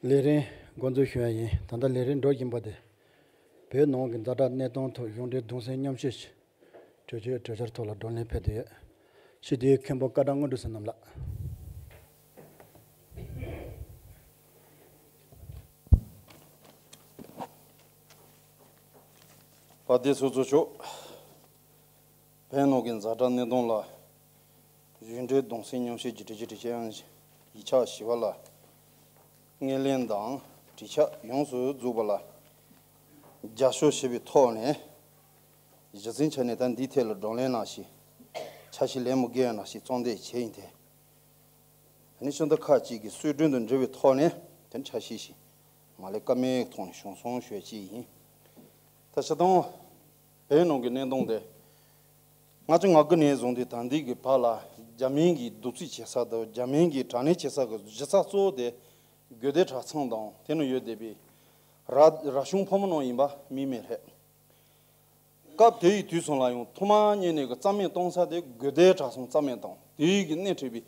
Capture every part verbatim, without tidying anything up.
ལས་རིམ་འགོ་འཛུགས་ཞུ་ཡ་ཡིན། ད་ལྟ་ལས་རིམ་འགྲོ་བཞིན་པ་དེ། བོད་ནང་གི་ཛ་དྲག་གནས་སྟངས་ཐོག་གཞུང་འབྲེལ་གདུང་སེམས་མཉམ་སྐྱེད་གྲོས་ཆོད་གྲོས་འཆར་ཐོག་ལ་བགྲོ་གླེང་ཕེབས་བསྡད་ཡོད། སྤྱི་འཐུས་མཁན་པོ་སྐལ་བཟང་དངོས་གྲུབ་བསོད་ནམས་ལགས། པ་སྡེ་སོ་སོ་ཤོག་བོད་ནང་གི་ཛ་དྲག་གནད་དོན་ལ་གཞུང་འབྲེལ་གདུང་སེམས་མཉམ་སྐྱེད་ཀྱི་གྲོས་ཆོད་གྲོས་འཆར་ཡང་ཡིག་ཆ་ཞི་བ་ལ་སྔོན་གླེང་དང་གྲོས་འཆར་ཡོངས་སུ་རྫོགས་པ་ལ་རྒྱབ་སྐྱོར་ཞུས་པའི་ཐོག་ནས། གཞི་རྩའི་ཆ་ནས་ད་འདིའི་ཐད་ལ་བགྲོ་གླེང་གནང་ཞིང་། འཆར་གཞི་ལན་མི་འགལ་གནང་ཞིང་གཙང་སྦྲ་བྱས་ཡིན་ཏེ། ཨ་ནི་ཕྱི་ཟླ་ཁག་ཅིག་གི་གསོལ་སྒྲོན་དང་འབྲེལ་བའི་ཐོག་ནས་དེ་འཆར་གཞི་ཞིག་མ་ལས་ཀ་མེད་ཐོག་ནས་བྱུང་སོང་ཞུ་ཡ་ཅིག་ཡིན། ད་སྤྱིར་བཏང་བོད་ནང་གི་གནད་དོན་དེ། ལྔ་བཅུ་ང་དགུ་ནས་བཟུང་སྟེ་ད་ལྟའི་གི་བར་ལ་རྒྱ་མིའི་གི་བསྡུ་རྩིས་བྱེད་ས་དང་རྒྱ་མིའི་གི་དྲག་གནོན་བྱེད་ས་གི་གཞི་རྩ་གཙོ་བོ་དེ་དགོན་སྡེ་གྲྭ་ཚང་དང་དེ་ནང་ཡོད་བསྡད་པའི་ར་ར་གཞུང་ཕོ་མོ་རྣམས་ཡིན་པ་དམིགས་མེད་རེད། སྐབས་དེའི་དུས་སུ་ལ་ཡང་ཐོག་མ་ཉིད་ནས་ཀྱི་རྩ་མེད་གཏོང་ས་དེ་དགོན་སྡེ་གྲྭ་ཚང་རྩ་མེད་དང་དེའི་གི་སྣེ་ཁྲིད་པའི་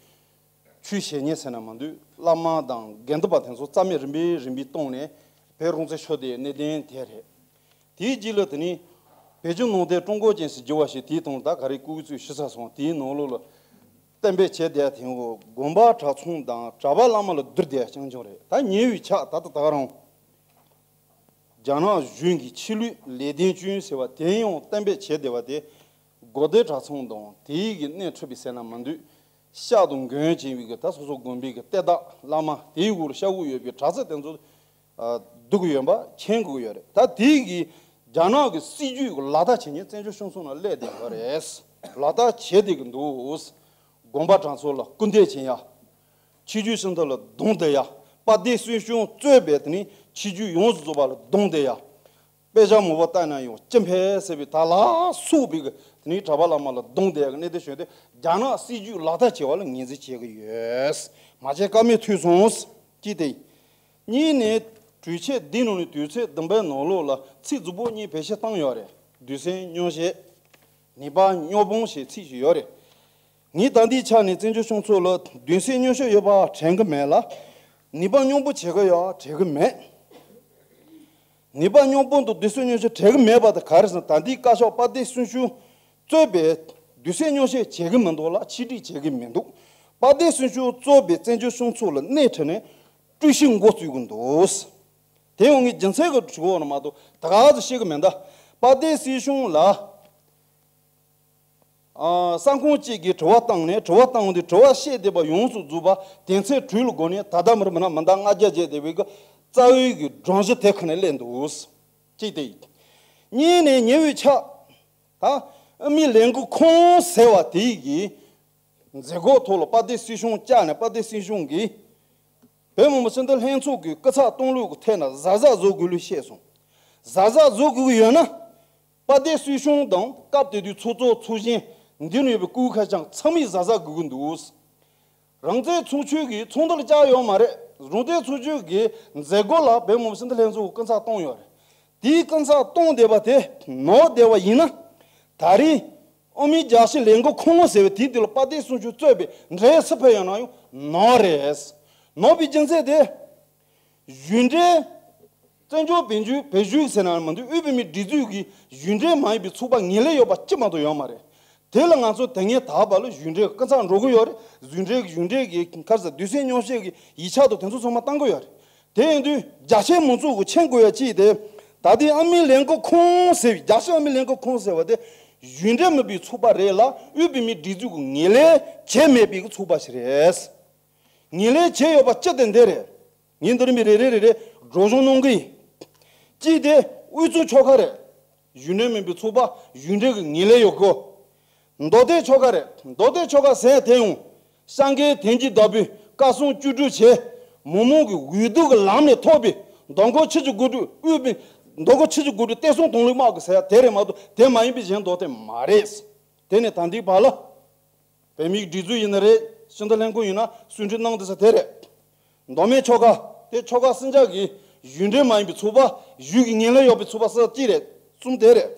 ཆོས་བཤད་མཁན་ཟེར་ན་མ་འདུག་བླ་མ་དང་དགེ་འདུན་པ་དེ་ཚོ་རྩ་མེད་རིམ་པས་རིམ་པས་བཏང་ནས་བོད་རང་བཙན་ཤོར་དེའི་གནད་དོན་དེ་རེད། དེའི་རྗེས་ལ་དེ་ནི་བོད་བརྒྱུད་ནང་བསྟན་ཀྲུང་གོ་ཅན་ཟེར་བསྒྱུར་བ་ཞིག་དེའི་སྟེང་ད་ག་རེ་སྐུ་ཚུགས་ཞུ་ས་སོང་དེའི་ནང་ལོགས་ལ་གཏན་འབེབས་བྱས་བསྡད་དེ་དགོན་པ་གྲྭ་ཚང་དང་གྲྭ་པ་བླ་མ་ལ་བསྡུར་བསྡད་རྐྱང་རྐྱང་རེད། ད་ཉེ་བའི་ཆར་ད་ལྟ་ད་ག་རང་། རྒྱ་ནག་གཞུང་གིས་ཕྱི་ལུས་ལས་དོན་ཅུན་ཟེར་བ་དེ་ཡང་གཏན་འབེབས་བྱས་བསྡད་པ་དེ། དགོན་སྡེ་གྲྭ་ཚང་དང་དེའི་གི་སྣེ་ཁྲིད་པའི་ཟེར་ན་མ་འདུག་ཤག་དང་མགོན་བྱས་པའི་གི་ད་སོ་སོ་དགོན་པའི་གི་གཏེར་བདག་བླ་མ་དེའི་འོག་ལ་ཤག་འོག་ཡོད་པའི་གྲྭ་ཚང་དེ་ཚོ་བསྡུ་གི་ཡོད་པ་མཁྱེན་དགོས་ཀྱི་ཡོད་རེད། ད་དེའི་གི་རྒྱ་ནག་གི་སྲིད་ཇུས་གི་ལག་བསྟར་བྱེད་མཁན་བཙན་བྱོལ་སྤྱི་ཚོགས་ནང་སླེབས་བསྡད་པ་རེད། ལག་བསྟར་བྱེད་བསྡད་གི་འདུག་དགོན་པ་གྲྭ་ཚང་ལ་སྐུར་འདེབས་བྱེད་ཡ། ཆོས་བརྒྱུད་སྤྱི་འཐུས་ལ་རྡུང་རྡེག་ཡ། དཔལ་ལྡན་སྲིད་སྐྱོང་གཙོས་པའི་དེ་ནི་ཆོས་བརྒྱུད་ཡོངས་སུ་རྫོགས་པ་ལ་རྡུང་རྡེག་ཡ། དཔེ་ཆ་མང་པོ་བལྟས་ན་ཡང་སྤྱི་ཕན་ཟེར་བའི་དར་ལ་སོགས་པའི་གི་དེ་ནི་གྲྭ་པ་བླ་མ་ལ་རྡུང་རྡེག་གི་གནད་དོན་བྱུང་སྟེ་རྒྱ་ནག་སྲིད་ཇུས་ལག་བསྟར་བྱེད་པ་ལ་ངོས་འཛིན་བྱེད་ཀྱི་ཡོད། མ་བྱས་ཀ་མེད་ཐུག་སོང་། གཅིག་དེ། གཉིས་ནས་གྲོས་ཆོད་འདི་ནང་ནས་དུས་ཚོད་བདུན་པའི་ནང་ལོགས་ལ་ཚིག་རྫིག་པོ་གཉིས་བེད་སྤྱོད་བཏང་ཡོད་རེད། གདུང་སེམས་མཉམ་བཞེས། ནུས་པ་མཉམ་སྤུངས་ཞེས་ཚིག་ཅིག་ཡོད་རེད། ངས་ད་ལྟའི་ཆ་ནས་བཙན་བྱོལ་སྤྱི་ཚོགས་ལ་གདུང་སེམས་མཉམ་སྐྱེད་ཡོད་པ་དྲན་གི་མེད་ལ། ནུས་པ་མཉམ་སྤུངས་བྱེད་གི་ཡོད་དྲན་གི་མེད། ནུས་པ་མཉམ་སྤུངས་དང་གདུང་སེམས་མཉམ་སྐྱེད་དྲན་གི་མེད་པ་དེ་ག་རེ་ཟེར་ན་ད་ལྟའི་བཀའ་ཤག་དཔལ་ལྡན་སྲིད་སྐྱོང་གཙོས་པའི་གདུང་སེམས་མཉམ་སྐྱེད་བྱེད་གི་མི་འདུག་ལ་ཆིག་སྒྲིལ་བྱེད་གི་མི་འདུག་དཔལ་ལྡན་སྲིད་སྐྱོང་གཙོས་པའི་བཙན་བྱོལ་སྤྱི་ཚོགས་ལ་སྣེ་ཁྲིད་ནས་དཀྲུག་ཤིང་མགོ་བཙུགས་གི་འདུག་དེ་ཡང་ངས་རྒྱུ་མཚན་གི་གྲོས་འོག་ནས་མ་གཏོགས་ད་ག་ཟེ་བཤད་གི་མེད་ད། དཔལ་ལྡན་སྲིད་སྐྱོང་ལ། ཨ། ས་ཁོངས་གཅིག་གིས་དྲི་བ་བཏང་ནས་དྲི་བ་བཏང་སྟེ་དྲི་བ་བཤད་བསྡད་པ་ཡོངས་སུ་རྫོགས་པ་དོན་ཚན་དྲུག་ལ་བགོས་ནས་ད་ལྟ་མི་རུ་མི་ན་མི་འདང་ལྔ་བརྒྱ་བརྒྱབ་བསྡད་པའི་གི་རྩ་བའི་གི་སྒྲོམ་གཞི་དེ་ཁ་ནས་སླེབས་འདུག་གཅིག་དེ་ཡིན། གཉིས་ནས་ཉེ་བའི་ཆར། ད་ཨ་མའི་ལས་འགུལ་ཁང་ཟེར་བ་དེ་གི་མཛད་སྒོ་ཐོག་ལ་དཔལ་ལྡན་སྲིད་སྐྱོང་བཅར་ནས་དཔལ་ལྡན་སྲིད་སྐྱོང་གིས། བོད་མི་མང་སྤྱི་འཐུས་ལྷན་ཚོགས་ཀྱི་སྐུ་ཚབ་བསྟུན་ལུགས་ཀྱི་ཐད་ན་གཟབ་གཟབ་བཟོ་དགོས་ལུགས་བཤད་སོང་། གཟབ་གཟབ་བཟོ་དགོས་ཀྱི་ཡོད་ན། དཔལ་ལྡན་སྲིད་སྐྱོང་དང་སྐབས་དེ་དུས་ཚོགས་གཙོ་ཚོགས་གཞོན་འདི་ནས་ཡོད་པའི་སྐུ་ཁ་ཅང་ཚང་མས་གཟབ་གཟབ་དགོས་ཀྱི་འདུག་རང་བཙན་ཚོགས་ཆུང་གིས་ཚོགས་འདུ་ལ་བཅར་ཡོད་མ་རེད། རང་བཙན་ཚོགས་ཆུང་གི་མཛད་སྒོ་ལ་བོད་མི་མང་སྤྱི་འཐུས་ལྷན་ཚོགས་ཀྱི་སྐུ་ཚབ་བསྟུན་ཡོད་རེད། དེའི་སྐུ་ཚབ་བསྟུན་བསྡད་པ་དེ་ནོར་བསྡད་པ་ཡིན་ན། ད་རེས། ཨ་མའི་རྒྱལ་སྤྱིའི་ལས་འགུལ་ཁང་ཟེར་བའི་དེའི་དུས་ལ་དཔལ་ལྡན་སྲིད་སྐྱོང་གཙོས་པའི་འབྲེལ་ཡོད་སུ་ཕེབས་ཡོད་ན་ཡང་ནོར་རེད། ནོར་བའི་རྒྱུ་མཚན་དེ། གཞུང་འབྲེལ། བཙན་བྱོལ་བོད་བརྒྱུད་བོད་བརྒྱུད་ཟེར་ན་མི་འདུག་དབུས་བོད་མིའི་སྒྲིག་འཛུགས་ཀྱི་གཞུང་འབྲེལ་མ་ཡིན་པའི་ཚོགས་པ་ངོས་ལེན་ཡོད་པ་གཅིག་མ་གཏོགས་ཡོད་མ་རེད། དེ་ལ་ང་ཚོ་དེ་སྔའི་ད་བར་ལ་གཞུང་འབྲེལ་སྐུ་ཚབ་འགྲོ་གི་ཡོད་རེད། གཞུང་འབྲེལ་གཞུང་འབྲེལ་གྱི་ཁར་ས་གདུང་སེམས་མཉམ་སྐྱེད་ཀྱི་ཡིག་ཆ་དང་དེ་ཚོ་ཚང་མ་བཏང་གི་ཡོད་རེད། དེ་ཡིན་དུས་རྒྱ་ཆེ་མང་ཚོགས་ཀྱིས་མཁྱེན་དགོས་ཡ་གཅིག་དེ། ད་ལྟའི་ཨ་མའི་ལས་འགུལ་ཁང་ཟེར་བའི་རྒྱ་ཆེ་ཨ་མའི་ལས་འགུལ་ཁང་ཟེར་བ་དེ་གཞུང་འབྲེལ་མིན་པའི་ཚོགས་པ་རེད་ལ་དབུས་བོད་མིའི་སྒྲིག་འཛུགས་ཀྱི་ངོས་ལེན་བྱས་མེད་པའི་ཚོགས་པ་ཞིག་རེད། ངོས་ལེན་བྱས་ཡོད་པ་སྤྱི་དེ་འདི་རེད། ངས་འདི་རིམ་པས་རེ་རེ་རེ་རེ་སྒྲོག་སྦྱང་གནང་གི་ཡིན། གཅིག་དེ་དབུས་གཙང་ཆོལ་ཁ་རེད། གཞུང་འབྲེལ་མིན་པའི་ཚོགས་པ་གཞུང་འབྲེལ་གྱི་ངོས་ལེན་ཡོད་དགོས། མདོ་སྟོད་ཆོལ་ཁ་རེད། མདོ་སྟོད་ཆོལ་ཁ་ཟེར་དེ་ཡང་། སངས་རྒྱས་དོན་གྱི་བདག་པོས་བཀའ་གསུང་བཅུ་དྲུག་བྱས། མི་མང་གི་འོས་བསྡུ་གི་ལམ་ནས་ཐོབ་པའི་མདོ་སྔགས་ཆོས་ཀྱི་སྒོ་དྲུག་དབུས་པའི་མདོ་སྔགས་ཆོས་ཀྱི་སྒོ་དྲུག་བསྟན་སྲུང་དོན་ལུགས་སྨྲ་གི་ཟེར་ཡ་དེ་རེད་མ་གཏོགས་དེ་མ་ཡིན་པའི་གཞན་མདོ་སྟོད་མ་རེད། དེ་ནས་ད་ལྟའི་བར་ལ། བོད་མིའི་སྒྲིག་འཛུགས་ཡིན་ན་རེད། སྤྱི་འཐུས་ལྷན་ཁང་ཡིན་ན་གསུང་འཕྲིན་གནང་འདི་ས་དེ་རེད། མདོ་སྨད་ཆོལ་ཁ་དེ་ཆོལ་ཁ་གསུམ་ཆ་གི་གཞུང་འབྲེལ་མ་ཡིན་པའི་ཚོགས་པ་གཞུང་གི་ངོས་ལེན་ཡོད་པའི་ཚོགས་པ་ས་གཅིག་རེད། གསུམ་དེ་རེད།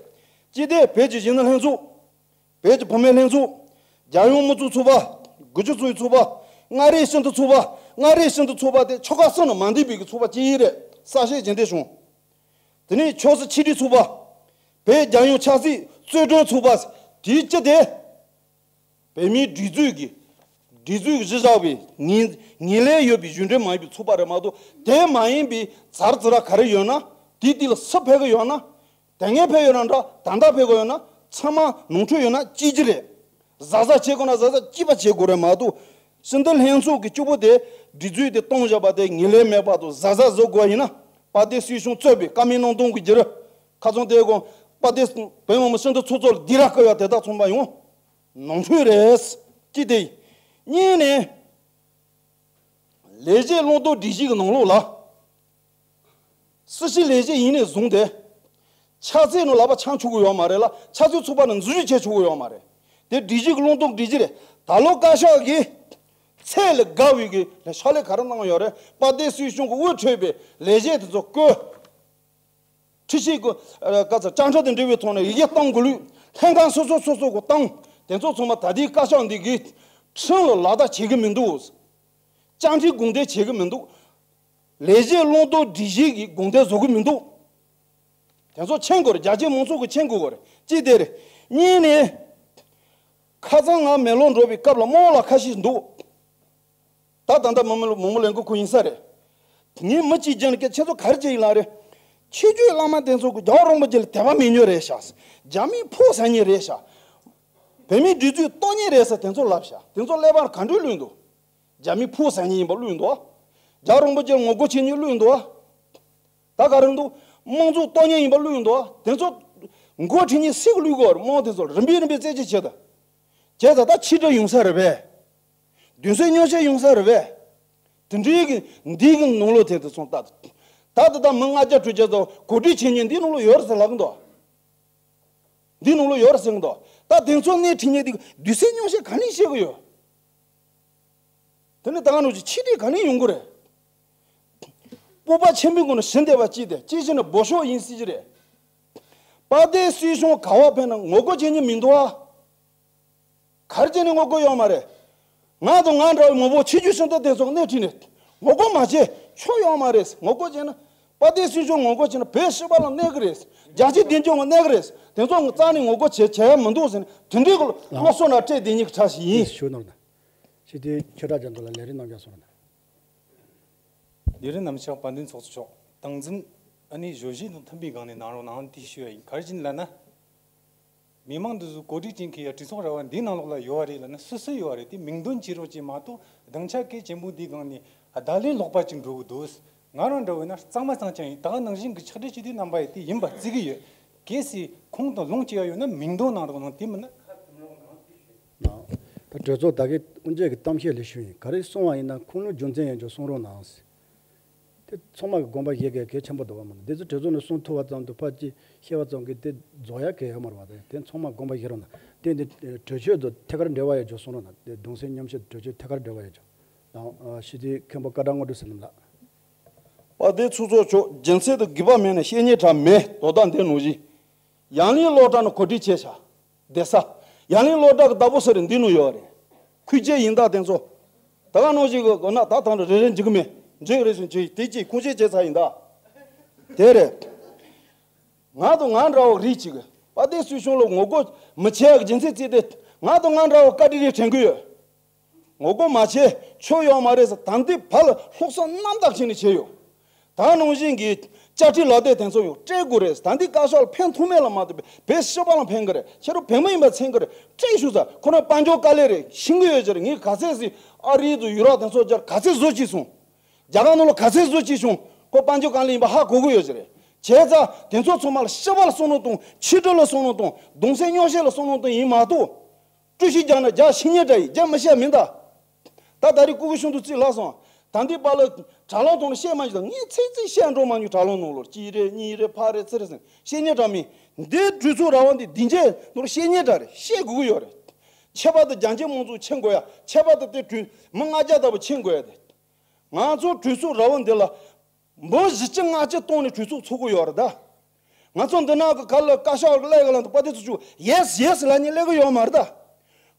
གཅིག་དེ་བོད་ཀྱི་གཞོན་ནུ་ལྷན་ཚོགས། བོད་ཀྱི་བུད་མེད་ལྷན་ཚོགས། རྒྱལ་ཡོངས་མི་ཚོགས་ཚོགས་པ། དགུ་བཅུ་ཚོགས་པའི་ཚོགས་པ། མངའ་རིས་སྤྱི་འཐུས་ཚོགས་པ། མངའ་རིས་སྤྱི་མཐུན་ཚོགས་པ་དེ་ཆོལ་ཁ་གསུམ་ལ་མ་འདུས་པའི་གི་ཚོགས་པ་གཅིག་རེད། གསལ་བཤད་ཇི་འདྲ་བྱུང་། དེ་ནས་ཆབ་སྲིད་ཆིག་སྒྲིལ་ཚོགས་པ། བོད་རྒྱལ་ཡོངས་ཆབ་སྲིད་རྩོད་དྲུང་ཚོགས་པ། དེའི་སྤྱི་དེ། བོད་མིའི་སྒྲིག་འཛུགས་ཀྱི། སྒྲིག་འཛུགས་ཀྱི་གཞི་བཞག་པའི་ངེས་ངེས་ལེགས་ཡོད་པའི་གཞུང་འབྲེལ་མ་ཡིན་པའི་ཚོགས་པ་རེད་མ་གཏོགས། དེ་མ་ཡིན་པའི་ཛར་ཛི་ར་ག་རེ་ཡོད་ན། དེའི་སྟེང་ལ་སུ་ཕེབས་ཀྱི་ཡོད་ན། དེ་སྔ་ཕེབས་ཡོད་ན་འདྲ། ད་ལྟ་ཕེབས་ཀྱི་ཡོད་ན། ཚང་མ་ནོར་འཁྲུལ་ཡོད་ན་གཅོད་རྒྱུ་རེད། གཟབ་གཟབ་བྱེད་དགོས་ན་གཟབ་གཟབ་གཅིག་པ་བྱེད་དགོས་རེད་མ་གཏོགས། སྤྱི་འཐུས་ལྷན་ཚོགས་ཀྱི་གཅིག་པོ་དེ་སྒྲིག་འཛུགས་དེ་སྟོང་བཞག་པ་དེ་ངེས་ལེགས་མེད་པ་དང་གཟབ་གཟབ་བཟོ་དགོས་ཡིན་ན། དཔལ་ལྡན་སྲིད་སྐྱོང་གཙོས་པའི་བཀའ་མོལ་གནང་སྟངས་ཀྱི་རྒྱུ་རུ། ཁ་སང་དེ་དགོང་དཔལ་ལྡན་བོད་མི་མང་སྤྱི་འཐུས་ཚོགས་གཙོ་ལ་སྡིགས་ར་སྐུལ་བ་དེ་དག་ཚང་མ་ཡང་ནོར་འཁྲུལ་རེད། གཅིག་དེ། གཉིས་ནས། ལས་བྱེད་བློ་སྟོབས་སྒྲིག་གཞི་གི་ནང་ལོགས་ལ། སྲིད་སྤྱི་ལས་བྱེད་ཡིན་ནས་བཟུང་སྟེ། ཕྱག་འཚལ་ནང་ལག་པ་འཆང་ཆོག་གི་ཡོད་མ་རེད་ལ། ཕྱག་འཚལ་ཚོགས་པ་ནང་འཛུལ་ཞུགས་བྱེད་ཆོག་གི་ཡོད་མ་རེད། དེ་སྒྲིག་གཞི་གི་བློ་སྟོབས་སྒྲིག་གཞི་རེད། ད་ལོ་བཀའ་ཤག་གིས་ཚད་ལས་བརྒལ་བའི་གི་ཕྱག་ལས་ག་རེ་གནང་ཡོད་རེད། དཔལ་ལྡན་སྲིད་སྐྱོང་གི་དབུ་ཁྲིད་པའི་ལས་བྱེད་དེ་ཚོ་བསྐོས། ཁྲིམས་ཞིབ་ཀྱི་ཨ་བཀའ་ཚ་བཅའ་ཁྲིམས་དང་འབྲེལ་བའི་ཐོག་ནས་ཡི་གེ་གཏོང་དགོས་ལུགས། ལྷན་ཁང་སོ་སོ་སོ་སོ་གི་བཏང་། དེ་ཚོ་ཚང་མ་ད་ལྟའི་བཀའ་ཤག་འདི་གིས་ཁྲིམས་ལ་ལག་བསྟར་བྱེད་ཀྱི་མི་འདུག་བཅའ་ཁྲིམས་དགོངས་དོན་བྱེད་ཀྱི་མི་འདུག་ལས་བྱེད་བློ་སྟོབས་སྒྲིག་གཞི་གི་དགོངས་དོན་བཟོ་གི་མི་འདུག་དེ་ཚོ་མཁྱེན་དགོས་རེད། རྒྱ་ཆེའི་མང་ཚོགས་ཀྱིས་མཁྱེན་དགོས་རེད། གཅིག་དེ་རེད། གཉིས་ནས། ཁ་སང་ང་མེག་ལོར་འགྲོ་བའི་སྐབས་ལ་དམངས་གླུ་ཁ་ཤས་འདུག་ད་ད་ལྟ་མི་མི་མང་མོ་ལེན་གི་ཁུ་ཡིན་ས་རེད། ངས་མི་གཅིག་ཀྱང་ཁྱེད་ཚོ་ག་རེ་བྱེད་ཡིན་ལ་རེད། ཆོས་བརྒྱུད་བླ་མ་དེ་ཚོ་གི་རྒྱལ་བ་རིན་པོ་ཆེ་ལ་དད་པ་མེད་ཉོ་རེད་ཤག་རྒྱ་མིའི་ཕོ་ཟ་ཉེ་རེད་ཤག་བོད་མིའི་སྒྲིག་འཛུགས་གཏོར་ཉེ་རེད་ཟེར་དེ་ཚོ་ལབ་ཤག་དེ་ཚོ་ཀླད་པར་ག་འདྲ་བླུགས་འདུག་རྒྱ་མིའི་ཕོ་ཟ་ཉེ་ཡིན་པ་བླུགས་འདུག་རྒྱལ་བ་རིན་པོ་ཆེ་ངོ་རྒོལ་བྱེད་ཉེ་བླུགས་འདུག་ད་ག་རེ་འདུག་དམངས་གཙོ་གཏོར་ཉེ་ཡིན་པ་བླུགས་འདུག་དེ་ཚོ་མགོ་ཁྲིད་ཉེ་སྲིད་གི་བླུགས་དགོས་རེད། དམངས་དེ་ཚོ་རིམ་པས་རིམ་པས་རྩད་གཅོད་བྱེད་ད། བྱས་ཙང་ད་ཕྱི་དགྲ་ཡོང་ས་རེད་པས། གདུང་སེམས་མཉམ་བསྐྱེད་ཡོང་ས་རེད་པས། དེ་འདྲའི་གི་འདི་གི་ནང་ལོགས་དེ་དུ་སོང་ད། ད་ད་ད་མི་ལྔ་བརྒྱ་དྲུག་བརྒྱ་ཙམ་གོ་སྒྲིག་བྱེད་མཁན་འདི་ནང་ལོགས་ཡོད་རེད་ཟེར་ལབ་གི་འདུག་འདི་ནང་ལོགས་ཡོད་རེད་ཟེར་གི་འདུག་ད་དེ་ཚོ་སྣེ་ཁྲིད་མཁན་འདི་གདུང་སེམས་མཉམ་བསྐྱེད་ག་ནས་བྱེད་གི་ཡོད། དེ་ནི་ད་ག་ནང་བཞིན་ཆིག་སྒྲིལ་ག་ནས་ཡོང་གི་རེད། སྤོབས་པ་ཆེན་པོའི་སྒོ་ནས་ཞི་བདེ་བ་གཅིག་དེ་གཅིག་བྱས་ན་འབོད་ཤོག་ཡིན་སྲིད་ཀྱི་རེད། དཔལ་ལྡན་སྲིད་སྐྱོང་ག་བ་ཕེབས་ན་ངོ་རྒོལ་བྱེད་མཁན་མི་འདུག་ཨ། གར་བྱས་ནས་ངོ་རྒོལ་ཡོད་མ་རེད། ང་དང་ང་འདྲ་བའི་མང་པོ་ཆོས་བརྒྱུད་ཤིང་རྟ་དེ་ཚོ་སྣེ་ཁྲིད་ནས་ངོ་རྒོལ་མ་བྱེད་ཆོག་ཡོད་མ་རེད། ངོ་རྒོལ་བྱས་ན་དཔལ་ལྡན་སྲིད་སྐྱོང་ངོ་རྒོལ་བྱས་ན་བོད་སྤྱི་པ་ལ་གནོད་གི་རེད། རྒྱལ་སྤྱིའི་མདུན་ལྗོངས་ལ་གནོད་གི་རེད། དེ་ཚོ་རྩ་ནས་ངོ་རྒོལ་བྱེད་བྱེད་ཡ་མི་འདུག་ཟེར་ནས་དེ་འདྲའི་སློབ་གསོ་ན་སྤྲད་བསྡད་མཁན་གྱི་གྲས་ཤིག་ཡིན། ཞུ་གནང་ན། ཞི་བདེའི་ཆོས་གྲགས་རྒྱ་མཚོ་ལ་ལས་རིམ་རྣམས་ཀྱང་གསུང་རོགས་གནང་། ལས་རིམ་རྣམས་ཕྱག་དཔལ་ལྡན་ཚོགས་གཙོ་མཆོག་སྟངས་འཛིན་ཨ་ནི་བརྗོད་གཞི་དང་མཐུན་པའི་སྒང་ནས་གནང་རོགས་གནང་དེ་ཞུ་ཡ་ཡིན། ག་རེ་བྱས་ནས་ལབ་ན། མི་མང་འདི་ཚོ་གོ་སྒྲིག་བྱེད་མཁན་ཡ་གྲོས་ཚོགས་ར་བ་འདིའི་ནང་ལོགས་ལ་ཡོད་རེད་ལབ་ན་སུ་སུ་ཡོད་རེད་དེ་མིང་འདོན་བྱེད་རོགས་བྱེད་མ་གཏོགས་སྡིངས་ཆ་གལ་ཆེན་པོ་འདིའི་སྒང་ནས་བརྡ་ལན་ལོག་པ་ཅིག་འགྲོ་གི་འདུག་ང་རང་འདྲ་བོ་ཡིན་ན་གཙང་མ་གཙང་རྐྱང་ཡིན། ད་ག་ནང་བཞིན་གྱི་ཕྱག་སྦྲེལ་སྤྱི་འཐུས་རྣམ་པ་ཡི་དེ་ཡིན་པ་བརྩི་གི་ཡོད། གལ་སྲིད་ཁོང་དང་ལུང་བྱེད་ཡ་ཡོད་ན་མིང་འདོན་གནང་རོགས་གནང་། དེ་མིན་ན་ཁ་ཐུམ་རོགས་གནང་། ད་གྲོས་ཚོགས་ད་གའི་དབུ་འབྱེད་ཀྱི་གཏམ་བཤད་ལས་ཞུ་ཡིན། ག་རེ་གསུང་བ་ཡིན་ན་ཁུངས་ལུང་རྒྱུ་མཚན་ཡོད་ཅོག་གསུང་རོགས་གནང་། དེ་ཚང་མ་གི་དགོངས་པ་བཞེས་གལ་གལ་ཆེན་པོ་འདུག་བ་མིན་ན། འདི་ཚོ་གྲོས་ཚོགས་ནས་གསུང་ཐུབ་པ་ཙམ་དུ་ཕར་ཅིག་བཤད་པ་ཙམ་གྱིས་དེ་རྫོགས་ཡ་གལ་ཡོད་མ་རེད་བ། དེ་དེ་ཚང་མ་དགོངས་པ་བཞེས་རོགས་གནང་། དེ་འདི་གྲོས་ཆོད་དུ་ཐད་ཀར་འབྲེལ་བ་ཡོད་ཅོག་གསུང་རོགས་གནང་། དེ་གདུང་སེམས་མཉམ་བསྐྱེད་གྲོས་ཆོད་ཐད་ཀར་འབྲེལ་བ་ཡོད་ཅོག་ནང་ཞི་བདེའི་མཁན་པོ་བཀའ་དྲིན་དངོས་གྲུབ་ཟེར་ནམ་ལགས། དཔལ་ལྡན་ཚོགས་གཙོ་མཆོག་རྒྱུ་མཚན་དང་དགོས་པ་མེད་ན་བཤད་སྙིང་བྲལ་མེད། དོ་བདག་འདི་ནང་བཞིན། ཡང་ལན་སློབ་གྲྭ་ནས་གོ་སྒྲིག་བྱས་ཤག་བསྡད་ས། ཡང་ལན་སློབ་གྲྭ་གི་བདག་པོ་ཟེར་འདི་ནང་ཡོད་རེད། ཁུལ་ཆེ་ཡིན་ད་དེ་ཚོ། ད་ག་ནང་བཞིན་གི་གོ་ན་ད་ཐང་རེ་རེ་འཇིག་གི་མེད། འཇིག་རེ་ཞིག་འཇིག་དེ་གཅིག་ཁུངས་སྐྱེལ་བྱས་ཚར་ཡིན་ད། དེ་རེད། ང་དང་ང་འདྲ་བོ་རིགས་གཅིག་གི་དཔལ་ལྡན་སྲིད་སྐྱོང་ལ་ངོ་རྒོལ་མི་བྱེད་ཡག་རྒྱུ་མཚན་བརྩིས་ཏེ་ང་དང་ང་འདྲ་བོ་བཀའ་དྲིན་རེ་དྲན་གི་ཡོད། ངོ་རྒོལ་མ་བྱེད་ཆོག་ཡོད་མ་རེད་ཟེར། ད་འདི་ཕར་ལ་སློབ་གསོ་རྣམ་དག་བྱས་ནས་བྱས་ཡོད། ད་ནང་བཞིན་གྱི་བཅའ་ཁྲིམས་ལག་དེབ་དེ་ཚོ་ཡང་སྤྲད་དགོས་རེད། ད་འདི་བཀའ་ཤག་ལ་ཕན་ཐོགས་མེད་ལ་མ་ལྟོས་པའི་བོད་སྤྱི་པ་ལ་ཕན་གི་རེད། ཁྱེད་རང་བོད་མི་ཡིན་པ་མཚོན་གི་རེད། སྤྲད་ཤོག་ཟེར། ཁོ་རང་དཔལ་འབྱོར་དཀའ་ལས་རེད། ཤེས་གི་ཡོད་ཀྱི་རེད། ངས་ག་ཚད་ཟིག་ཨ་རི་དང་ཡུ་རོབ་དེ་ཚོ་སྦྱར་ག་ཚད་བཟོ་བྱས་སོང་། རྒྱ་གར་ནང་ལ་ག་ཚད་བཟོ་བྱས་བྱུང་། ཁོ་དཔལ་འབྱོར་དཀའ་ལས་ཡིན་པ་ཧ་གོ་གི་ཡོད་ཀྱི་རེད། བྱས་ཙང་དེ་ཚོ་ཚང་མ་ལ་སྤྱི་པ་ལ་བསམ་བློ་གཏོང་། ཕྱི་དྲིལ་ལ་བསམ་བློ་གཏོང་། གདུང་སེམས་མཉམ་བསྐྱེད་ལ་བསམ་བློ་གཏོང་ཡིན་མ་གཏོགས། སྤྲོ་ཤིག་རྒྱག་ན་རྒྱག་ཤེས་ཉེན་འདྲ་ཡིན། རྒྱག་མི་ཤེས་མིན་ད། ད་ད་རེས་སྐུ་གི་ཤིན་ཏུ་རྩིས་ལགས་སོང་། ད་འདི་པ་ལ་དྲ་ལམ་ཐོག་ནས་བཤད་མ་ཤེས་ད། ངས་ཚིག་ཚིག་བཤད་འགྲོ་མ་མྱོང་། དྲ་ལམ་ནང་ལོགས་གཅིག་རེད་གཉིས་རེད་ཕ་རེད་ཚེ་རེད་ཟེར་བཤད་ཉེན་འདྲ་མིན། འདི་གྲོས་ཚོགས་ར་བ་འདི་འདི་འཇལ་ནོར་བཤད་ཉེན་འདྲ་རེད། བཤད་དགོས་ཀྱི་ཡོད་རེད། ཁྱད་པར་དུ་རྒྱ་ཆེ་མང་ཚོགས་མཁྱེན་དགོས་ཡ། ཁྱད་པར་དུ་དེ་གྲོས་མི་ལྔ་བརྒྱ་ལྟ་བུ་མཁྱེན་དགོས་ཡ་དེ། ང་ཚོ་གྲོས་ཚོགས་ར་བ་འདི་ལ། འབུམ་བཞི་བཅུ་ལྔ་བཅུ་བཏང་ནས་གྲོས་ཚོགས་ཚོགས་ཀྱི་ཡོད་རེད་ད། ང་ཚོ་འདི་ནང་གི་ག་ལ་བཀའ་ཤག་གི་ཀླད་ཀ་ལ་འདུག་པ་དེ་ཚོ་ཆུ་ཡེས་ཡེས་ལབ་ནས་སླེབས་ཀྱི་ཡོད་མ་རེད་ད།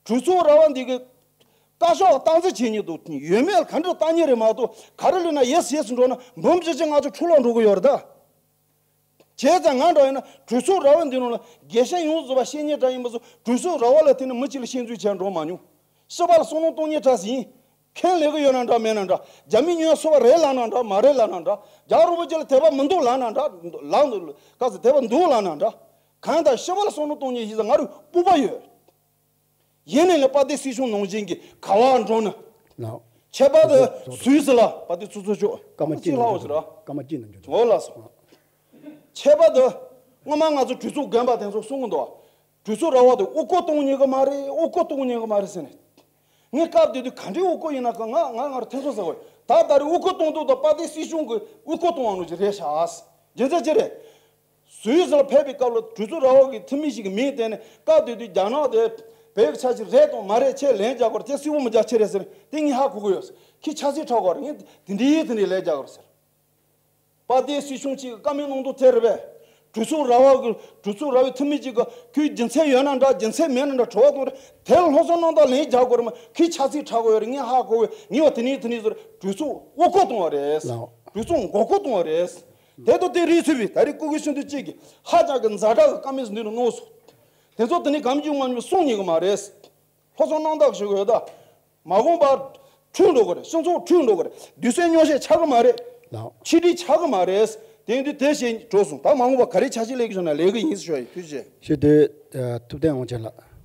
གྲོས་ཚོགས་ར་བ་འདི་གི་ བཀའ་ཤག་སྟངས་འཛིན་བྱེད་ཉེན་འདུག་ཡོད་མེད་ལ་ག་འདྲ་བལྟ་ཉེན་རེད་མ་གཏོགས། ག་རེ་ལབ་ན་ཡེས་ཡེས་འགྲོ་ན་འབུམ་བཞི་བཅུ་ལྔ་བཅུ་འཁྲུག་ལོག་འགྲོ་གི་ཡོད་རེད་ད། བྱས་ཙང་ང་འདྲ་ཡིན་ན་གྲོས་ཚོགས་ར་བ་འདི་ནང་ལ་དགེ་བཤེས་ཡོངས་རྫོགས་པ་བཤད་ཉེན་འདྲ་ཡིན་པ་སོགས་གྲོས་ཚོགས་ར་བ་ལ་བརྟེན་ནས་མི་གཅིག་ལ་བཤད་ཚུལ་བྱས་འགྲོ་མ་མྱོང་། སྤྱི་པ་ལ་བསམ་བློ་གཏོང་ཉེན་འདྲ་ཟིན། མཁན་ལས་ཀ་ཡོད་ན་འདྲ་མེད་ན་འདྲ། རྒྱ་མི་ཉོན་སོ་བ་རེད་ལབ་ན་འདྲ་མ་རེད་ལབ་ན་འདྲ། རྒྱལ་བ་རིན་པོ་ཆེ་ལ་དད་པ་མི་འདུག་ལབ་ན་འདྲ། ལབ་འདུག་ག་ཚོད་དད་པ་འདུག་ལབ་ན་འདྲ། གང་ལྟར་སྤྱི་པ་ལ་བསམ་བློ་གཏོང་ཉེན་ཞིག་ང་རུ་སྤོབས་པ་ཡོད། ཡིན་ནའི་ལ་དཔལ་ལྡན་སྲིད་སྐྱོང་ནང་བཞིན་གྱི་ག་བ་འགྲོ་ན། ལགས། ཁྱད་པར་དུ་སུད་སི་ལ་དཔལ་ལྡན་ཚོགས་གཙོ་མཆོག་སྐར་མ་གཅིག་ལྷག་འོ་ཟེར་ར། སྐར་མ་གཅིག་ནང་འཇོག་ཆོག་འོ་ལགས་སོ། ཁྱད་པར་དུ་སྔོན་མ་ང་ཚོ་གྲོས་ཚོགས་རྒན་པ་དེ་ཚོ་གསུང་གི་འདུག་གྲོས་ཚོགས་ར་བ་དེ་དབུ་སྐོར་གཏོང་ཉན་གི་མ་རེད། དབུ་སྐོར་གཏོང་ཉན་གི་མ་རེད་ཟེར་ནས། ངས་སྐབས་དེ་དུས་ག་འདྲའི་དབུ་སྐོར་ཡིན་ན་ག་ང་ང་ང་ར་ཐེ་ཚོམ་ཟ་བས། ད་ད་རེས་དབུ་སྐོར་གཏོང་འདུག་ད་དཔལ་ལྡན་སྲིད་སྐྱོང་གི་དབུ་སྐོར་གཏོང་བ་ནོ་ཅིག་རེད་ཤག་རྒྱུ་མཚན་ཅི་རེད། སུད་སི་ལ་ཕེབས་པའི་སྐབས་ལ་གྲོས་ཚོགས་ར་བ་གི་འཐུས་མི་ཞིག་གི་མིང་བསྟན་ནས་སྐབས་དེ་དུས་རྒྱ་ནག་དེ་བོད་ཀྱི་ཆ་ཤས་རེད་དང་མ་རེད་ཁྱེད་ལན་རྒྱག་དགོས་རེད། ཁྱེད་སྲིད་བོ་མི་རྒྱག་ཁྱེད་རེད་ཟེར་དེ་ངས་ཧ་གོ་གི་ཡོད། ཁྱེད་ཆ་ཤས་ཁྲག་གོ་རེད། ངས་དེ་འདྲའི་དེ་འདྲའི་ལན་རྒྱག་དགོས་རེད་ཟེར། དཔལ་ལྡན་སྲིད་སྐྱོང་གཅིག་གི་བཀའ་མོལ་གནང་དོན་དེ་རེད་པས། གྲོས་ཚོགས་ར་བ་གི་གྲོས་ཚོགས་ར་བའི་འཐུས་མི་གཅིག་གི་ཁོའི་རྒྱུ་མཚན་ཡོད་ན་འདྲ་རྒྱུ་མཚན་མེད་ན་འདྲ་དྲི་བ་གཏོང་རེད། དེ་ལ་སློབ་གསོ་གནང་སྟངས་ལན་རྒྱག་དགོས་རེད་མ། ཁོས་ཆ་ཤས་ཁྲག་གོ་ཡོད་རེད། ངས་ཧ་གོ་གི་ཡོད། ངས་བ་དེ་ནས་དེ་ནས་ཟེར་གྲོས་ཚོགས་དབུ་སྐོར་གཏོང་བ་རེད། ལགས། གྲོས་ཚོགས་མགོ་སྐོར་གཏོང་བ་རེད། དེ་དང་དེ་རིགས་ཚུད་པའི་ད་རེས་སྐུ་སྒེར་ཤིན་ཏུ་གཅིག་གིས་ཧ་ཅང་གི་ཛ་དྲག་གི་བཀའ་མོལ་འདི་ནས་གནང་སོང་། དེ་ཚོ་དེ་ནས་གམ་རྒྱུ་མ་ཉུང་གསུང་ཉན་གི་མ་རེད། སློབ་གསོ་གནང་སྟངས་ཞིག་ཡོད་ད། མ་འོངས་པར་འཁྲུག་འགྲོ་གི་རེད། སྤྱི་ཚོགས་འཁྲུག་འགྲོ་གི་རེད། དུས་ཚོད་ཉུང་ཤས་ཆགས་གི་མ་རེད། ལགས། ཆིག་སྒྲིལ་ཆགས་གི་མ་རེད། དེ་ཡིན་དུས་དེ་བྱས་འགྲོ་སོང་ད་མ་འོངས་པ་ག་རེ་ཆ་ཤས་ལས་ཀྱི་བྱུང་ན་ལས་ཀྱི་ཡིན་ཟེར་ཞུ་ཡ་ཡིན། ཐུགས་རྗེ་ཆེ། ཞུ་དེ། ཐུབ་བསྟན་དབང་ཆེན་ལགས།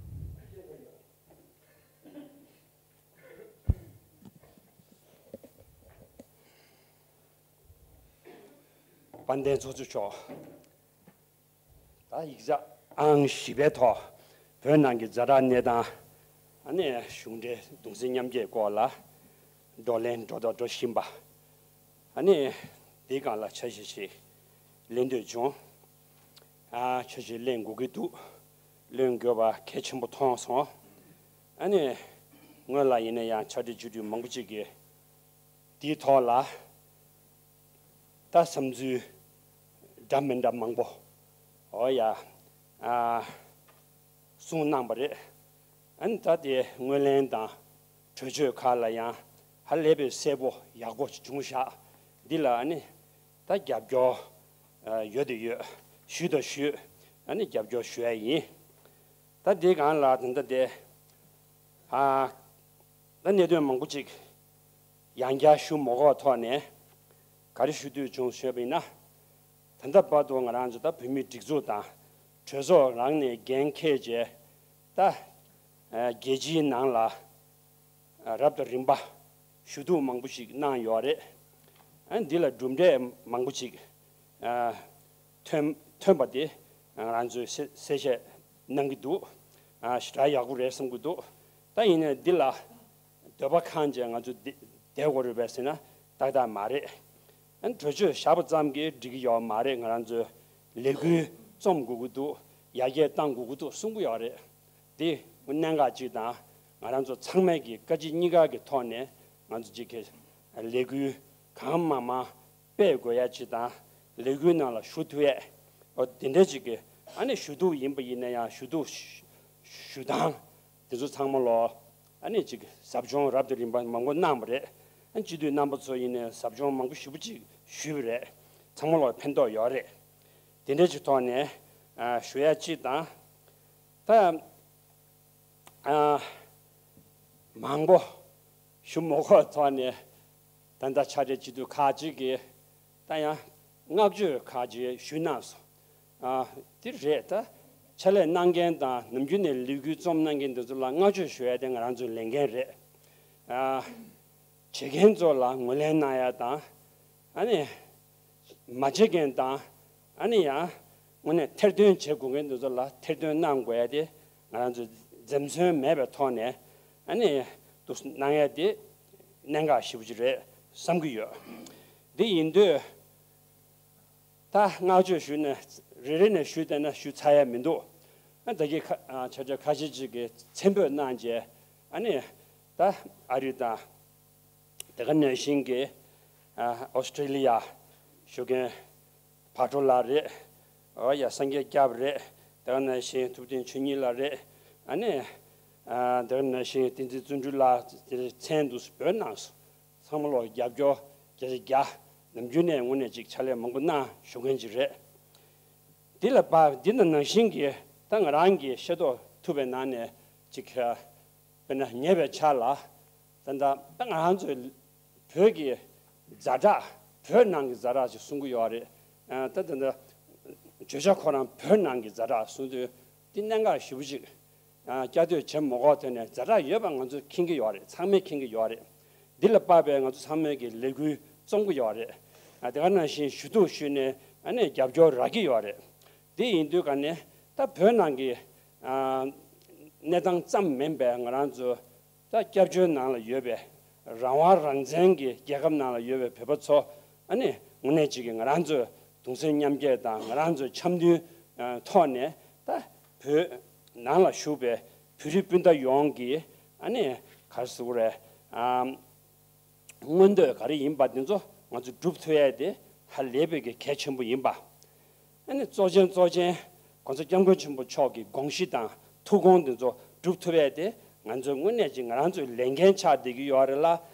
དཔལ་ལྡན་ཚོགས་གཙོ་མཆོག་ད་ཡིག་ཆ་ཨང་བཞི་པའི་ཐོག་བོད་ནང་གི་ཛ་དྲག་གནས་སྟངས། ཨ་ནི་གཞུང་འབྲེལ་གདུང་སེམས་མཉམ་སྐྱེད་སྐོར་ལ་བགྲོ་གླེང་འགྲོ་དང་འགྲོ་བཞིན་པ། ཨ་ནི་འདིའི་སྒང་ལ་འཆར་གཞི་ཞིག་ལེན་འདོད་བྱུང་། ཨ་འཆར་གཞི་ལེན་དགོས་ཀྱི་འདུག་ལེན་དགོས་པ་གལ་ཆེན་པོ་མཐོང་སོང་། ཨ་ནི་སྔོན་ལ་ཡིན་ན་ཡང་ཕྱག་སྦྲེལ་བྱེད་དུས་མང་པོ་ཅིག་གིས་དེའི་ཐོག་ལ། ད་བསམ་ཚུལ་འདྲ་མི་འདྲ་མང་པོ་འོ་ཡ་ཨ་གསུངས་གནང་པ་རེད། ཨ་ནི་ད་དེ་ངོས་ལེན་དང་གྲོས་ཆོད་ཁག་ལ་ཡང་ཧ་ལས་པའི་གསལ་པོ་ཡག་པོ་བྱུང་བཞག་འདི་ལ་ཨ་ནི་ད་རྒྱབ་སྐྱོར་ཨ་ཡོད་དེ་ཡོད། ཞུས་དང་ཞུས། ཨ་ནི་རྒྱབ་སྐྱོར་ཞུ་ཡ་ཡིན། ད་འདི་སྒང་ལ་ད་ལྟ་དེ་ཨ་ད་གནད་དོན་མང་པོ་ཅིག་ཡང་བསྐྱར་ཞུ་མ་དགོས་ཐོག་ནས་ག་རེ་ཞུ་འདོད་བྱུང་ཞུས་པ་ཡིན་ན། ད་ལྟ་བར་དུ་ང་རང་ཚོ་ད་བོད་མིའི་སྒྲིག་འཛུགས་དང་གྲོས་ཚོགས་རང་ནས་འགན་འཁྱེར་བྱས་ད་རྒྱལ་སྤྱིའི་ནང་ལ་རབ་དང་རིམ་པ་ཞུ་གཏུག་མང་པོ་ཞིག་གནང་ཡོད་རེད། ཨ་འདི་ལ་གྲུབ་འབྲས་མང་པོ་ཞིག་ཐོན་ཐོན་པ་དེ་ང་རང་ཚོས་གསལ་གསལ་བཤད་གནང་གི་འདུག་ཞེ་དྲག་ཡག་པོ་རེད་བསམ་གྱི་འདུག་ད་ཡིན་ནའི་འདི་ལ་འདོད་པ་ཁེངས་བྱས་ང་ཚོ་བསྡད་དགོས་རེད་པས་ཟེར་ན་ཏག་ཏག་མ་རེད། ཨ་གྲོས་ཆོད་བཞག་པ་ཙམ་གྱིས་འགྲིག་གི་ཡོད་མ་རེད། ང་རང་ཚོས་ལས་འགུལ་རྩོམ་དགོས་ཀྱི་འདུག་ཡར་རྒྱས་གཏང་དགོས་ཀྱི་འདུག་གསུང་གི་ཡོད་རེད། འདི་གནད་འགག་ཅིག་དང་ང་རང་ཚོ་ཚང་མས་ཀྱི་བཀའ་སྤྱི་གཉིས་ཀ་གི་ཐོག་ནས་ང་ཚོ་གཅིག་གི་ལས་འགུལ་གང་མང་མང་སྤེལ་དགོས་ཡ་ཅིག་དང་ལས་འགུལ་ནང་ལ་ཞུགས་ཐུབ་ཡས་འོ་དེ་འདྲ་ཅིག་གི་ཨ་ནི་ཞུ་གཏུག་ཡིན་པ་ཡིན་ན་ཡང་ཞུ་གཏུག་ཞུ་སྟངས་དེ་ཚོ་ཚང་མ་ལོ་ཨ་ནི་ཅིག་ཟབ་སྦྱོང་རབ་དང་རིམ་པ་མང་པོ་གནང་བ་རེད། ཨ་སྤྱི་འཐུས་རྣམ་པ་ཚོ་ཡིན་ནའི་ཟབ་སྦྱོང་མང་པོ་ཞེ་པོ་ཅིག་ཞུས་པ་རེད། ཚང་མ་ལོ་ཕན་ཐོགས་ཡོད་རེད། དེ་འདྲ་ཅིག་ཐོག་ནས་ཨ་ཞུ་ཡ་ཅིག་དང་། ད་ཨ་མང་པོ་ཞུ་མ་དགོས་ཐོག་ནས་ད་ལྟ་ཕྱག་སྦྲེལ་སྤྱི་འཐུས་ཁག་ཅིག་གིས་ད་ཡང་བསྔགས་བརྗོད་ཁག་ཅིག་ཞུས་གནང་སོང་། ཨ་དེ་རེད། ད་ཕྱག་ལས་གནང་མཁན་དང་ནམ་རྒྱུན་ནས་ལས་འགུལ་རྩོམ་གནང་མཁན་དེ་ཚོ་ལ་བསྔགས་བརྗོད་ཞུ་ཡ་དེ་ང་རང་ཚོའི་ལས་འགན་རེད། ཨ་བྱེད་མཁན་ཚོ་ལ་ངོས་ལེན་གནང་ཡ་དང་། ཨ་ནི་མ་བྱེད་མཁན་དང་། ཨ་ནི་ཡང་དངོས་གནས་ཐེར་འདོན་བྱེད་དགོས་མཁན་དེ་ཚོ་ལ་ཐེར་འདོན་གནང་དགོས་ཡ་དེ་ང་རང་ཚོས་འཛེམ་ཟོན་མེད་པའི་ཐོག་ནས་ཨ་ནི་འདུག་གནང་ཡ་དེ་གནད་འགག་ཞེ་པོ་ཅིག་རེད་བསམ་གྱི་ཡོད། འདི་ཡིན་དུས་ད་བསྔགས་བརྗོད་ཞུས་ནས་རེ་རེ་ནས་ཞུས་བསྡད་ན་ཞུ་ཚར་ཡ་མི་འདུག་ཨ་ད་གིན་ཁ་ཨ་ཆ་ཆ་ཁ་ཤས་ཅིག་གིས་མཚན་འབོད་གནང་རྗེས་ཨ་ནི་ད་ཨ་རི་དང་། དེ་ག་ནང་བཞིན་གྱི་ཨ་ཨོ་སི་ཀྲི་ལི་ཡ་བཞུགས་མཁན་བག་གྲོ་ལགས་རེད། ཨོ་ཡ་སངས་རྒྱས་སྐྱབས་རེད། དེ་ག་ནང་བཞིན་ཐུབ་བསྟན་ཆོས་ཉིད་ལགས་རེད། ཨ་ནི་ ཨ་དེ་ནང་བཞིན་བསྟན་འཛིན་བརྩོན་འགྲུས་ལགས་དེ་མཚན་དུ་བོད་ནང་སོང་། ཚང་མ་ལོ་རྒྱབ་སྐྱོར་བརྒྱ་ཆ་བརྒྱ། ནམ་རྒྱུན་ནས་དངོས་གནས་ཅིག་ཕྱག་ལས་མང་པོ་གནང་བཞུགས་མཁན་ཅིག་རེད། འདི་ལ་བབ་འདི་ནང་ནང་བཞིན་གྱི་ད་ང་རང་གི་ཤེས་རྟོགས་ཐུབ་པའི་ནང་ནས་ཅིག་དཔེར་ན་ཉེ་བའི་ཆར་ལ་ད་ད་ད་ང་རང་ཚོའི་བོད་ཀྱི་ཛ་དྲག་བོད་ནང་གི་ཛ་དྲག་ཅིག་གསུང་གི་ཡོད་རེད། ད་ད་ད་བརྗོད་བྱ་ཁོ་རང་བོད་ནང་གི་ཛ་དྲག་གསུང་དུས་འདི་གནད་འགག་ཞེ་པོ་ཅིག་བསྐྱར་ཟློས་བྱེད་མ་དགོས། དེ་ནས་ཛ་དྲག་ཡོད་པ་ང་ཚོས་མཁྱེན་གྱི་ཡོད་རེད། ཚང་མས་མཁྱེན་གྱི་ཡོད་རེད། འདི་ལ་དཔག་པའི་ང་ཚོ་ཚང་མས་ཀྱི་ལས་འགུལ་རྩོམ་གྱི་ཡོད་རེད། དེ་ག་ནང་བཞིན་ཞུ་གཏུག་ཞུས་ནས་ཨ་ནི་རྒྱབ་སྐྱོར་རག་གི་ཡོད་རེད། འདི་ཡིན་དུས་ག་ནས་ད་བོད་ནང་གི་གནས་སྟངས་ཙམ་མིན་པའི་ང་རང་ཚོ་ད་སྐྱབས་བཅོལ་ནང་ལ་ཡོད་པའི་རང་དབང་རང་བཙན་གྱི་རྒྱལ་ཁབ་ནང་ལ་ཡོད་པའི་བོད་པ་ཚོ་ཨ་ནི་དངོས་གནས་ཅིག་གི་ང་རང་ཚོའི་གདུང་སེམས་མཉམ་སྐྱེད་དང་ང་རང་ཚོའི་འཆམ་མཐུན་ཐོག་ནས་ད་བོད་ནང་ལ་བཞུགས་པའི་བོད་རིགས་སྤུན་ཟླ་ཡོངས་ཀྱིས་ཨ་ནི་ག་རེ་ཟེར་དགོས་རེད། མངོན་འདོད་ག་རེ་ཡིན་པ་དེ་ཚོ་ང་ཚོས་སྒྲུབ་ཐུབ་ཡས་དེ་ཧ་ལས་པའི་གི་གལ་ཆེན་པོ་ཡིན་པ། ཨ་ནི་གཙོ་ཆེན་གཙོ་ཆེན་༸གོང་ས་༸སྐྱབས་མགོན་ཆེན་པོ་མཆོག་གི་དགོངས་གཞི་དང་ཐུགས་དགོངས་དེ་ཚོ་སྒྲུབ་ཐུབ་ཡས་དེ་ང་ཚོས་དངོས་གནས་ཀྱི་ང་རང་ཚོའི་ལས་འགན་ཆགས་བསྡད་ཀྱི་ཡོད་རེད་ལ།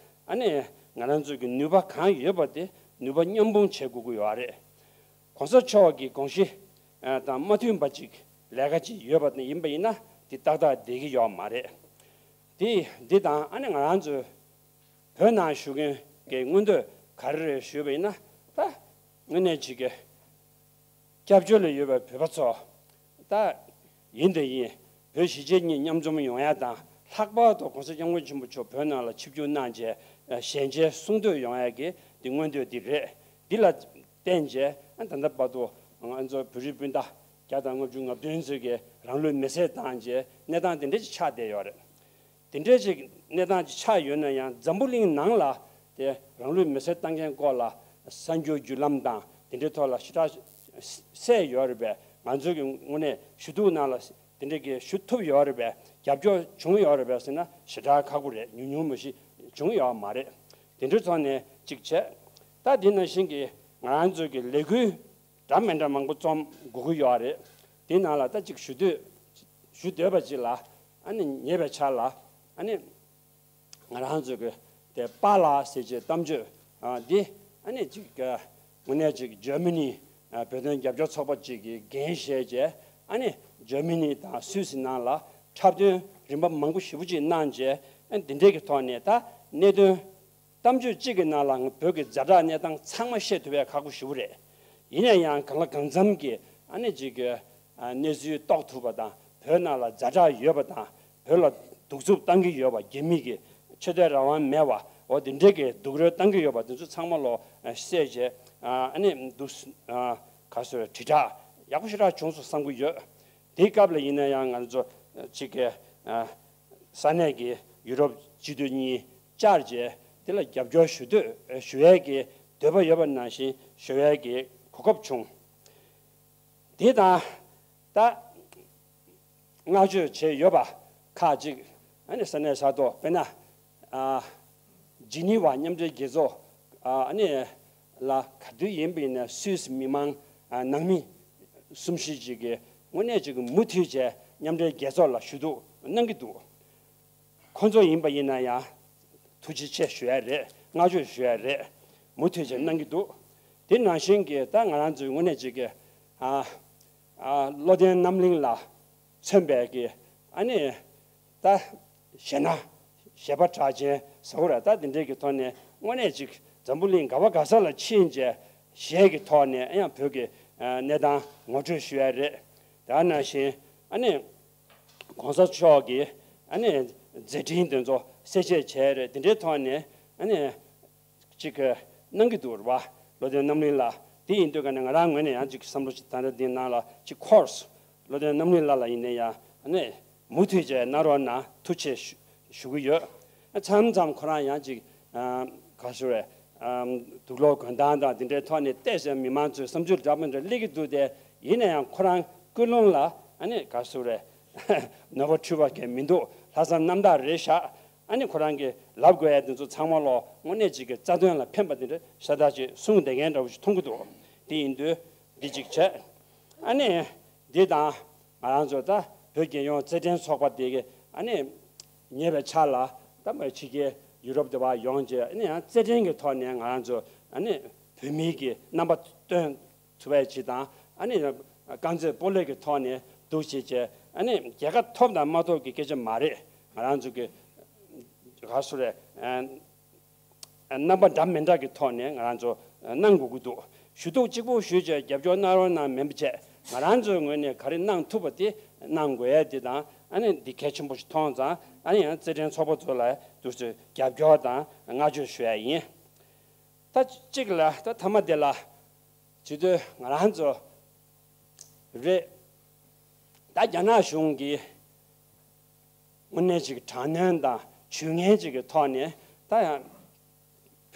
ཨ་ནི་ང་རང་ཚོའི་གི་ནུས་པ་གང་ཡོད་པ་དེ་ནུས་པ་མཉམ་སྤུངས་བྱེད་དགོས་ཀྱི་ཡོད་རེད། ༸གོང་ས་མཆོག་གི་དགོངས་གཞི་དང་མ་མཐུན་པ་ཅིག་ལས་ཀ་ཅིག་ཡོད་པ་ཡིན་པ་ཡིན་ན་དེ་ཏག་ཏག་བསྡད་ཀྱི་ཡོད་མ་རེད། དེ་འདི་དང་ཨ་ནི་ང་རང་ཚོའི་བོད་ནང་བཞུགས་མཁན་གྱི་མངོན་འདོད་ག་རེ་རེད་ཞུས་པ་ཡིན་ན། ད་དངོས་གནས་ཅིག་གི་སྐྱབས་བཅོལ་ལ་ཡོད་པའི་བོད་པ་ཚོ་ད་ཡིན་དང་ཡིན་བོད་གཞིས་བྱེས་གཉིས་མཉམ་འཛོམས་ཡོང་ཡ་དང་ལྷག་པར་དུ་༸གོང་ས་༸སྐྱབས་མགོན་ཆེན་པོ་མཆོག་བོད་ནང་ལ་ཆིབས་བསྒྱུར་གནང་རྗེས་ཞལ་མཇལ་གསུང་ཐོས་ཡོང་ཡ་གི་འདི་མངོན་འདོད་འདི་རེད། འདི་ལ་བརྟེན་རྗེས་ད་ལྟ་བར་དུ་ང་ཚོ་བོད་རིགས་སྤུན་ཟླ་བརྒྱ་དང་ལྔ་བཅུ་ང་བདུན་ཚོས་ཀྱི་རང་ལུས་མེར་སྲེག་བཏང་རྗེས་གནས་སྟངས་དེ་འདྲ་ཅིག་ཆགས་བསྡད་ཡོད་རེད། དེ་འདྲའི་ཅིག་གནས་སྟངས་ཅིག་ཆགས་ཡོད་ན་ཡང་འཛམ་བུ་གླིང་ནང་ལ་དེ་རང་ལུས་མེར་སྲེག་བཏང་མཁན་སྐོར་ལ་གསར་འགྱུར་བརྒྱུད་ལམ་དང་དེ་འདྲའི་ཐོག་ལ་ཞེ་དྲག་གསལ་ཡོད་རེད་པས། ང་ཚོའི་གི་དངོས་གནས་ཞུ་གཏུག་ནང་ལ་དེ་འདྲའི་གི་ཞུ་ཐུབ་ཡོད་རེད་པས། རྒྱབ་སྐྱོར་བྱུང་ཡོད་རེད་པས་ཟེར་ན་ཞེ་དྲག་ཁག་པོ་རེད། ཉུང་ཉུང་མ་ཞིག་བྱུང་ཡོད་མ་རེད། དེ་འདྲའི་ཐོག་ནས་ཅིག་བྱས། ད་དེ་ནང་བཞིན་གི་ང་རང་ཚོའི་གི་ལས་འགུལ་འདྲ་མི་འདྲ་མང་པོ་རྩོམ་དགོས་ཀྱི་ཡོད་རེད། དེ་ནང་ལ་ད་ཅིག་ཞུ་འདོད་ཞུ་འདོད་པ་ཅིག་ལ་ཨ་ནི་ཉེ་བའི་ཆར་ལ་ཨ་ནི་ང་རང་ཚོ་གི་དེ་པཱ་ལགས་ཟེར་བྱས་གཏམ་བརྗོད་ཨ་འདི་ཨ་ནི་ཅིག་དངོས་གནས་ཅིག་ཇར་མ་ནི་ཨ་བོད་དོན་རྒྱབ་སྐྱོར་ཚོགས་པ་ཅིག་གིས་འགན་བཞེས་བྱས་ཨ་ནི་ཇར་མ་ནི་དང་སུད་སི་ནང་ལ་འཁྲབ་སྟོན་རིམ་པ་མང་པོ་ཞེ་པོ་ཅིག་གནང་བྱས། ཨ་འདི་འདྲའི་གི་ཐོག་ནས་ད་གནད་དོན་གཏམ་བརྗོད་གཅིག་གི་ནང་ལ་ང་བོད་ཀྱི་ཛ་དྲག་གནས་སྟངས་ཚང་མ་བཤད་ཐུབ་པའི་ཁག་པོ་ཞེ་པོ་རེད། ཡིན་ན་ཡང་གང་ལ་གང་འཚམ་གྱི་ཨ་ནི་ཅིག་གི་ཨ་གནས་ཚུལ་རྟོགས་ཐུབ་པ་དང་བོད་ནང་ལ་ཛ་དྲག་ཡོད་པ་དང་བོད་ལ་གདུག་རྩུབ་བཏང་གི་ཡོད་པ། རྒྱ་མི་གི་ཆོས་དད་རང་དབང་མེད་པ་འོ་དེ་འདྲའི་གི་སྡུག་རུས་བཏང་གི་ཡོད་པ་དེ་ཚོ་ཚང་མ་ལོ་ཨ་བཤད་བྱས་ཨ་ནི་འདུག་ཨ་ག་སོ་དྲིལ་བསྒྲགས་ཡག་པོ་ཞེ་དྲག་བྱུང་སོང་བསམ་གྱི་ཡོད། དེའི་སྐབས་ལ་ཡིན་ན་ཡང་ང་ཚོ་གཅིག་གི་ས་གནས་ཀྱི་ཡུ་རོབ་སྤྱི་འཐུས་གཉིས་བཅར་རྗེས་དེ་ལ་རྒྱབ་སྐྱོར་ཞུ་འདོད་ཞུ་ཡས་ཀྱི་འདོད་པ་ཡོད་པ་ནང་བཞིན་ཞུ་ཡས་ཀྱི་གོ་སྐབས་བྱུང་། དེ་དང་ད་བསྔགས་བརྗོད་བྱས་ཡོད་པ་ཁག་ཅིག་ཨ་ནི་ས་གནས་ས་ཐོག་དཔེར་ན། ཨ་ཇི་ནི་ཝ་མཉམ་འབྲེལ་རྒྱལ་ཚོགས་ཨ་ནི་ལ་ག་དུས་ཡིན་པ་ཡིན་ན་སུད་སི་མི་མང་ཨ་ནང་མི་གསུམ་བཞི་ཅིག་གིས་དངོས་གནས་ཅིག་གིས་མུ་མཐུད་བྱས་མཉམ་འབྲེལ་རྒྱལ་ཚོགས་ལ་ཞུ་གཏུག་གནང་གི་འདུག་ཁོང་ཚོ་ཡིན་པ་ཡིན་ན་ཡང་ཐུགས་རྗེ་ཆེ་ཞུ་ཡ་རེད། བསྔགས་བརྗོད་ཞུ་ཡ་རེད། མུ་མཐུད་བྱས་གནང་གི་འདུག་དེ་ནང་བཞིན་གྱི་ད་ང་རང་ཚོའི་དངོས་གནས་ཅིག་གི་ཨ་ཨ་བློ་ལྡན་རྣམ་གླིང་ལ་མཚོན་པའི་གི་ཨ་ནི་ད་གཞས་སྣ་གཞས་པ་གྲགས་ཅན་ཟེར་བ་རེད། ད་དེ་འདྲའི་གི་ཐོག་ནས་དངོས་གནས་ཅིག་འཛམ་བུ་གླིང་ག་བ་ག་ས་ལ་ཕྱིན་བྱས་གཞས་ཀྱི་ཐོག་ནས་ཡང་བོད་ཀྱི་ཨ་གནས་སྟངས་ངོ་སྤྲོད་ཞུ་ཡ་རེད། དེ་ནང་བཞིན་ཨ་ནི་༸གོང་ས་མཆོག་གི་ཨ་ནི་མཛད་འཕྲིན་དེ་ཚོ་གསལ་བཤད་བྱས་རེད། དེ་འདྲའི་ཐོག་ནས་ཨ་ནི་ཅིག་གནང་གི་འདུག་རེད་བ། བློ་ལྡན་རྣམ་གླིང་ལགས། དེ་ཡིན་དུས་ཀ་ནས་ང་རང་ངོས་ནས་ཡང་ཅིག་བསམ་བློ་ཅིག་ད་ལྟ་འདི་ནང་ལ་ཅིག་འཁོར་སོང་། བློ་ལྡན་རྣམ་གླིང་ལགས་ལ་ཡིན་ནའི་ཡང་ཨ་ནི་མུ་མཐུད་བྱས་གནང་རོགས་གནང་ཐུགས་རྗེ་ཆེ་ཞུ་ཞུ་གི་ཡོད། མཚམས་མཚམས་ཁོ་རང་ཡང་ཅིག་ཨ་ག་ཞུ་རེད། ཨམ་དུག་ལོག་གོན་སྟངས་དང་དེ་འདྲའི་ཐོག་ནས་བལྟས་ཟེར་མི་མང་ཚོས་བསམ་ཚུལ་འདྲ་མི་འདྲ་སླེབས་ཀྱི་འདུག་སྟེ། ཡིན་ན་ཡང་ཁོ་རང་ཀུན་སློང་ལ་ཨ་ནི་ག་ཞུ་རེད། ནོར་བ་འཁྲུལ་བ་གང་མི་འདུག་ལྷག་བསམ་རྣམ་དག་རེད་ཤག་ཨ་ནི་ཁོ་རང་གིས་ལབ་དགོས་ཡ་དེ་ཚོ་ཚང་མ་ལོ་དངོས་གནས་ཅིག་གི་རྩ་དོན་ལ་ཕན་པ་དེ་འདྲ་ཤ་སྟག་ཅིག་གསུངས་བསྡད་མཁན་འདྲ་བོ་ཞིག་མཐོང་གི་འདུག་དེ་ཡིན་དུས་འདི་ཅིག་བྱས། ཨ་ནི་འདི་དང་ང་རང་ཚོ་ད་བོད་རྒྱལ་ཡོངས་རྩེད་འགྲན་ཚོགས་པ་དེ་གི་ཨ་ནི་ ཉེ་བའི་ཆར་ལ་ད་མ་ཕྱི་རྒྱལ་ཡུ་རོབ་དེ་བ་ཡོང་རྗེས་ཨ་ནི་ཡང་རྩེད་འགྲན་གྱི་ཐོག་ནས་ང་རང་ཚོ་ཨ་ནི་བོད་མིའི་གི་རྣམ་པ་སྟོན་ཐུབ་པའི་ཆེད་དང་ཨ་ནི་རྐང་རྩེད་སྤོ་ལོ་གི་ཐོག་ནས་འདུག་བྱས་བྱས་ཨ་ནི་རྒྱལ་ཁ་ཐོབ་དང་མ་ཐོབ་ཀྱི་སྐད་ཆ་མ་རེད། ང་རང་ཚོ་གི་ག་སུ་རེད། རྣམ་པ་འདྲ་མི་འདྲ་གི་ཐོག་ནས་ང་རང་ཚོ་གནང་དགོས་ཀྱི་འདུག་ཞུ་གཏུག་གཅིག་པུ་ཞུས་བྱས་རྒྱབ་སྐྱོར་གནང་རོགས་གནང་མིན་པ་བྱས་ང་རང་ཚོའི་ངོས་ནས་ག་རེ་གནང་ཐུབ་པ་དེ་གནང་དགོས་ཡ་དེ་དང་ཨ་ནི་འདི་གལ་ཆེན་པོ་ཞིག་མཐོང་ཙང་ཨ་ནི་ཡང་རྩེད་འགྲན་ཚོགས་པ་ཚོ་ལ་དུས་ཚོད་རྒྱབ་སྐྱོར་དང་བསྔགས་བརྗོད་ཞུ་ཡ་ཡིན། ད་གཅིག་ལ་ད་མཐའ་མ་དེ་ལ་བྱེད་དུས་ང་རང་ཚོ་རེད། ད་རྒྱ་ནག་གཞུང་གིས་དངོས་གནས་ཅིག་དྲག་གནོན་དང་ཇུས་ངན་ཅིག་གི་ཐོག་ནས་ད་ཡང་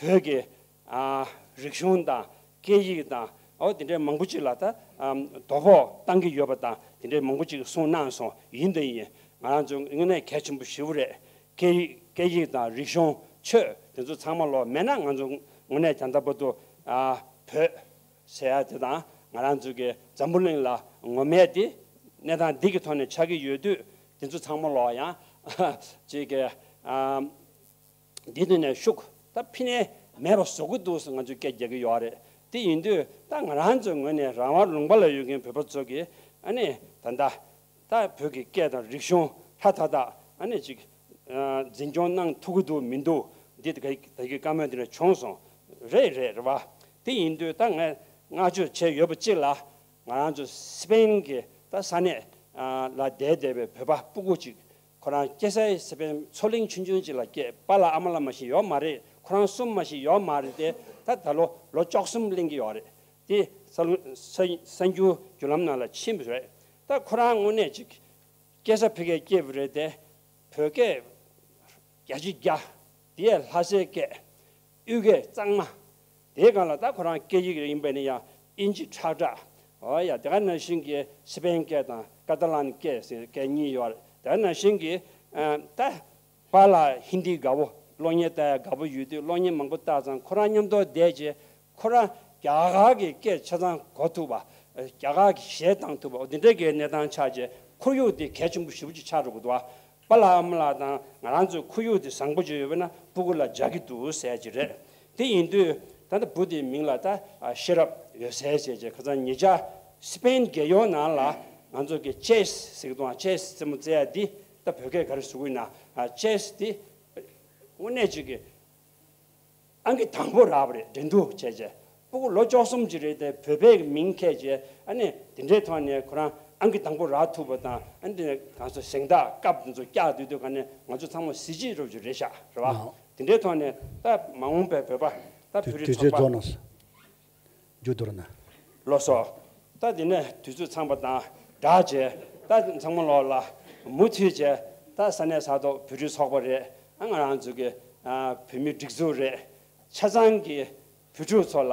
བོད་ཀྱི་ཨ་རིག་གཞུང་དང་སྐད་ཡིག་དང་འོ་དེ་འདྲའི་མང་པོ་ཅིག་ལ་ད་ཨམ་དོ་ཕོག་བཏང་གི་ཡོད་པ་དང་དེ་འདྲའི་མང་པོ་ཅིག་གསུངས་གནང་སོང་། ཡིན་དང་ཡིན། ང་རང་ཚོ་དངོས་གནས་གལ་ཆེན་པོ་ཞེ་པོ་རེད། སྐད་ཡིག་སྐད་ཡིག་དང་རིག་གཞུང་ཆོས་དེ་ཚོ་ཚང་མ་ལོག་མེད་ན་ང་ཚོ་དངོས་གནས་ད་ལྟ་བར་དུ་ཨ་བོད་ཟེར་ཡ་དེ་དང་ང་རང་ཚོ་གི་འཛམ་བུ་གླིང་ལ་ངོ་མས་དེ་གནས་སྟངས་འདི་གི་ཐོག་ནས་ཆགས་ཀྱི་ཡོད་དུས་དེ་ཚོ་ཚང་མ་ལོག་ཡང་ཅིག་གི་ཨ་འདི་དུས་ནས་ཤུགས་ད་ཕི་ནས་མེད་པ་བཟོ་གི་འདུག་ཟེར་ང་ཚོས་སྐད་རྒྱག་གི་ཡོད་རེད། དེ་ཡིན་དུས་ད་ང་རང་ཚོའི་ངོས་ནས་རང་དབང་ལུང་པ་ལ་ཡོད་མཁན་བོད་པ་ཚོ་གིས་ཨ་ནི་ད་ལྟ་ད་བོད་ཀྱི་སྐད་དང་རིག་གཞུང་ཧྲ་ཐག་ཐག་ཨ་ནི་ཅིག་འཛིན་སྐྱོང་གནང་ཐུབ་ཀྱི་འདུག་མི་འདུག་འདི་ད་གི་བཀའ་མོལ་འདི་ནས་བྱུང་སོང་། རེད་རེད་རེད་བ། དེ་ཡིན་དུས་ད་ངས་བསྔགས་བརྗོད་བྱས་ཡོད་པ་གཅིག་ལ་ང་རང་ཚོ་སི་པེན་གྱི་ད་ས་གནས་ལ་བསྡད་བསྡད་པའི་བོད་པ་སྤུ་གུ་ཅིག་ཁོ་རང་སྐྱེས་སའི་སི་པན་མཚོ་གླིང་ཆུང་ཆུང་ཅིག་ལ་སྐྱེས། པཱ་ལགས་ཨ་མ་ལགས་མ་ཞིག་ཡོད་མ་རེད། ཁོ་རང་གསུམ་མ་ཞིག་ཡོད་མ་རེད་དེ། ད་ད་ལོ་ལོ་བཅུ་གསུམ་གླེང་གི་ཡོད་རེད། དེ་གསར་གསར་གསར་འགྱུར་བརྒྱུད་ལམ་ནང་ལ་ཕྱིན་པ་རེད། ད་ཁོ་རང་དངོས་གནས་ཅིག་སྐྱེས་ས་ཕ་གིར་སྐྱེས་པ་རེད་དེ། བོད་སྐད་བརྒྱ་ཆ་བརྒྱ། དེ་ཡང་ལྷ་སའི་སྐད། གཡུལ་སྐད་གཙང་མ། དེའི་སྒང་ལ་ད་ཁོ་རང་སྐད་ཡིག་ཡིན་པ་ནི་ཡང་ཨིན་ཇི་ཁྲག་ཁྲག་འོ་ཡ། དེ་ག་ནང་བཞིན་གྱི་སི་པན་སྐད་དང་ཀ་ཏ་ལན་སྐད་ཟེར་སྐད་གཉིས་ཡོད་རེད། དེ་ག་ནང་བཞིན་གྱི་ཨ་ད་པཱ་ལགས་ཧིན་དི་དགའ་པོ། གློག་བརྙན་ལྟ་ཡ་དགའ་པོ་ཡོད་དུས་གློག་བརྙན་མང་པོ་བལྟས་ཙང་ཁོ་རང་མཉམ་དུ་བསྡད་རྗེས་ཁོ་རང་རྒྱ་གར་གྱི་སྐད་ཆ་ཚང་གོ་ཐུབ་པ། རྒྱ་གར་གྱི་གཞས་བཏང་ཐུབ་པ། འོ་དེ་འདྲའི་གི་གནས་སྟངས་ཆགས་རྗེས་ཁོར་ཡུག་དེ་གལ་ཆེན་པོ་ཞེ་པོ་ཅིག་ཆགས་འགྲོ་གི་འདུག་བ། པཱ་ལགས་ཨ་མ་ལགས་དང་ང་རང་ཚོའི་ཁོར་ཡུག་དེ་བཟང་པོ་ཅིག་ཡོད་པས་ན་སྤུ་གུ་ལ་འཇགས་ཀྱི་འདུག་ཟེར་གྱི་རེད། དེ་ཡིན་དུས་ད་ལྟ་བུ་དེའི་མིང་ལ་ད་ཤེས་རབ་འོད་གསལ་ཟེར་གྱི། ཁ་སང་ཉེ་ཆར་སི་པེན་རྒྱལ་ཡོངས་ནང་ལ་ང་ཚོ་གི་ཅེས་ཟེར་གི་འདུག་ཨ་ཅེས་རྩེད་མོ་རྩེ་ཡ་འདི་ད་བོད་སྐད་ག་རེ་ཟེར་གི་ཡིན་ན། ཨ་ཅེས་འདི་དངོས་གནས་ཅིག་གི་ཨང་ཀི་དང་པོ་རག་པ་རེད། འགྲན་བསྡུར་བྱས་རྗེས་སྤུ་གུ་ལོ་བཅུ་གསུམ་ཅིག་རེད་དེ། བོད་པའི་མིང་ཁྱེར་རྗེས་ཨ་ནི་དེ་འདྲའི་ཐོག་ནས་ཁོ་རང་ཨང་ཀི་དང་པོ་རག་ཐུབ་པ་དང་། ཨ་ནི་དེ་ནས་གང་ཟག་གཟེངས་རྟགས་སྐབས་དེ་ཚོ་བཀྱག་སྡོད་དུས་ག་ནས་ང་ཚོ་ཚང་མ་གཟི་བརྗིད་རོབ་ཅིག་རེད་ཤག་རེད་བ། ཨོ། དེ་འདྲའི་ཐོག་ནས་ད་མ་འོངས་པའི་བོད་པ་ད་དུས་བོད་རིགས་དུས་ཚོད་ཚོགས་པ་རྫོགས་ན། མཇུག་བསྡུ་རོགས་གནང་། ལགས་སོ། ད་དེ་ནས་དུས་ཚོད་ཚང་པ་དང་སྦྲགས་བྱས་ད་ཚང་མ་ལོག་ལ་མུ་མཐུད་བྱས་ད་ས་གནས་ས་ཐོག་བོད་རིགས་ཚོགས་པ་རེད། ཨ་ང་རང་ཚོ་གི་ཨ་བོད་མི་སྒྲིག་འཛུགས་རེད། ཆ་ཚང་གི་བོད་ཕྲུག་ཚོ་ལ་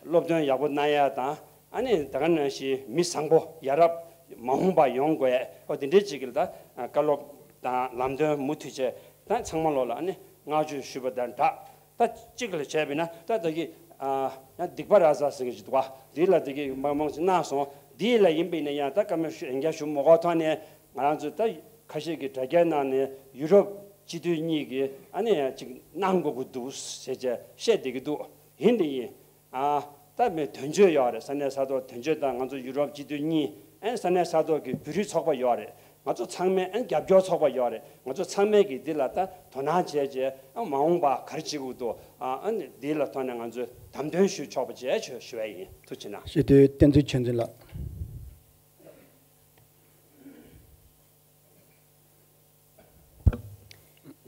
སློབ་སྟོན་ཡག་པོ་གནང་ཡ་དང་། ཨ་ནི་ད་ག་ནང་བཞིན་མི་བཟང་པོ་ཡ་རབས་མ་འོངས་པ་ཡོང་དགོས། ཨོ་དེ་འདྲའི་ཅིག་གི་ད་བཀའ་སློབ་དང་ལམ་སྟོན་མུ་མཐུད་བྱས་ད་ཚང་མ་ལོག་ལ་ཨ་ནི་བསྔགས་བརྗོད་ཞུས་པ་དང་སྦྲགས། ད་གཅིག་ལ་བྱས་པས་ན་ད་ད་གི་ཨ་ཡང་སྡིག་པ་ར་ཟ་ཟེར་གྱི་འདུག་བ། འདི་ལ་ད་གི་མང་མང་ཞིག་གནང་སོང་། འདི་ལ་ཡིན་པས་ན་ཡང་ད་བཀའ་མོལ་ཞུ་ཡན་རྒྱ་ཞུ་མ་དགོས་ཐོག་ནས་ང་རང་ཚོ་ད་ཁ་ཤས་ཀྱི་དྲ་རྒྱའི་ནང་ནས་ཡུ་རོབ་སྤྱི་འཐུས་གཉིས་ཀྱིས་ཨ་ནི་ཡང་ཅིག་གནང་དགོས་ཀྱི་འདུག་ཟེར་བྱས་བཤད་བསྡད་ཀྱི་འདུག་ཡིན་དེ་ཡིན། ཨ་ད་མི་དོན་གཅོད་ཡོད་རེད། ས་གནས་ས་ཐོག་དོན་གཅོད་དང་ང་ཚོ་ཡུ་རོབ་སྤྱི་འཐུས་གཉིས། ཨན་ས་གནས་ས་ཐོག་གི་བོད་རིགས་ཚོགས་པ་ཡོད་རེད། ང་ཚོ་ཚང་མས་ཨན་རྒྱབ་སྐྱོར་ཚོགས་པ་ཡོད་རེད། ང་ཚོ་ཚང་མས་ཀྱི་འདི་ལ་ད་དོ་སྣང་བྱས་རྗེས་ཨ་མ་འོངས་པ་ག་རེ་བྱེད་དགོས་འདུག་ཨ་ཨ་ནི་འདི་ལ་ཐོག་ནས་ང་ཚོས་དམ་དོན་ཞུ་ཆོག་པ་བྱས་ཆོག་ཞུ་བ་ཡིན། ཐུགས་རྗེ་གནང་། སྤྱི་འཐུས་བསྟན་འཛིན་ཆོས་འཛིན་ལགས།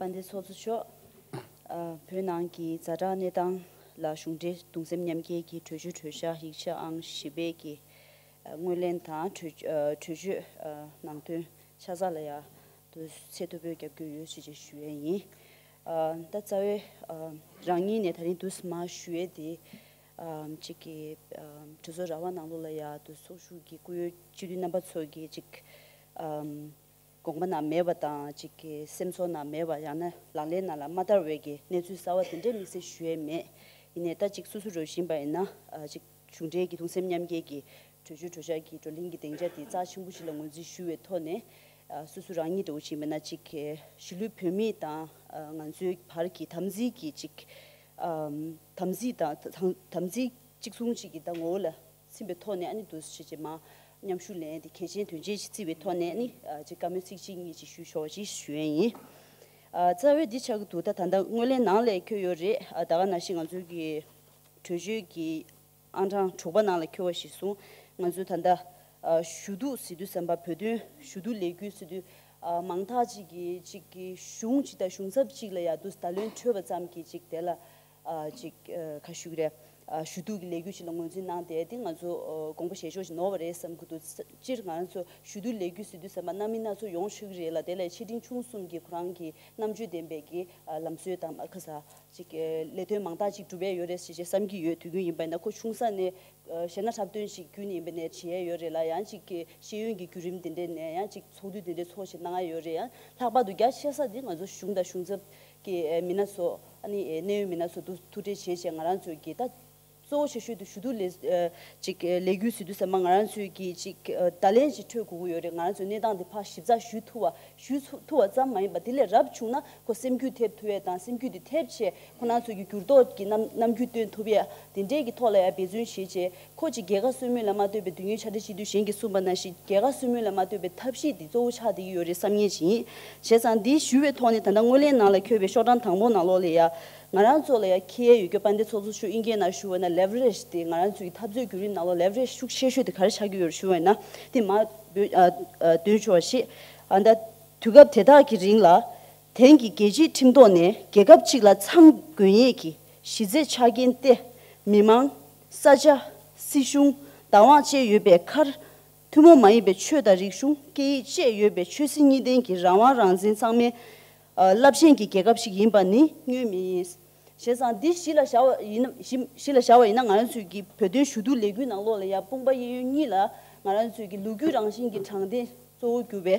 དཔལ་ལྡན་ཚོགས་གཙོ་མཆོག་ཨ་བོད་ནང་གི་ཛ་དྲག་གནས་སྟངས་ལ་གཞུང་འབྲེལ་གདུང་སེམས་མཉམ་སྐྱེད་ཀྱི་གྲོས་ཆོད་གྲོས་འཆར་ཡིག་ཆ་ཨང་བཞི་པའི་གི་ཨ་སྔོན་གླེང་དང་གྲོས་ཨ་གྲོས་ཆོད་ཨ་ནང་དོན་ཆ་ཚང་ལ་ཡ་དུ་ཚད་མཐོ་པོའི་རྒྱབ་སྐྱོར་ཡོད་ཅེས་ཅེས་ཞུ་ཡས་ཡིན། ཨ་ད་རྩ་བའི་ཨ་རང་ཉིད་ནས་ད་རིང་དུས་མ་ཞུ་ཡས་དེ་ཨ་གཅིག་གི་ཨ་གྲོས་ཚོགས་ར་བ་ནང་ལོགས་ལ་ཡ་དུ་ཚོགས་ཞུགས་ཀྱི་སྐུ་ཡོད་སྤྱི་འཐུས་རྣམ་པ་ཚོ་གི་གཅིག་ཨ་དགོངས་པ་ནང་མེད་པ་དང་གཅིག་གི་སེམས་ཚོར་ནང་མེད་པ། ཡང་ན་ལག་ལེན་ནང་ལ་མ་བསྟར་བའི་གི་གནས་ཚུལ་གསར་བ་དེ་འདྲའི་དམིགས་བསལ་ཞུ་ཡས་མེད། ཡིན་ནའི་ད་གཅིག་སོ་སོ་རུ་བཞིན་པ་ཡིན་ན་ཨ་གཅིག་གཞུང་འབྲེལ་གྱི་གདུང་སེམས་མཉམ་སྐྱེད་ཀྱི་གྲོས་ཆོད་གྲོས་འཆར་གྱི་བགྲོ་གླེང་གི་སྡིངས་ཆ་དེ་རྩ་ཆེན་པོ་ཞིག་ལ་ངོས་འཛིན་ཞུ་བའི་ཐོག་ནས་ ཨ་སོ་སོ་རང་ཉིད་འདྲ་བོ་ཞིག་མིན་ན་ཅིག་གི་གཞིས་ལུས་བོད་མི་དང་ཨ་ང་ཚོའི་བར་གྱི་དམ་འཛིན་གྱི་ཅིག་ཨམ་དམ་འཛིན་དང་དམ་དམ་འཛིན་གཅིག་མཚུངས་ཅིག་གི་ད་ངོ་བོ་ལ་ཕྱིན་པའི་ཐོག་ནས་ཨ་ནི་འདུག་སེ་བྱས་མ་མཉམ་ཞུགས་ལེན་དེ་གལ་ཆེན་དོན་ཆེན་ཞིག་བརྩིས་པའི་ཐོག་ནས་ནི་ཨ་ཅིག་བཀའ་མོལ་ཚིག་གཅིག་གཉིས་ཅིག་ཞུ་ཆོག་ཅིག་ཞུ་ཡས་ཡིན། ཨ་རྩ་བའི་འདི་ཆགས་ཀྱི་འདུག་ད་ད་ལྟ་སྔོན་གླེང་ནང་ལ་འཁོད་ཡོད་རེད། ཨ་ད་ག་ནང་བཞིན་ང་ཚོའི་གི་གྲོས་ཆོད་ཀྱི་ཨང་གྲངས་དྲུག་པ་ནང་ལ་འཁོད་པ་ཞིག་སོང་། ང་ཚོས་ད་ལྟ་ཨ་ཞུ་གཏུག་ཟེར་དུས་ཙམ་པ་བོད་དོན་ཞུ་གཏུག་ལས་འགུལ་ཟེར་དུས་ཨ་མང་དག་ཅིག་གིས་ཅིག་གི་གཞུང་ཅིག་དང་གཞུང་ཚབ་ཅིག་ལ་ཡ་འདུག་བརྡ་ལན་འཕྲོད་པ་ཙམ་གྱིས་ཅིག་དེ་ལ་ཨ་ཅིག་ཨ་ག་ཞུ་གི་རེད། ཨ་ཞུ་གཏུག་གི་ལས་འགུལ་ཞིག་ལ་ངོས་འཛིན་གནང་སྟེ་དེ་ང་ཚོ་ཨ་དགོངས་པ་བཞེས་ཕྱོགས་ཤིག་ནོར་བ་རེད་བསམ་གྱི་འདུག་སྤྱིར་ང་རང་ཚོ་ཞུ་གཏུག་ལས་འགུལ་ཟེར་དུས་ཙམ་པ་སྣ་མིན་སྣ་ཚོགས་ཡོང་ཆོག་གི་རེད་ལ། དེ་ལ་ཆེ་འབྲིང་ཆུང་གསུམ་གྱི་ཁོ་རང་གི་རྣམ་དཔྱོད་ལྡན་པའི་གི་ཨ་ལམ་སྲོལ་དང་ཨ་ཁ་ས་ཅིག་ལས་དོན་མང་དག་ཅིག་སྒྲུབ་ཡས་ཡོད་རེད་ཟེར་བྱས་བསམ་གྱི་ཡོད། དུས་རྒྱུན་ཡིན་པ་ཡིན་ན་ཁོ་ཆུང་ས་ནས་གཞས་སྣ་འཁྲབ་སྟོན་ཞིག་བརྒྱུད་ནས་ཡིན་པ་ནས་བྱེད་ཡས་ཡོད་རེད་ལ། ཡང་ཅིག་གི་ཤེས་ཡོན་གྱི་བརྒྱུད་རིམ་དེ་འདྲས་ནས་ཡང་ཅིག་ཚོགས་འདུ་དེ་འདྲས་ཚོགས་བྱས་གནང་ཡས་ཡོད་རེད། ཡང་ལྷག་པར་དུ་རྒྱ་ཆེ་ས་དེ་ང་ཚོ་གཞུང་དང་གཞུང་ཚབ་ཀྱི་མི་སྣ་ཚོ་ཨ་ནི་གནད་ཡོད་མི་སྣ་ཚོ་ཐུག་ཐུག་འཕྲད་བྱས་བྱས་ང་རང་ཚོའི་གི་ད་གཙོ་བོ་ཆེ་ཤོས་དེ་ཞུ་གཏུག་ལས་ཨ་ཅིག་ལས་འགུལ་ཟེར་དུས་ཙམ་པ་ང་རང་ཚོའི་གི་ཅིག་ཨ་བརྡ་ལན་ཞིག་འཕྲོད་དགོས་ཀྱི་ཡོད་རེད། ང་རང་ཚོའི་གནས་སྟངས་དེ་ཕར་ཞིབ་ཚགས་ཞུ་ཐུབ་པ་ཞུ་ཚུ་ཐུབ་པ་ཙམ་མ་ཡིན་པ་དེ་ལས་རབ་བྱུང་ན་ཁོ་སེམས་འགུལ་ཐེབས་ཐུབ་ཡས་དང་སེམས་འགུལ་དེ་ཐེབས་བྱས་ཁོ་རང་ཚོའི་གི་འགྱུར་ལྡོག་གི་རྣམ་རྣམ་འགྱུར་སྟོན་ཐུབ་ཡས་དེ་འདྲས་ཀྱི་ཐོག་ལ་ཡང་འབད་བརྩོན་བྱས་བྱས་ཁོ་ཅིག་རྒྱལ་ཁ་གསོ་མུས་ལ་མ་ལྟོས་པའི་མདུན་ངོས་ཆ་འདྲི་བྱེད་དུས་གཞན་གྱིས་གསུངས་པ་ནང་བཞིན་རྒྱལ་ཁ་གསོ་མུས་ལ་མ་ལྟོས་པའི་ཐབས་ཤེས་དེ་གཙོ་བོ་ཆགས་བསྡད་ཀྱི་ཡོད་རེད་བསམ་ངེས་ཅིག་ཡིན། བྱས་ཙང་འདི་ཞུ་བའི་ཐོག་ནས་ད་ལྟ་སྔོན་གླེང་ནང་ལ་འཁོད་པའི་ཤོག་གྲངས་དང་པོ་ནང་ལོགས་ལ་ཡ། ང་རང་ཚོ་ལ་ཡ་འཁེལ་ཡས་ཡོད་རྒྱུ་དཔལ་ལྡན་ཚོགས་གཙོ་མཆོག་དབྱིན་སྐད་ནང་ཞུ་བ་ན་ལེ་ཝ་རེཇ་དེ་ང་རང་ཚོའི་འཐབ་རྩོད་བརྒྱུད་རིམ་ནང་ལོགས་ལེ་ཝ་རེཇ་ཤུགས་ཆེ་ཤོས་དེ་ག་རེ་ཆགས་ཀྱི་ཡོད་རེད་ཞུ་བ་ཡིན་ན་དེ་མ་འདོན་ཨ་ཨ་འདོན་ཆོག་པ་ཞིག་ཨ་ད་དུས་སྐབས་དེ་དག་གི་རིང་ལ་དེང་གི་རྒྱལ་སྤྱིའི་ཁྲིམས་ཐོག་ནས་རྒྱལ་ཁབ་གཅིག་ལ་མཚམས་དགོན་ཡས་ཀྱི་གཞི་རྩའི་ཆ་རྐྱེན་སྟེ་མི་མང་། ས་ཆ། སྲིད་གཞུང་། བདག་དབང་བཅས་ཡོད་པའི་ཁར། ཐུན་མོང་མ་ཡིན་པའི་ཆོས་དང་རིག་གཞུང་སྐད་ཡིག་བཅས་ཡོད་པའི་ཆོས་སྲིད་གཉིས་ལྡན་གྱི་རང་དབང་རང་བཙན་ཚང་མའི་ཨ་རླབས་ཆེན་གྱི་རྒྱལ་ཁབ་ཞིག་ཡིན་པ་ནི་བསྙོན་མེད་ཡིན། བྱས་ཙང་འདི་གཞི་ལ་བཞག་པ་ཡིན་ན་གཞི་གཞི་ལ་བཞག་པ་ཡིན་ན་ང་རང་ཚོའི་གི་བོད་དོན་ཞུ་གཏུག་ལས་འགུལ་ནང་ལོགས་ལ་ཡང་དཔུང་པ་གཡས་གཡོན་གཉིས་ལ་ང་རང་ཚོའི་གི་ལོ་རྒྱུས་རང་བཞིན་གྱི་དྲང་བདེན་གཙོ་བོ་གྱུར་པའི་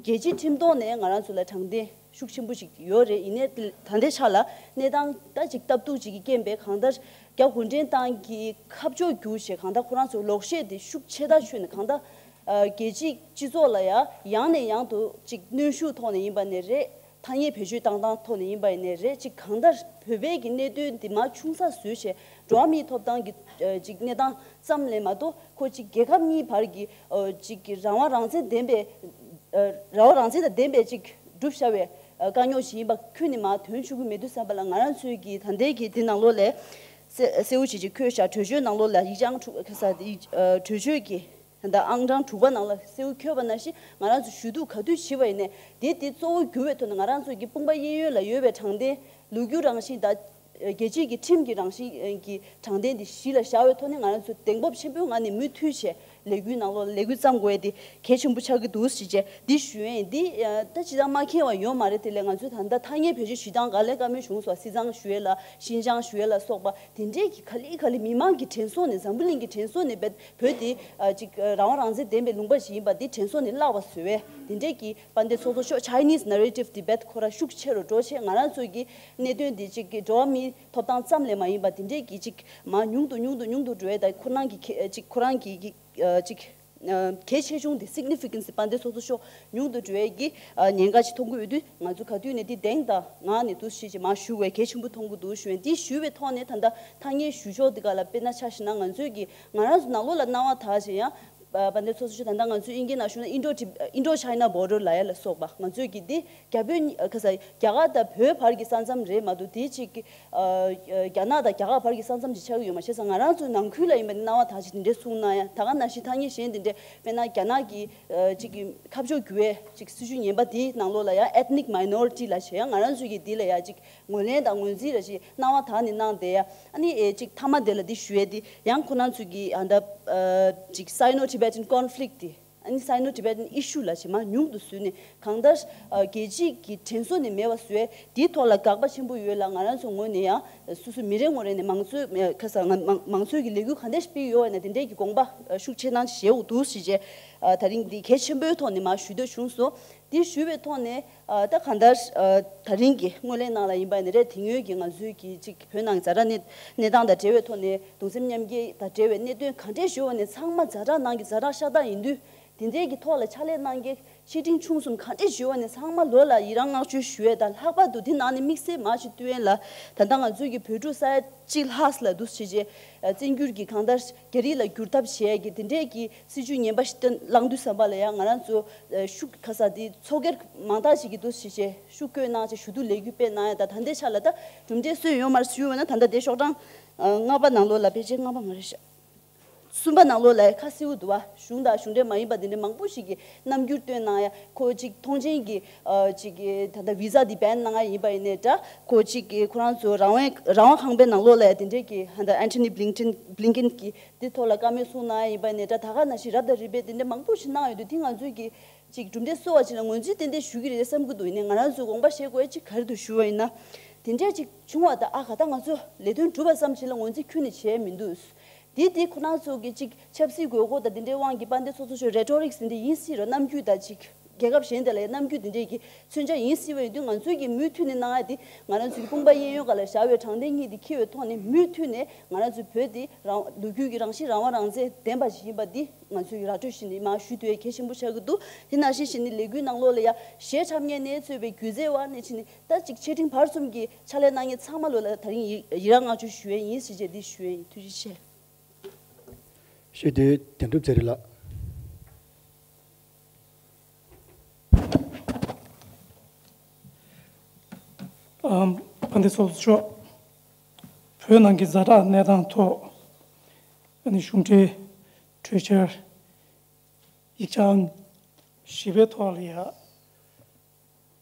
རྒྱལ་སྤྱིའི་ཁྲིམས་ཐོག་ནས་ང་རང་ཚོ་ལ་དྲང་བདེན་ཤུགས་ཆེན་པོ་ཞིག་ཡོད་རེད། ཡིན་ནའི་ད་ལྟའི་ཆ་ལ་གནས་སྟངས་ད་ཅིག་སྟབས་སྡུག་ཅིག་གིས་རྐྱེན་པས་གང་ལྟར་རྒྱ་གུང་ཁྲན་ཏང་གི་ཁ་ཕྱོགས་བསྒྱུར་བྱས་གང་ལྟར་ཁོ་རང་ཚོའི་ལོག་བཤད་དེ་ཤུགས་ཆེ་ཐག་ཆོད་ནས་གང་ལྟར་ཨ་རྒྱལ་སྤྱིའི་སྤྱི་ཚོགས་ལ་ཡང་ཡང་ནས་ཡང་དུ་ཅིག་གནོན་ཤུགས་ཐོག་ནས་ཡིན་པ་ནས་རེད། ཐ་སྙད་བེད་སྤྱོད་བཏང་སྟངས་ཐོག་ནས་ཡིན་པ་ཡིན་ནས་རེད། ཅིག་གང་ལྟར་བོད་པའི་གི་གནད་དོན་འདི་མར་ཆུང་ས་བཟོས་བྱས་འགྲོ་བ་མིའི་ཐོབ་ཐང་གི་ཨ་ཅིག་གནས་སྟངས་ཙམ་ལས་མ་གཏོགས་ཁོ་ཅིག་རྒྱལ་ཁབ་གཉིས་བར་གྱི་ཨ་ཅིག་གི་རང་དབང་རང་བཙན་ལྡན་པའི་ཨ་རང་དབང་རང་བཙན་དང་ལྡན་པའི་ཅིག་བསྒྲུབ་བྱ་བའི་ཨ་དཀའ་རྙོག་ཞིག་ཡིན་པ་ཁྱོན་ནས་མར་དོན་ཆུང་ཀུ་མེད་དུས་ཙམ་པ་ལ་ང་རང་ཚོའི་གི་ད་ལྟའི་གི་འདི་ནང་ལོགས་ལས་གསལ་གསལ་བོ་བྱེད་ཅིག་འཁོད་བཞག་གྲོས་ཆོད་ནང་ལོགས་ལ་ཡིག་ཆ་ཨང་དྲུག་ཁ་ས་ཡིག་ཨ་གྲོས་ཆོད་ཀྱི་ད་ལྟ་ཨང་གྲངས་དྲུག་པ་ནང་ལ་གསལ་བོ་འཁོད་པ་ནང་བཞིན་ང་རང་ཚོ་ཞུ་གཏུག་ག་དུས་བྱས་པ་ཡིན་ནའི་དེ་དེ་གཙོ་བོ་གྱུར་བའི་ཐོག་ནས་ང་རང་ཚོ་གི་དཔུང་པ་གཡས་གཡོན་ལ་ཡོད་པའི་དྲང་བདེན་ལོ་རྒྱུས་རང་བཞིན་དང་རྒྱལ་སྤྱིའི་གི་ཁྲིམས་ཀྱི་རང་བཞིན་གྱི་དྲང་བདེན་དེ་གཞི་ལ་བཞག་པའི་ཐོག་ནས་ང་རང་ཚོ་གདེང་སྤོབས་ཆེན་པོའི་ངང་ནས་མུ་མཐུད་བྱས་ལས་འགུལ་ནང་ལོགས་ལ་ལས་འགུལ་བརྩམ་དགོས་ཡ་དེ་གལ་ཆེན་པོ་ཆགས་ཀྱི་འདུག་ཟེར་བྱས་འདི་ཞུ་ཡ་ཡིན། འདི་ད་ཅི་ལྟར་མ་མཁྱེན་པ་ཡོད་མ་རེད། དེ་ལས་ང་ཚོས་ད་ལྟ་ཐ་སྙད་བེད་སྤྱོད་ཞུ་སྟངས་ག་ལས་བཀའ་མོལ་བྱུང་སོང་། སྲིད་གཙང་ཞུ་ཡས་ལ་ཤིན་ཅང་ཞུ་ཡས་ལ་སོགས་པ་དེ་འདྲས་ཀྱི་ག་ལེ་ག་ལེ་མི་མང་གི་དྲན་གསོ་ནས་འཛམ་བུ་གླིང་གི་དྲན་གསོ་ནས་བོད་བོད་དེ་ཨ་ཅིག་རང་དབང་རང་བཙན་ལྡན་པའི་ལུང་པ་ཞིག་ཡིན་པ་འདི་དྲན་གསོ་ནས་བརླག་པ་བཟོ་བས་དེ་འདྲས་ཀྱི་དཔལ་ལྡན་ཚོགས་གཙོ་མཆོག་Chinese narrative Tibet ཁོ་ར་ཤུགས་ཆེ་རུ་འགྲོ་ཆེད་ང་རང་ཚོའི་གི་གནད་དོན་འདི་ཅིག་གི་འགྲོ་བ་མིའི་ཐོབ་ཐང་ཙམ་ལས་མ་ཡིན་པ་དེ་འདྲས་ཀྱི་ཅིག་མ་ཉུང་དུ་ཉུང་དུ་ཉུང་དུ་འགྲོ་བས། ད་ཁོ་རང་གི་ཁེ་ཅིག་ཁོ་རང་གི་གི་ཨ་ཅིག་ཨ་གལ་ཆེ་ཆུང་དེ་significance དཔལ་ལྡན་ཚོགས་གཙོ་མཆོག་ཉུང་དུ་འགྲོ་བའི་གི་ཨ་ཉེན་ཁ་ཅིག་མཐོང་གི་ཡོད་དུས་ང་ཚོ་ག་དུས་ནས་དེ་གདེང་དང་ངག་ནས་འདུག་ཞེས་ཅིག་མ་ཞུ་བའི་གལ་ཆེན་པོ་མཐོང་གི་འདུག་ཞུ་བས། འདི་ཞུ་བའི་ཐོག་ནས་ད་ལྟ་ཐ་སྙད་ཞུ་ཕྱོགས་འདི་ག་ལ་དཔེར་ན་ཆ་བཞག་ན་ང་ཚོའི་གི་ང་རང་ཚོ་ནང་ལོགས་ལ་སྣང་བ་དག་ཅིག་ཡང་དཔལ་ལྡན་ཚོགས་གཙོ་མཆོག་ད་ལྟ་ང་ཚོའི་དབྱིན་སྐད་ནང་ཞུ་ན་Indo Tib- Indo China border ལབ་ཡ་ལ་སོགས་པ་ང་ཚོའི་གི་འདི་རྒྱ་བོད་གཉིས་ཁ་ས་རྒྱ་གར་དང་བོད་བར་གྱི་ས་མཚམས་རེད་མ་གཏོགས་དེ་གཅིག་གི་ཨ་རྒྱ་ནག་དང་རྒྱ་གར་བར་གྱི་ས་མཚམས་ཅིག་ཆགས་ཀྱི་ཡོད་མ་རེད། བྱས་ཙང་ང་རང་ཚོའི་ནང་ཁུལ་ལ་ཡིན་པ་ནི་སྣང་བ་དག་ཅིག་དེ་འདྲས་གསུངས་གནང་ཡ། ད་ག་ནང་བཞིན་ཐ་སྙད་གཞན་དེ་འདྲས་དཔེར་ན་རྒྱ་ནག་གི་ཨ་གཅིག་གི་ཁ་ཕྱོགས་བསྒྱུར་བའི་གཅིག་སྲིད་བྱུས་ངན་པ་དེའི་ནང་ལོགས་ལ་ཡང་ethnic minority ལབ་བྱས་ཡང་ང་རང་ཚོའི་གི་དེ་ལ་ཡང་གཅིག་ངོས་ལེན་དང་ངོས་འཛིན་ལ་ཅིག་སྣང་བ་དག་ནས་གནང་བསྡད་ཡ། ཨ་ནི་ཨེ་གཅིག་མཐའ་མ་དེ་ལ་འདི་ཞུ་ཡ་དེ་ཡང་ཁོ་རང་ཚོའི་གི་ཨ་ད་ཨ་གཅིག་Sino-Tibetan conflict དེ། ཨ་ནི་Sino-Tibetan issue ལབ་བྱས་མར་ཉུང་དུ་བཟོས་ནས་གང་ལྟར་ཨ་རྒྱལ་སྤྱིའི་གི་དྲན་གསོ་ནས་མེད་པ་བཟོས། དེའི་ཐོག་ལ་དགག་པ་ཆེན་པོ་ཡོད་ལ་ང་རང་ཚོ་ངོས་ནས་ཡང་སོ་སོ་མི་རེ་ངོ་རེ་ནས་མང་གཙོའི་ཁ་ས་ང་མང་མང་གཙོའི་གི་ལས་འགུལ་ག་འདྲས་ཤིག་སྤེལ་ཡོད་པ་ན་དེ་འདྲས་ཀྱི་དགོངས་པ་ཤུགས་ཆེ་གནང་བཞེས་འོག་འདུག་ཞེས་བྱས་ཨ་ད་རིང་འདི་གལ་ཆེན་པོའི་ཐོག་ནས་མར་ཞུ་འདོད་བྱུང་སོང་། འདི་ཞུ་བའི་ཐོག་ནས་ཨ་ད་གང་ལྟར་ཨ་ད་རིང་གི་སྔོན་གླེང་ནང་ལ་ཡིན་པ་ནི་རེད། དེ་སྔོན་གྱི་ང་ཚོའི་གི་ཅིག་བོད་ནང་གི་ཛ་དྲག་གནས་གནས་སྟངས་དང་འབྲེལ་བའི་ཐོག་ནས་གདུང་སེམས་མཉམ་སྐྱེད་དང་འབྲེལ་བའི་གནད་དོན་ག་འདྲས་ཞུ་བ་ནས་ཚང་མ་ཛ་དྲག་ནང་གི་ཛ་དྲག་ཤ་སྟག་ཡིན་དུས་ དེ་འདྲའི་གི་ཐོག་ལ་ཕྱག་ལས་གནང་མཁན་ཆེ་འབྲིང་ཆུང་གསུམ་ག་འདྲས་ཞུ་བ་ནས་ཚང་མ་ལོ་ལ་ཡི་རང་བསྔགས་བརྗོད་ཞུ་ཡས་དང་། ལྷག་པར་དུ་དེ་ནང་ནས་དམིགས་བསལ་མ་ཞིག་བཏོན་ཡས་ལ། ད་ལྟ་ང་ཚོའི་གི་བོད་ཕྲུག་ས་ཡ་གཅིག་ལྷག་ལ་འདུག་བྱས་བྱས་བཙན་བསྒྱུར་གྱི་གང་ལྟར་རྒྱ་རིགས་ལ་བསྒྱུར་ཐབས་བྱས་ཀྱི་དེ་འདྲའི་གི་སྲིད་བྱུས་ངན་པ་ཞིག་བཏོན་བླངས་དུས་ཙམ་པ་ལ་ཡང་ང་རང་ཚོ་ཤུགས་ཁ་ས་དེ་ཚོགས་སྒེར་མང་དག་ཞིག་གིས་འདུག་བྱས་བྱས་ཤུགས་བསྐྱོན་གནང་བྱས་ཞུ་གཏུག་ལས་འགུལ་སྤེལ་གནང་ཡ་དང་། ད་ལྟའི་ཆ་ལ་ད་གྲུབ་འབྲས་སུ་ཡོད་མ་རེད། ཞུ་འོས་ན་ད་ལྟ་དེ་ཤོག་གྲངས་ལྔ་པ་ནང་ལོགས་ལ་ཕལ་ཆེར་ལྔ་པ་མ་རེད་ཤག་གསུམ་པ་ནང་ལོགས་ལ་ཁ་གསལ་པོ་འདུག་བ། གཞུང་དང་གཞུང་འབྲེལ་མ་ཡིན་པ་དེ་འདྲའི་མང་པོ་ཞིག་གིས་རྣམ་འགྱུར་སྟོན་གནང་ཡ། ཁོ་གཅིག་མཐོང་མཆན་གྱི་ཨ་གཅིག་གི་ད་ལྟ་བི་ཟ་འདི་བྷན་གནང་ཡ་ཡིན་པ་ཡིན་ནའི་འདྲ། ཁོ་གཅིག་གི་ཁོ་རང་ཚོ་རང་དབང་རང་དབང་ཁང་པའི་ནང་ལོགས་ལ་ཡ་དེ་འདྲའི་གི་ད་ལྟ་ཨན་ཐོ་ནི་བྷི་ལིང་ཊོན་བྷི་ལིང་ཀེན་གྱི་འདི་ཐོག་ལ་བཀའ་མོལ་གསུངས་གནང་ཡ་ཡིན་པ་ཡིན་ནའི་འདྲ། ད་ག་ནང་བཞིན་རབ་དང་རིམ་པས་དེ་འདྲ་མང་པོ་ཞིག་གནང་ཡོད་དུས། དེ་ང་ཚོས་ཀྱི་གཅིག་གྲུབ་འབྲས་གསོལ་བ་ཅིག་ལ་ངོས་འཛིན་ཏན་ཏན་ཞུ་གི་རེད་བསམ་གྱི་འདུག་ཡིན་ནའི་ང་རང་ཚོས་དགོངས་པ་བཞེས་དགོས་ཡ་གཅིག་ག་རེ་འདུག་ཞུ་བ་ཡིན་ན། དེ་འདྲས་ཅིག་བྱུང་བ་དང་། ཨ་ག་ད་ང་ཚོ་ལས་དོན་གྲུབ་པ་ཙམ་ཞིག་ལ་ངོས་འཛིན་ཁྱོན་ནས་བྱས་མི་འདུག་འདི་འདི་ཁོ་རང་ཚོ་གི་ཅིག་ཆབ་སྲིད་དགོས་མཁོ་དང་དེ་འདྲའི་དབང་གིས་དཔལ་ལྡན་ཚོགས་གཙོ་མཆོག་རེ་ཊོ་རིག་ཟེར་འདི་ཡིན་སྲིད་རོ། རྣམ་འགྱུར་དང་ཅིག་རྒྱལ་ཁབ་གཞན་དེ་ལ་ཡང་རྣམ་འགྱུར་དེ་འདྲས་ཀྱི་མཚོན་ཆ་ཡིན་སྲིད་པ་ཡིན་དུས། ང་ཚོའི་གི་མུ་མཐུད་ནས་གནང་ཡ་དེ་ང་རང་ཚོའི་གི་དཔུང་པ་གཡས་གཡོན་སྒང་ལ་བཞག་པའི་དྲང་བདེན་གཉིས་དེ་འཁྱེར་བའི་ཐོག་ནས། མུ་མཐུད་ནས་ང་རང་ཚོའི་བོད་དེ་རང་ལོ་རྒྱུས་ཀྱི་རང་བཞིན་རང་དབང་རང་བཙན་ལྡན་པ་ཞིག་ཡིན་པ་འདི་ང་ཚོའི་ར་སྤྲོད་བྱས་ནས་མར་ཞུ་འདོད་ཡ་གལ་ཆེན་པོ་ཆགས་ཀྱི་འདུག་དེ་ནང་བཞིན་བྱས་ནས་ལས་འགུལ་ནང་ལོགས་ལ་ཡ་གཞས་འཁྲབ་མཁན་ནས་གཙོས་པའི་སྒྱུ་རྩལ་བ་ནས་བྱས་ནས་ད་ཅིག་ཆེ་འབྲིང་བར་གསུམ་གྱི་ཕྱག་ལས་གནང་མཁན་ཚང་མ་ལོ་ལ་ད་རིང་ཡི་ཡི་རང་བསྔགས་བརྗོད་ཞུ་ཡས་ཡིན་ཟེར་བྱས་འདི་ཞུ་ཡས་ཡིན། ཐུགས་རྗེ་ཆེ། ཞུ་དོན་དོན་གྲུབ་ཚེ་རིང་ལགས། ཨམ། དཔལ་ལྡན་ཚོགས་གཙོ་མཆོག་བོད་ནང་གི་ཛ་དྲག་གནས་སྟངས་ཐོག་ཨ་ནི་གཞུང་འབྲེལ་གྲོས་འཆར་ཡིག་ཆ་ཨང་བཞི་པའི་ཐོག་ལ་ཡ།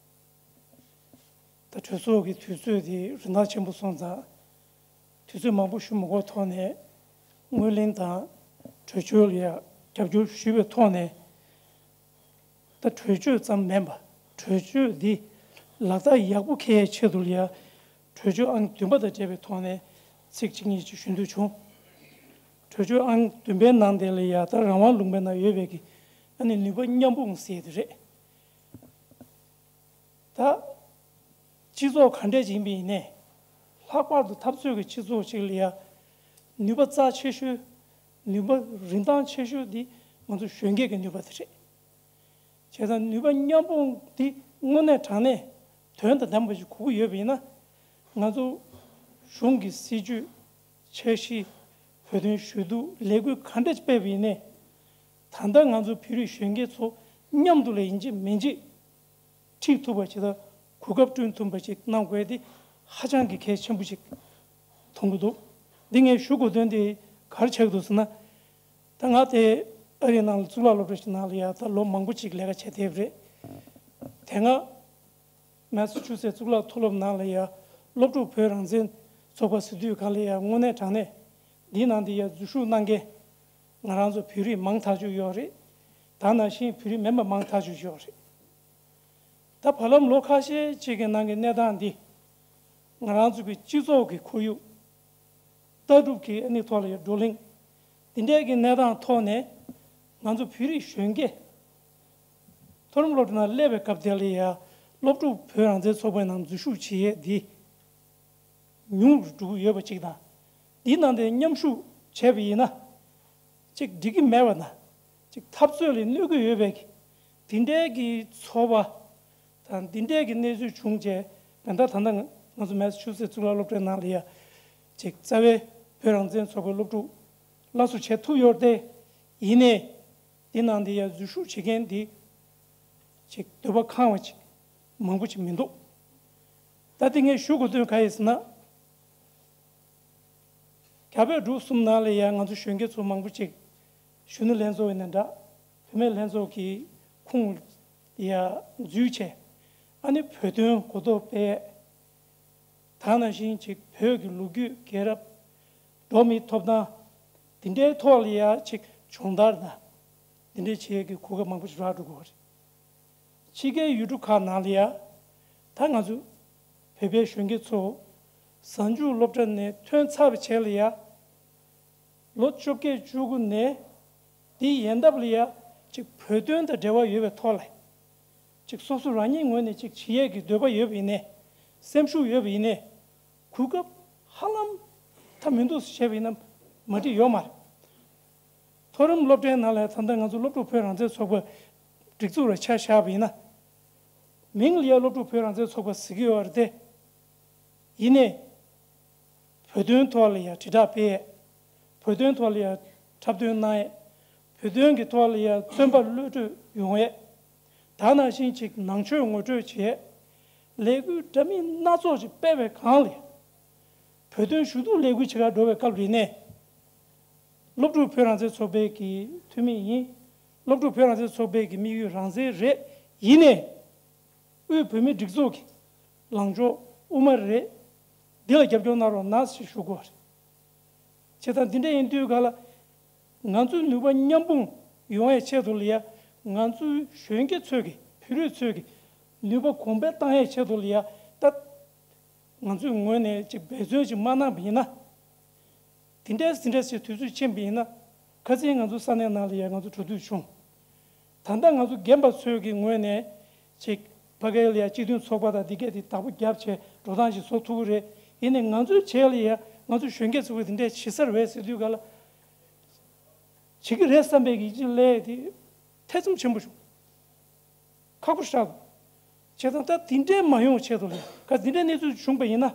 ད་གྲོས་ཚོགས་ཀྱི་དུས་ཚོད་དེ་རིན་ཐང་ཆེན་པོ་སོང་ཙང་། དུས་ཚོད་མང་པོ་ཞུ་མ་དགོས་ཐོག་ནས་ངོས་ལེན་དང་གྲོས་ཆོད་ལ་ཡ་རྒྱབ་སྐྱོར་ཞུས་པའི་ཐོག་ནས། ད་གྲོས་ཆོད་ཙམ་མིན་པ། གྲོས་ཆོད་འདི་ལག་བསྟར་ཡག་པོ་འཁེལ་ཡའི་ཆེད་དུ་ལ་ཡ། གྲོས་ཆོད་ཨང་བདུན་པ་དང་འབྲེལ་བའི་ཐོག་ནས་ཚིག་གཅིག་གཉིས་ཅིག་ཞུ་འདོད་བྱུང་། གྲོས་ཆོད་ཨང་བདུན་པའི་ནང་དེ་ལ་ཡ། ད་རང་དབང་ལུང་པའི་ནང་ཡོད་པའི་གི་ཨ་ནི་ནུས་པ་མཉམ་སྤུངས་ཟེར་དེ་རེད། ད་སྤྱི་ཚོགས་ག་འདྲས་ཅིག་ཡིན་པ་ཡིན་ནའི། ལྷག་པར་དུ་འཐབ་རྩོད་ཀྱི་སྤྱི་ཚོགས་ཅིག་ལ་ཡ། ནུས་པ་རྩ་ཆེ་ཤོས། ནུས་པ་རིན་ཐང་ཆེ་ཤོས་འདི་ང་ཚོ་གཞོན་སྐྱེས་ཀྱི་ནུས་པ་དེ་རེད། བྱས་ཙང་ནུས་པ་མཉམ་སྤུངས་འདི་དངོས་གནས་དྲང་གནས་དོན་དང་ལྡན་པ་ཞིག་དགོས་ཀྱི་ཡོད་པ་ཡིན་ན། ང་ཚོ་གཞུང་གི་སྲིད་ཇུས། འཆར་གཞི། བོད་དོན་ཞུ་གཏུག་ལས་འགུལ་ག་འདྲ་ཅིག་སྤེལ་བ་ཡིན་ནའི། ད་ལྟ་ང་ཚོ་བོད་རིགས་གཞོན་སྐྱེས་ཚོ་མཉམ་དུ་ལ་ཡིན་གཅིག་མིན་གཅིག་ཁྲིད་ཐུབ་པ་ཅིག་དང་གོ་སྐབས་བསྐྲུན་ཐུབ་པ་ཅིག་གནང་དགོས་དེ་ཧ་ཅང་གི་གལ་ཆེན་པོ་ཅིག་མཐོང་གི་འདུག་འདི་ངས་ཞུ་དགོས་དོན་དེ་ག་རེ་ཆགས་ཀྱི་འདུག་ཟེར་ན། ད་ང་དེ་ཨ་རིའི་ནང་ལ་གཙུག་ལག་སློབ་གྲྭ་ཞིག་ནང་ལ་ཡ་ད་ལོ་མང་པོ་ཅིག་ལས་ཀ་བྱས་བསྡད་པ་རེད། དེ་སྔ་མེ་སི་ཆུ་སེ་གཙུག་ལག་མཐོ་སློབ་ནང་ལ་ཡ་སློབ་ཕྲུག་བོད་རང་བཙན་ཚོགས་པ་ཟེར་དུས་སྒང་ལ་ཡ་དངོས་གནས་དྲང་གནས་འདིའི་ནང་དེ་ཡ་འཛུལ་ཞུགས་གནང་མཁན་ང་རང་ཚོ་བོད་རིགས་མང་ཐག་ཆོད་ཡོད་རེད། ད་ནང་བཞིན་བོད་རིགས་མིན་པ་མང་ཐག་ཆོད་ཡོད་རེད། ད་བར་ལམ་ལོ་ཁ་ཤས་ཅིག་གི་ནང་གི་གནས་སྟངས་འདི་ང་རང་ཚོ་གི་སྤྱི་ཚོགས་ཀྱི་ཁོར་ཡུག་ལྟ་གྲུབ་ཀྱི་ཨ་ནི་ཐོག་ལ་ཡ་བགྲོ་གླེང་འདི་འདྲའི་གི་གནས་སྟངས་ཐོག་ནས་ང་ཚོ་བོད་རིགས་གཞོན་སྐྱེས་མཐོ་རིམ་སློབ་གྲྭ་ནང་སླེབས་པའི་སྐབས་དེ་ལ་ཡ་སློབ་ཕྲུག་བོད་རང་བཙན་ཚོགས་པའི་ནང་འཛུལ་ཞུགས་བྱེད་ཡས་འདི་ཉུང་རུ་འགྲོ་གི་ཡོད་པ་ཅིག་དང་། འདིའི་ནང་དེ་མཉམ་ཞུགས་བྱས་པ་ཡིན་ན། ཅིག་འགྲིག་གི་མེད་པ་དང་། ཅིག་འཐབ་རྩོད་ལ་གནོད་ཀྱི་ཡོད་པའི་དེ་འདྲའི་གི་ཚོར་བ་དང་། འདི་འདྲའི་གི་གནས་ཚུལ་བྱུང་རྗེས། དོན་དག་ད་ལྟ་ང་ང་ཚོ་མེ་སི་ཆུ་སེ་གཙུག་ལག་སློབ་གྲྭའི་ནང་ལ་ཡ་ཅིག་རྩ་བའི་བོད་རང་བཙན་ཚོགས་པའི་སློབ་ཕྲུག་སླར་གསོ་བྱེད་ཐུབ་ཡོད་རེད་དེ། ཡིན་ནའི་འདི་ནང་དེ་ཡ་འཛུལ་ཞུགས་བྱེད་མཁན་འདི་ཅིག་འདོད་པ་ཁེངས་པ་ཅིག་མང་པོ་ཅིག་མི་འདུག་ད་དེ་ངས་ཞུ་དགོས་དོན་ག་ཡིན་ཟེར་ན། རྒྱ་བོད་འབྲུག་གསུམ་ནང་ལ་ཡ་ང་ཚོ་གཞོན་སྐྱེས་ཚོ་མང་པོ་ཅིག་གཞོན་ནུ་ལྷན་ཚོགས་ཡིན་ན་འདྲ། བུད་མེད་ལྷན་ཚོགས་ཀྱི་ཁོངས་ལ་ཡ་འཛུལ་བྱས། ཨ་ནི་བོད་དོན་གོ་རྟོགས་སྤེལ། ད་ནང་བཞིན་ཅིག་བོད་ཀྱི་ལོ་རྒྱུས་རྒྱལ་རབས། འགྲོ་བ་མིའི་ཐོབ་ཐང་། འདི་འདྲའི་ཐོག་ལ་ཡ་ཅིག་སྦྱོང་བརྡར་དང་། འདི་འདྲའི་བྱེད་ཡས་ཀྱི་གོ་སྐབས་མང་པོ་ཞིག་རག་འགྲོ་གི་ཡོད་རེད། ཕྱི་རྒྱལ་ཡུལ་གྲུ་ཁག་ནང་ལ་ཡ། ད་ང་ཚོ་བོད་པའི་གཞོན་སྐྱེས་ཚོ་གཟའ་མཇུག་སློབ་གྲྭ་ནས་ཐོན་ཚར་བའི་རྗེས་ལ་ཡ། ལོ་བཅོ་བརྒྱད་བཅུ་དགུ་ནས་དེའི་ཡན་འདབ་ལ་ཡ་ཅིག་བོད་དོན་དང་འབྲེལ་བ་ཡོད་པའི་ཐོག་ལ། ཅིག་སོ་སོ་རང་ཉིད་ངོས་ནས་ཅིག་བྱེད་ཡས་ཀྱི་འདོད་པ་ཡོད་པ་ཡིན་ནའི། སེམས་ཤུགས་ཡོད་པ་ཡིན་ནའི། གོ་སྐབས་ཧ་ལམ་ད་མི་འདུག་ཟེར་བཤད་པ་ཡིན་ན་མ་འགྲིག་ཡོད་མ་རེད། མཐོ་རིམ་སློབ་གྲྭའི་ནང་ལ་ད་ལྟ་ང་ཚོ་སློབ་ཕྲུག་བོད་རང་བཙན་ཚོགས་པ་སྒྲིག་འཛུགས་ལ་ཆ་བཞག་པ་ཡིན་ན། མིང་ལ་ཡ་སློབ་ཕྲུག་བོད་རང་བཙན་ཚོགས་པ་ཟེར་གྱི་ཡོད་རེད་དེ། ཡིན་ནའི། བོད་དོན་ཐོག་ལ་ཡ་དྲིལ་བསྒྲགས་སྤེལ་ཡས། བོད་དོན་ཐོག་ལ་ཡ་འཁྲབ་སྟོན་གནང་ཡས། བོད་དོན་གྱི་ཐོག་ལ་ཡ་བཙོན་པ་གློད་གྲོལ་ཡོང་ཡས། ད་ནང་བཞིན་ཅིག་ནང་ཆོས་ངོ་སྤྲོད་བྱེད་ཡས། ལས་འགུལ་འདྲ་མིན་སྣ་ཚོགས་ཅིག་སྤེལ་བའི་སྒང་ལ། བོད་དོན་ཞུ་གཏུག་ལས་འགུལ་བྱེད་གར་འགྲོ་བའི་སྐབས་རེད་ནས། སློབ་ཕྲུག་བོད་རང་བཙན་ཚོགས་པའི་གི་འཐུས་མི་ཡིན། སློབ་ཕྲུག་བོད་རང་བཙན་ཚོགས་པའི་གི་དམིགས་ཡུལ་རང་བཙན་རེད། ཡིན་ནའི། དབུས་བོད་མིའི་སྒྲིག་འཛུགས་ཀྱི་ལངས་ཕྱོགས་དབུ་མ་རེད། འདི་ལ་རྒྱབ་སྐྱོར་གནང་རོགས་གནང་ཞེས་ཞུ་དགོས་པ་རེད། བྱས་ཙང་འདི་འདྲ་ཡིན་དུས་ག་ལ། ང་ཚོའི་ནུས་པ་མཉམ་སྤུངས་ཡོང་བའི་ཆེད་དུ་ལ་ཡ། ང་ཚོའི་གཞོན་སྐྱེས་ཚོས་ཀྱི་བོད་རིགས་ཚོས་ཀྱི་ནུས་པ་གོང་འཕེལ་བཏང་ཡའི་ཆེད་དུ་ལ་ཡ། ད་ང་ཚོའི་ངོས་ནས་ཅིག་འབད་བརྩོན་ཅིག་མ་གནང་བ་ཡིན་ན། དེ་འདྲས་དེ་འདྲས་ཞེས་དུས་ཚོད་ཕྱིན་པ་ཡིན་ན། ཁ་སང་ང་ཚོ་ས་གནས་ནང་ལ་ཡ་ང་ཚོ་འགྲོ་དུས་བྱུང་། ད་ལྟ་ང་ཚོ་རྒན་པ་ཚོས་ཀྱི་ངོས་ནས་ཅིག་ཕ་གིར་ལ་ཡ་སྤྱི་མཐུན་ཚོགས་པ་དང་འདི་གས་དེ་བདག་པོ་བརྒྱབ་བྱས་འགྲོ་སྟངས་ཤིག་བཟོ་ཐུབ་ཀྱི་རེད། ཡིན་ནའི་ང་ཚོའི་བྱས་ལ་ཡ་ང་ཚོ་གཞོན་སྐྱེས་ཚོ་གི་དེ་འདྲས་བྱེད་སར་བས་ཟེར་དུས་ག་ལ། བྱེད་ཀྱི་རེད་བསམ་པའི་གི་ཅིག་ལས་དེ་ཐེ་ཚོམ་ཆེན་པོ་བྱུང་། ཁག་པོ་ཞེ་དྲག་འདུག་བྱས་ཙང་ད་དེ་འདྲས་མ་ཡོང་ཆེད་དུ་ལ་ཡ་ག་དེ་འདྲས་གནས་ཚུལ་བྱུང་པ་ཡིན་ན།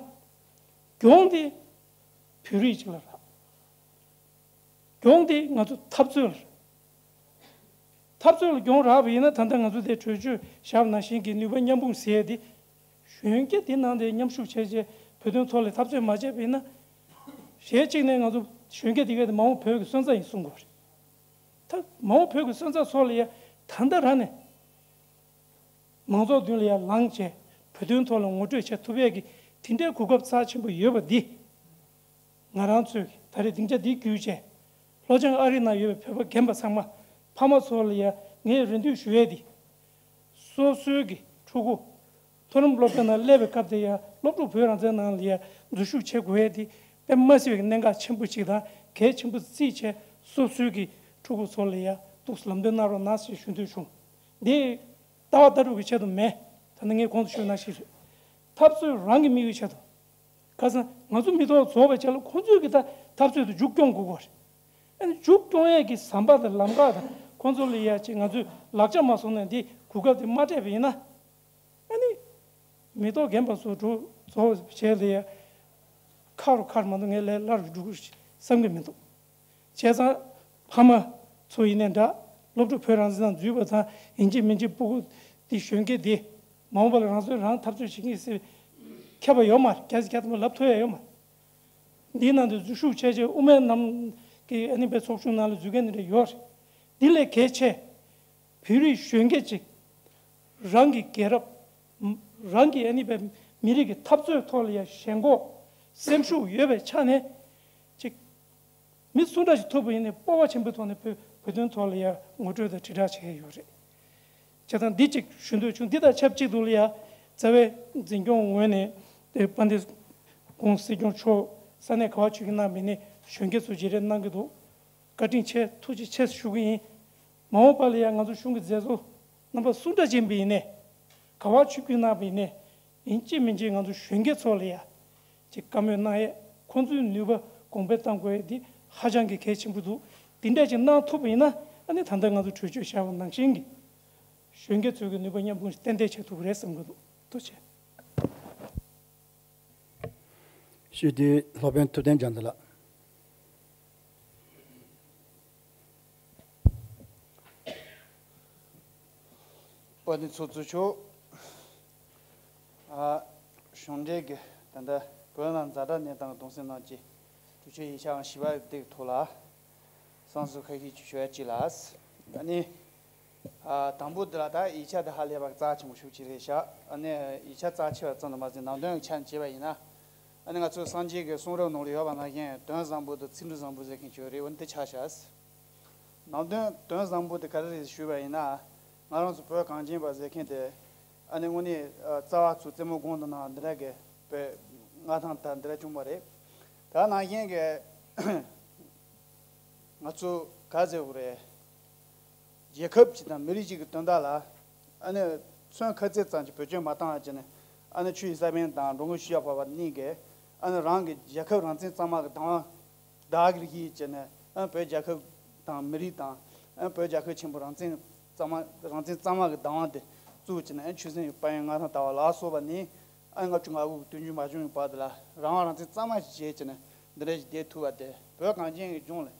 གྱོང་དེ་བོད་རིགས་ཅིག་ལ་རག་གྱོང་དེ་ང་ཚོ་འཐབ་རྩོད་ལ་རག་འཐབ་རྩོད་ལ་གྱོང་རག་པ་ཡིན་ན་ད་ལྟ་ང་ཚོ་དེ་གྲོས་ཆོད་བཞག་པ་ནང་བཞིན་གྱི་ནུས་པ་མཉམ་སྤུངས་ཟེར་ཡས་དེ། གཞོན་སྐྱེས་དེ་ནང་དེ་མཉམ་ཞུགས་བྱས་རྗེས་བོད་དོན་ཐོག་ལ་འཐབ་རྩོད་མ་བྱས་པ་ཡིན་ན། གཞས་གཅིག་ནས་ང་ཚོ་གཞོན་སྐྱེས་དེ་གས་དེ་མ་འོངས་བོད་ཀྱི་སོན་རྩ་ཡིན་གསུང་དགོས་རེད། ད་མ་འོངས་བོད་ཀྱི་སོན་རྩ་ཚོ་ལ་ཡ་ད་ལྟ་རང་ནས་མང་ཚོགས་མདུན་ལ་ཡ་ལངས་བྱས་བོད་དོན་ཐོག་ལ་ངོ་སྤྲོད་བྱེད་ཐུབ་ཡས་ཀྱི་དེ་འདྲའི་གོ་སྐབས་རྩ་ཆེན་པོ་ཡོད་པ་འདི། ང་རང་ཚོས་ད་རེས་སྡིངས་ཆ་འདི་བརྒྱུད་བྱས། ལྷོ་བྱང་ཨ་རི་ནང་ཡོད་པའི་བོད་པ་རྒན་པ་ཚང་མ་ཕ་མ་ཚོ་ལ་ཡ་ངས་རེ་འདུན་ཞུ་ཡས་འདི། སོ་སོའི་གི་ཕྲུ་གུ་མཐོ་རིམ་སློབ་གྲྭ་ནང་སླེབས་པའི་སྐབས་དེ་ཡ་སློབ་ཕྲུག་བོད་རང་བཙན་ནང་ལ་ཡ་འཛུལ་ཞུགས་བྱེད་དགོས་ཡས་འདི་དཔེ་མ་སྲིད་པའི་གནད་འགག་ཆེན་པོ་ཅིག་དང་གལ་ཆེན་པོ་བརྩིས་བྱས་སོ་སོའི་གི་ཕྲུ་གུ་ཚོ་ལ་ཡ་འདུག་སེ་ལམ་སྟོན་གནང་རོགས་གནང་ཞེས་ཞུ་འདོད་བྱུང་། འདི་ལྟ་བ་ལྟ་གྲུབ་ཀྱི་ཆེད་དུ་མེད། ད་ནི་ངས་གོང་དུ་ཞུས་ནང་བཞིན་རེད། འཐབ་རྩོད་རང་གི་དམིགས་ཡུལ་ཆེད་དུ། ཁ་སང་ང་ཚོ་མི་ཐོག་རྫོགས་པའི་ཆ་ལ་ཁོང་ཚོས་ཀྱི་ད་འཐབ་རྩོད་དུ་མཇུག་སྐྱོང་དགོས་ཀྱི་རེད། ཨ་ནི་མཇུག་སྐྱོང་ཡས་ཀྱི་ཟམ་པ་དང་ལམ་ཁ་དང་ཁོང་ཚོ་ལ་ཡ་ཅིག་ང་ཚོས་ལག་ཆ་མ་བཟུང་ན་འདི་གོ་སྐབས་དེ་མ་སྤྲད་པ་ཡིན་ན། ཨ་ནི་མི་ཐོག་རྒན་པ་ཚོ་འགྲོ་རྫོགས་བྱས་ལ་ཡ་ཁ་རུ་ཁར་མ་གཏོགས་ངས་ལས་སླ་རུ་འགྲོ་གི་རེད་བསམ་གྱི་མི་འདུག་བྱས་ཙང་ཕ་མ་ཚོ་ཡིན་ནའི་འདྲ། སློབ་ཕྲུག་བོད་རང་བཙན་ནང་འཛུལ་བ་དང་ཡིན་གཅིག་མིན་གཅིག་སྤུ་གུ་དེ་གཞོན་སྐྱེས་དེ་མ་འོངས་པ་ལ་རང་སྲོག་རང་འཐབ་རྩོད་བྱེད་མཁན་ཟེར་མཁས་པ་ཡོད་མ་རེད། རྒྱ་ཆེ་རྒྱ་ཐོན་པ་ལབ་ཐུབ་ཡ་ཡོད་མ་རེད། འདིའི་ནང་དུ་འཛུལ་ཞུགས་བྱས་རྗེས་དབུ་མའི་ལམ་གྱི་ཨ་ནི་པའི་ཚོགས་ཆུང་ནང་ལ་འཛུལ་མཁན་དེ་འདྲ་ཡོད་རེད། འདི་ལས་གལ་ཆེ། བོད་རིགས་གཞོན་སྐྱེས་ཅིག་རང་གི་རྒྱལ་རབས། རང་གི་ཨ་ནི་པའི་མི་རིགས་ཀྱི་འཐབ་རྩོད་ཐོག་ལ་ཡ་ཞེན་ཁོག་སེམས་ཤུགས་ཡོད་པའི་ཆ་ནས་ཅིག་མི་སུ་འདྲ་ཞིག་ཐུག་པ་ཡིན་ནའི་སྤོབས་པ་ཆེན་པོའི་ཐོག་ནས་བོད་བོད་དོན་ཐོག་ལ་ཡ་ངོ་སྤྲོད་དང་དྲིལ་བསྒྲགས་བྱེད་ཀྱི་ཡོད་རེད། བྱས་ཙང་འདི་གཅིག་ཞུ་འདོད་བྱུང་། འདི་དང་ཆབས་ཅིག་ཏུ་ལ་ཡ་རྩ་བའི་འཛིན་སྐྱོང་ངོས་ནས་དེ་དཔལ་ལྡན་སྐུ་ངོ་སྲིད་སྐྱོང་མཆོག་ས་གནས་ག་བ་ཆོས་ཀྱི་གནང་བའི་ནི་གཞོན་སྐྱེས་ཚོ་བརྗེ་རེས་གནང་གི་འདུག་བཀའ་དྲིན་ཆེ། ཐུགས་རྗེ་ཆེ་ཞུ་གི་ཡིན། མ་འོངས་པ་ལ་ཡང་ང་ཚོ་གཞུང་གི་མཛད་གཙོ་རྣམ་པ་སུ་འདྲ་ཅིག་ཡིན་པ་ཡིན་ནའི། ག་བ་ཆོས་ཀྱི་གནང་བ་ཡིན་ནའི། ཡིན་གཅིག་མིན་གཅིག་ང་ཚོ་གཞོན་སྐྱེས་ཚོ་ལ་ཡ་ཅིག་བཀའ་མོལ་གནང་ཡས། ཁོང་ཚོའི་ནུས་པ་གོང་འཕེལ་གཏང་དགོས་ཡས་འདི་ཧ་ཅང་གི་གལ་ཆེན་པོ་འདུག་འདི་འདྲ་ཅིག་གནང་ཐུབ་པ་ཡིན་ན་ཨ་ནི་ད་ལྟ་ང་ཚོ་གྲོས་ཆོད་བཞག་པ་ནང་བཞིན་གྱི་གཞོན་སྐྱེས་ཚོའི་གི་ནུས་པ་མཉམ་སྤུངས་ཏན་ཏན་བྱེད་ཐུབ་ཀྱི་རེད་བསམ་གྱི་འདུག་ཐུགས་རྗེ་ཆེ། ཞུས་དུས་སློབ་དཔོན་ཐུབ་བསྟན་རྒྱ་མཚོ་ལགས། དཔལ་ལྡན་ཚོགས་གཙོ་མཆོག་ཨ། གཞུང་འབྲེལ་གྱི་ད་ལྟ་བོད་ནང་ཛ་དྲག་གནས་སྟངས་གདུང་སེམས་གནང་ཆེད་གྲོས་ཆོད་ཡིག་ཆ་ཨང་བཞི་པ་དེའི་ཐོག་ལ་གསུང་གསུང་ཁ་ཤས་ཅིག་ཞུ་ཡ་ཅིག་ལ། ཨ་ནི། ཨ། དང་པོ་འདི་ལ་ད་ཡིག་ཆ་འདི་ཧ་ལས་པ་རྩ་ཆེན་པོ་ཤུགས་ཆེ་རེད་ཤག་ཨ་ནི་ཡིག་ཆ་རྩ་ཆེ་བ་ཙམ་དུ་མ་ཟད་ནང་དོན་ཡང་ཆ་ནས་བྱས་པ་ཡིན་ན། ཨ་ནི་ང་ཚོའི་སངས་རྒྱས་ཀྱི་གསུང་རབ་ནང་ལ་ཡོད་པ་ནང་བཞིན་དོན་བཟང་པོ་དང་ཚིག་འབྲུ་བཟང་པོ་ཟེར་མཁན་ཅིག་ཡོད་རེད། འོ་ན་འདི་ཆ་བཞག་ནང་དོན་དོན་བཟང་པོ་དེ་ག་རེ་རེད་ཞུས་པ་ཡིན་ན། ང་རང་ཚོ་བོད་གངས་ཅན་པ་ཟེར་མཁན་དེ་ཨ་ནི་དངོས་གནས་རྩ་བ་ཚོ་རྩེ་མོ་དགུང་དུ་གནང་འདི་འདྲ་གི་བོད་མངའ་ཐང་དར་འདི་འདྲ་བྱུང་བ་རེད། ད་ནང་བཞིན་གྱི་ང་ཚོ་ག་ཟེར་དགོས་རེད། རྒྱལ་ཁབ་ཅིག་དང་མི་རིགས་ཅིག་གི་དོན་དག་ལ་ཨ་ནི་མཚོན་ཁ་ཚད་ཙམ་གྱི་བེད་སྤྱོད་མ་བཏང་བ་བྱས་ནས། ཨ་ནི་ཆོས་ཀྱི་ས་པཎ་དང་འགྲོ་མགོན་ཤཱཀྱ་བྷ་དབ་གཉིས་ཀྱིས་ཨ་ནི་རང་གི་རྒྱལ་ཁབ་རང་བཙན་གཙང་མ་གི་དང་བ་བདག་གིར་བཞེས་བྱས་ནས། ཨ་ནི་བོད་རྒྱལ་ཁབ་ དང་མི་རིགས་དང་། ཨ་བོད་རྒྱལ་ཁབ་ཆེན་པོ་རང་བཙན་གཙང་མ་རང་བཙན་གཙང་མ་གི་བདག་དབང་དེ་བཙུགས་བྱས་ནས། ཨ་ཆོས་སྲིད་དཔལ་ཡོན་མངའ་ཐང་ལྟ་བ་ལ་སོགས་པ་ནི། ཨ་ལྔ་བཅུ་ང་དགུ་གི་དུས་འགྱུར་མ་བྱུང་བའི་བར་དུ་ལ་རང་དབང་རང་བཙན་གཙང་མ་ཞིག་བྱས་བྱས་ནས་འདི་འདྲ་ཞིག་བསྡད་ཐུབ་པ་དེ། བོད་གངས་ཅན་གྱི་ལྗོངས་ལ་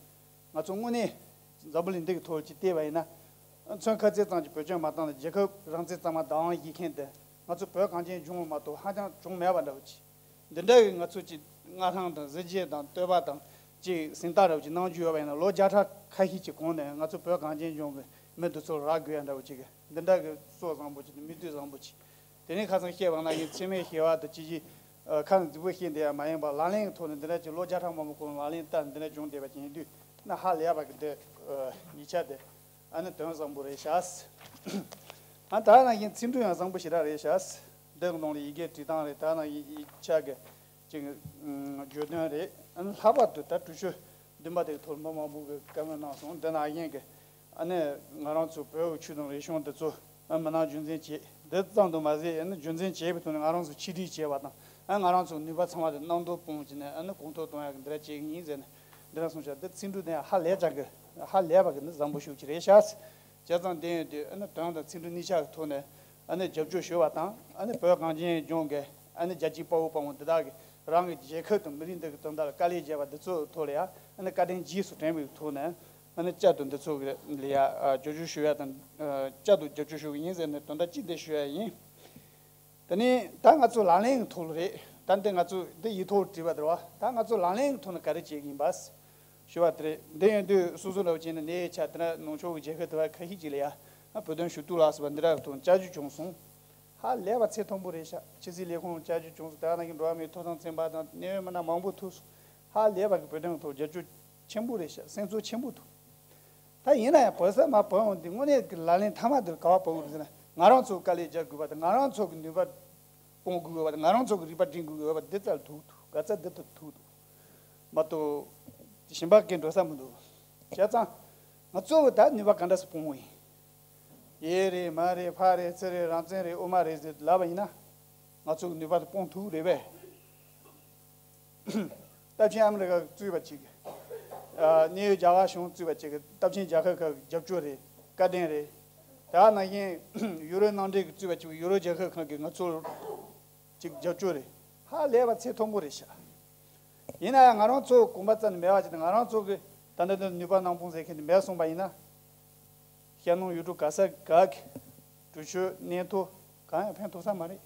ང་ཚོ་དངོས་གནས་འཛམ་བུ་གླིང་འདི་གི་ཐོག་ཅིག་བལྟས་པ་ཡིན་ན། ཨ་མཚོན་ཁ་ཚད་ཙམ་གྱི་བོད་སྐྱོད་མ་བཏང་ན་རྒྱལ་ཁབ་རང་བཙན་གཙང་མ་བདག་དབང་བྱེད་མཁན་དེ་ང་ཚོ་བོད་གངས་ཅན་ལྗོངས་ལ་མ་གཏོགས་ཧ་ཅང་བྱུང་མེད་པ་འདྲ་བོ་ཅིག་འདི་འདྲ་གི་ང་ཚོ་ཅིག་མངའ་ཐང་དང་གཟི་བརྗིད་དང་བསྟོད་པ་དང་ཅིག་གཟེངས་རྟགས་རབ་ཅིག་གནང་རྒྱུ་ཡོད་པ་ཡིན་ན། ལོ་བརྒྱ་ཕྲག་ཁ་ཤས་ཅིག་གོང་ནས་ང་ཚོ་བོད་གངས་ཅན་ལྗོངས་ཀྱི་མི་འདི་ཚོར་རག་དགོས་ཡ་འདྲ་བོ་ཅིག་གི་འདི་འདྲ་གི་སྲོལ་བཟང་པོ་ཅིག་དང་མིག་ལྟོས་བཟང་པོ་ཅིག་དེ་ནས་ཁ་སང་བཤད་པ་ན་ཡིན། ཚད་མེད་ཞི་བ་དང་ཅི་ཞིག་ཨ་ཁ་ནས་རྫིག་པོ་བཤད་བསྡད་ཡ་མ་ཡིན་པར་ལག་ལེན་གྱི་ཐོག་ནས་འདི་འདྲ་ཅིག་ལོ་བརྒྱ་ཕྲག་མང་པོ་གོང་ལག་ལེན་བསྟར་འདི་འདྲ་བྱུང་བསྡད་པ་ཅིག་ཡིན་དུས་ན། ཧ་ལས་པ་གི་འདི་ཨ་ཡིག་ཆ་དེ་ཨ་ནི་དོན་བཟང་པོ་རེད་ཤག་ཨ་ད་ནང་བཞིན་ཚིག་འབྲུ་ཡང་བཟང་པོ་ཞེ་དྲག་རེད་ཤག་འདི་གི་ནང་ལ་ཡི་གེ་བྲིས་སྟངས་རེད། ད་ནང་བཞིན་ཡིག་ཆ་གི་ཅིག་བརྗོད་དོན་རེད། ཨ་ནི་ལྷག་པར་དུ་ད་གྲོས་ཆོད་བདུན་པ་དེ་གི་ཐོག་མི་མང་པོ་གི་བཀའ་མོལ་གནང་སོང་། འདི་ནང་བཞིན་གི་ཨ་ནི་ང་རང་ཚོ་བོད་ཀྱི་ཆོས་དང་རིག་གཞུང་འདི་ཚོ་ཨ་མི་སྣང་རྒྱུན་འཛིན་བྱེད། འདི་ཙམ་དུ་མ་ཟད། ཨ་ནི་རྒྱུན་འཛིན་བྱེད་པའི་ཐོག་ནས་ང་རང་ཚོ་ཆིག་སྒྲིལ་བྱེད་པ་དང་། ཨ་ང་རང་ཚོ་ནུས་པ་ཚང་མ་དེ་གནམ་མདོ་སྤུངས་བྱས་ནས་ཨ་ནི་གོང་མཐོར་གཏོང་ཡག་གི་འདི་འདྲ་བྱེད་ཀྱི་ཡིན་ཟེར་ནས་འདི་འདྲ་གསུངས་ཤག་འདི་ཚིག་འབྲུ་དེ་ཧ་ལས་ཀྱང་གི་ཧ་ལས་པ་གི་འདི་བཟང་པོ་ཤུགས་ཆེ་རེད་ཤག་བྱས་ཙང་དེ་ཡིན་དུས་ཨ་ནི་དོན་དང་ཚིག་འབྲུ་གཉིས་ཆ་གི་ཐོག་ནས་ཨ་ནི་རྒྱབ་སྐྱོར་ཞུ་བ་དང་། ཨ་ནི་བོད་གངས་ཅན་ལྗོངས་ཀྱི་ཨ་ནི་རྒྱལ་གཅེས་དཔའ་བོ་དཔའ་མོ་འདི་དག་གིས་རང་གི་རྒྱལ་ཁབ་དང་མི་རིགས་འདི་གི་དོན་དག་ལ་དཀའ་ལས་བརྒྱབ་པ་འདི་ཚོའི་ཐོག་ལ་ཡང་ཨ་ནི་བཀའ་དྲིན་རྗེས་སུ་དྲན་པའི་ཐོག་ནས་ཨ་ནི་བསྐྱར་དུ་འདི་ཚོ་གི་ལ་ཡང་རྒྱབ་སྐྱོར་ཞུ་ཡ་དང་། བསྐྱར་དུ་རྒྱབ་སྐྱོར་ཞུ་གི་ཡིན་ཟེར་ནས་དོན་དག་གཅིག་འདི་ཞུ་ཡ་ཡིན། དེ་ནས་ད་ང་ཚོ་ལག་ལེན་གྱི་ཐོག་ལ་རེད། ད་འདི་ང་ཚོ་འདི་ཡིག་ཐོག་བྲིས་པ་དེ་རེད་བ། ད་ང་ཚོ་ལག་ལེན་གྱི་ཐོག་ནས་ག་རེ་བྱེད་ཀྱི་ཡིན་པ་ཞུ་བ་དེ་རེད། འདི་ཡིན་དུས་སོ་སོ་འདྲ་བོ་བྱས་ནས་གནས་ཡུལ་ཆ་དེ་འདྲ་ནང་ཕྱོགས་ཀྱི་རྒྱལ་ཁབ་དེ་བ་ཁ་ཤས་ཅིག་ལ་ཡ་ང་བོད་དོན་ཞུ་གཏུག་ལ་སོགས་པ་འདི་འདྲ་གི་ཐོག་བཅར་རྒྱུ་བྱུང་སོང་། ཧ་ལས་པ་ཚད་མཐོན་པོ་རེད་ཤག་ཕྱི་སྲིད་ལས་ཁུངས་བཅར་རྒྱུ་བྱུང་སོང་། དེ་ནང་གི་འགྲོ་བ་མིའི་ཐོབ་ཐང་ཚན་པ་དང་གནད་ཡོད་མི་སྣ་མང་པོ་ཐུག་སོང་། ཧ་ལས་པ་གི་བོད་དོན་གྱི་ཐོག་རྒྱབ་སྐྱོར་ཆེན་པོ་རེད་ཤག་སེམས་ཚོར་ཆེན་པོ་འདུག་ད་ཡིན་ན་ཡང་བོད་ས་མ་བོད་འོང་དུས་དངོས་གནས་ཀྱི་ལག་ལེན་མཐའ་མ་དེར་ག་བ་བབས་དགོས་རེད་ཟེར་ན། ང་རང་ཚོ་དཀའ་ལས་རྒྱག་དགོས་པ་དང་། ང་རང་ཚོ་གི་ནུས་པ་སྤུངས་དགོས་པ་དང་། ང་རང་ཚོ་གི་རིག་པ་སྒྲིམ་དགོས་པ་དེ་ཙམ་ཐུག་འདུག་ག་ཚད་འདི་ལྟར་ཐུག་འདུག་མ་གཏོགས་གཞན་པ་གས་འགྲོ་ས་མི་འདུག་བྱས་ཙང་ང་ཚོ་གི་ད་ནུས་པ་ག་འདྲ་སེ་སྤུངས་ཡིན། ཡས་རེད། མ་རེད། ཕ་རེད། ཚུར་རེད། རང་བཙན་རེད། དབུ་མ་རེད་ཟེར་ལབ་པ་ཡིན་ན། ང་ཚོ་གི་ནུས་པ་དེ་སྤུངས་ཐུབ་རེད་པས། སྟབས་ཆེན་ཨ་མི་རི་ཀ་གིས་གཙོས་པ་ཅིག་ཨ་གནས་ཡུལ་རྒྱ་གར་གཞུང་གིས་གཙོས་པ་ཅིག་སྟབས་ཆེན་རྒྱལ་ཁབ་ཁག་གི་རྒྱབ་སྐྱོར་རེད། བཀའ་དྲིན་རེད། དེ་ནང་བཞིན་ཡུ་རོབ་མནའ་འབྲེལ་གྱིས་གཙོས་པ་ཅིག་ཡུ་རོབ་རྒྱལ་ཁབ་ཁག་གིས་ང་ཚོར་ཅིག་རྒྱབ་སྐྱོར་རེད། ཧ་ལས་པ་ཚད་མཐོན་པོ་རེད་ཤག་ཡིན་ན་ཡང་ང་རང་ཚོ་གོམ་པ་རྩ་ནས་མེད་པ་ཅིག་དང་། ང་རང་ཚོ་གི་ད་ལྟ་འདི་ནུས་པ་སྣ་མང་ཟེར་མཁན་དེ་མེད་སོང་པ་ཡིན་ན། ཤར་ནུབ་ཡུལ་གྲུ་ག་ས་ག་གི་གྲོས་ཆོད་གནས་ཐོ་གང་ཡང་ཕན་ཐོགས་ས་མ་རེད།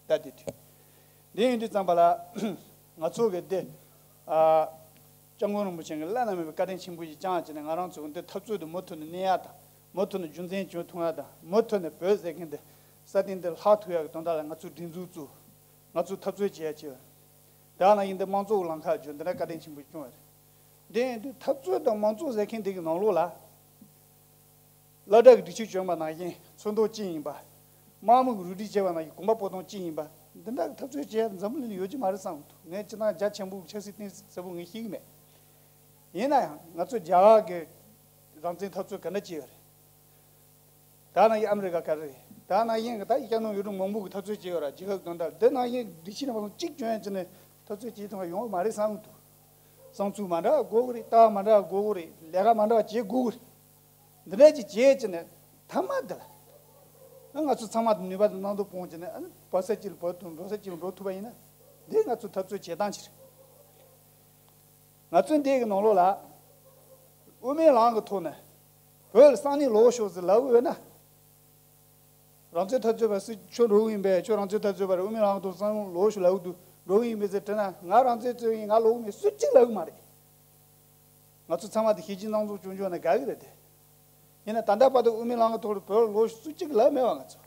ད་དེ་དུས་འདི་ཡིན་དུས་ཙམ་པ་ལ་ང་ཚོ་གི་འདི་ཨ་སྐྱབས་མགོན་རིན་པོ་ཆེ་གི་བླ་ན་མེད་པའི་བཀའ་དྲིན་ཆེན་པོ་ཞིག་བསྐྱངས་བྱས་ནས། ང་རང་ཚོ་གི་འདི་འཐབ་རྩོད་འདི་མུ་མཐུད་ནས་གནས་ཡག་དང་། མུ་མཐུད་ནས་རྒྱུན་འཛིན་བྱེད་ཐུབ་ཡག་དང་། མུ་མཐུད་ནས་བོད་ཟེར་མཁན་འདི་ས་སྟེང་འདི་ལྷག་ཐུབ་ཡག་གི་དོན་དག་ལ་ང་ཚོ་སྒྲིག་འཛུགས་བཙུགས། ང་ཚོ་འཐབ་རྩོད་བྱེད་ཡག་བྱེད། དེ་ནང་བཞིན་འདི་དམངས་གཙོ་གི་ལམ་ཁ་བརྒྱུད་འདི་འདྲ་བཀའ་དྲིན་ཆེན་པོ་བསྐྱངས་པ་རེད། འདི་ཡིན་དུས་འཐབ་རྩོད་དང་དམངས་གཙོ་ཟེར་མཁན་འདི་གི་ནང་ལོགས་ལ། སློབ་གྲྭ་གི་སྒྲིག་ཆས་གྱོན་པ་ནང་བཞིན་ཚོན་མདོག་གཅིག་ཡིན་པ། དམངས་མི་གི་རུས་སྒྲིག་བྱས་པ་ནང་བཞིན་གོམ་པ་སྤོ་སྟངས་གཅིག་ཡིན་པ། འདི་འདྲ་གི་འཐབ་རྩོད་བྱེད་ཡ་འཛམ་བུ་གླིང་ལ་ཡོད་ཀྱི་མ་རེད་བསམ་གི་འདུག་ངས་སྤྱིར་བཏང་རྒྱ་ཆེན་པོ་གི་ཆབ་སྲིད་གཏིང་ཟབ་པོ་ངས་ཤེས་ཀྱི་མེད། ཡིན་ན་ཡང་ང་ཚོ་རྒྱ་གར་གི་རང་བཙན་འཐབ་རྩོད་ག་འདྲ་བྱས་ཡོད་རེད། ད་ནང་བཞིན་ཨ་མི་རི་ཀ་ག་རེ་རེད། ད་ནང་བཞིན་ད་ཤར་ནུབ་ཡུལ་གྲུ་མང་པོ་གི་འཐབ་རྩོད་བྱས་ཡོད་ར། རྒྱལ་ཁབ་དོན་དག་འདི་ནང་བཞིན་སྒྲིག་ཆས་རྣམ་པ་ཚོ་གཅིག་གྱོན་ཡ་བྱས་ནས་འཐབ་རྩོད་བྱེད་ཐུབ་པ་ཡོང་གི་མ་རེད་བསམ་གི་འདུག་བསམ་ཚུལ་མ་འདྲ་བ་དགོས་གི་རེད། ལྟ་བ་མ་འདྲ་བ་དགོས་གི་རེད། ལས་ཀ་མ་འདྲ་བ་བྱེད་དགོས་གི་རེད། འདི་འདྲ་ཅིག་བྱས་བྱས་ནས་མཐའ་མ་འདི་ལ་ང་ཚོ་ཚང་མ་ནུས་པ་དང་གནམ་སྟོབས་སྤུངས་བྱས་ནས་ཨ་ནི་བབས་ས་གཅིག་ལ་བབས་ཐུབ། འགྲོ་ས་གཅིག་ལ་འགྲོ་ཐུབ་པ་ཡིན་ན། འདི་ང་ཚོ་འཐབ་རྩོད་བྱེད་སྟངས་ཅིག་རེད། ང་ཚོའི་འདི་གི་ནང་ལོགས་ལ་དབུ་མའི་ལམ་གི་ཐོག་ནས་བོད་ལ་གསང་གནས་ལོག་ཤོག་ཟེར་ལབ་ཡོད་ན། རང་བཙན་འཐབ་རྩོད་པ་སུ་ཁྱོད་འགྲོ་གི་ཡིན་པས། ཁྱོད་རང་བཙན་འཐབ་རྩོད་པ་རེད། དབུ་མའི་ལམ་གི་ཐོག་གསང་གནས་ལོག་ཤོག་ལབ་གི་འདུག་འགྲོ་གི་ཡིན་པས་ཟེར་དྲིས་ན། ང་རང་བཙན་རྩོད་ཡིན། ང་ལོག་གི་མེད། སུ་གཅིག་ལབ་གི་མ་རེད། ང་ཚོ་ཚང་མ་དེ་ཞི་ཅིན་ནང་འཛུགས་བྱུང་བྱུང་ན་དགའ་གི་རེད་དེ། ཡིན་ན་ད་ལྟ་བར་དུ་དབུ་མའི་ལམ་གི་ཐོག་ལ་བོད་ལ་ལོག་ཤོག་སུ་གཅིག་ལབ་མེད་པ། ང་ཚོ་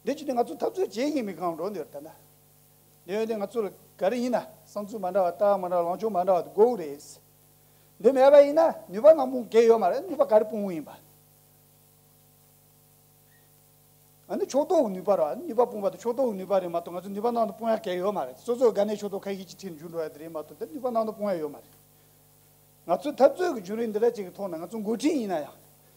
འདི་བྱས་ཏེ་ང་ཚོ་འཐབ་རྩོད་བྱེད་ཀྱི་མེད་གང་འགྲོ་འདི་རེད་ད་ལྟ། འདི་ཡོད་དེ་ང་ཚོ་ལ་ག་རེ་ཡིན་ན་བསམ་ཚུལ་མ་འདྲ་བ། ལྟ་བ་མ་འདྲ་བ། ལངས་ཕྱོགས་མ་འདྲ་བ་དེ་དགོས་གི་རེད། འདི་མེད་པ་ཡིན་ན་ནུས་པ་སྣ་མང་གང་ཡང་ཡོད་མ་རེད། ནུས་པ་ག་རེ་སྤུངས་ཡིན་པ། ཨ་ནི་ཕྱོགས་གཏོགས་ཀྱི་ནུས་པ་རེད་བ། ནུས་པ་སྤུངས་པ་དེ་ཕྱོགས་གཏོགས་ཀྱི་ནུས་པ་རེད་མ་གཏོགས་ང་ཚོ་ནུས་པ་སྣ་མང་སྤུངས་ཡ་གང་ཡང་ཡོད་མ་རེད། སོ་སོའི་དགའ་གནས་ཕྱོགས་གཏོགས་ཁ་ཤས་ཅིག་ཁྲིད་འཇུག་འགྲོ་ཡ་དེ་རེད་མ་གཏོགས་དེ་ནུས་པ་སྣ་མང་སྤུངས་ཡ་ཡོད་མ་རེད། ང་ཚོའི་འཐབ་རྩོད་ཀྱི་བརྒྱུད་རིམ་འདི་འདྲ་ཅིག་གི་ཐོག་ནས་ང་ཚོ་འགོ་ཁྲིད་ཡིན་ན་ཡང་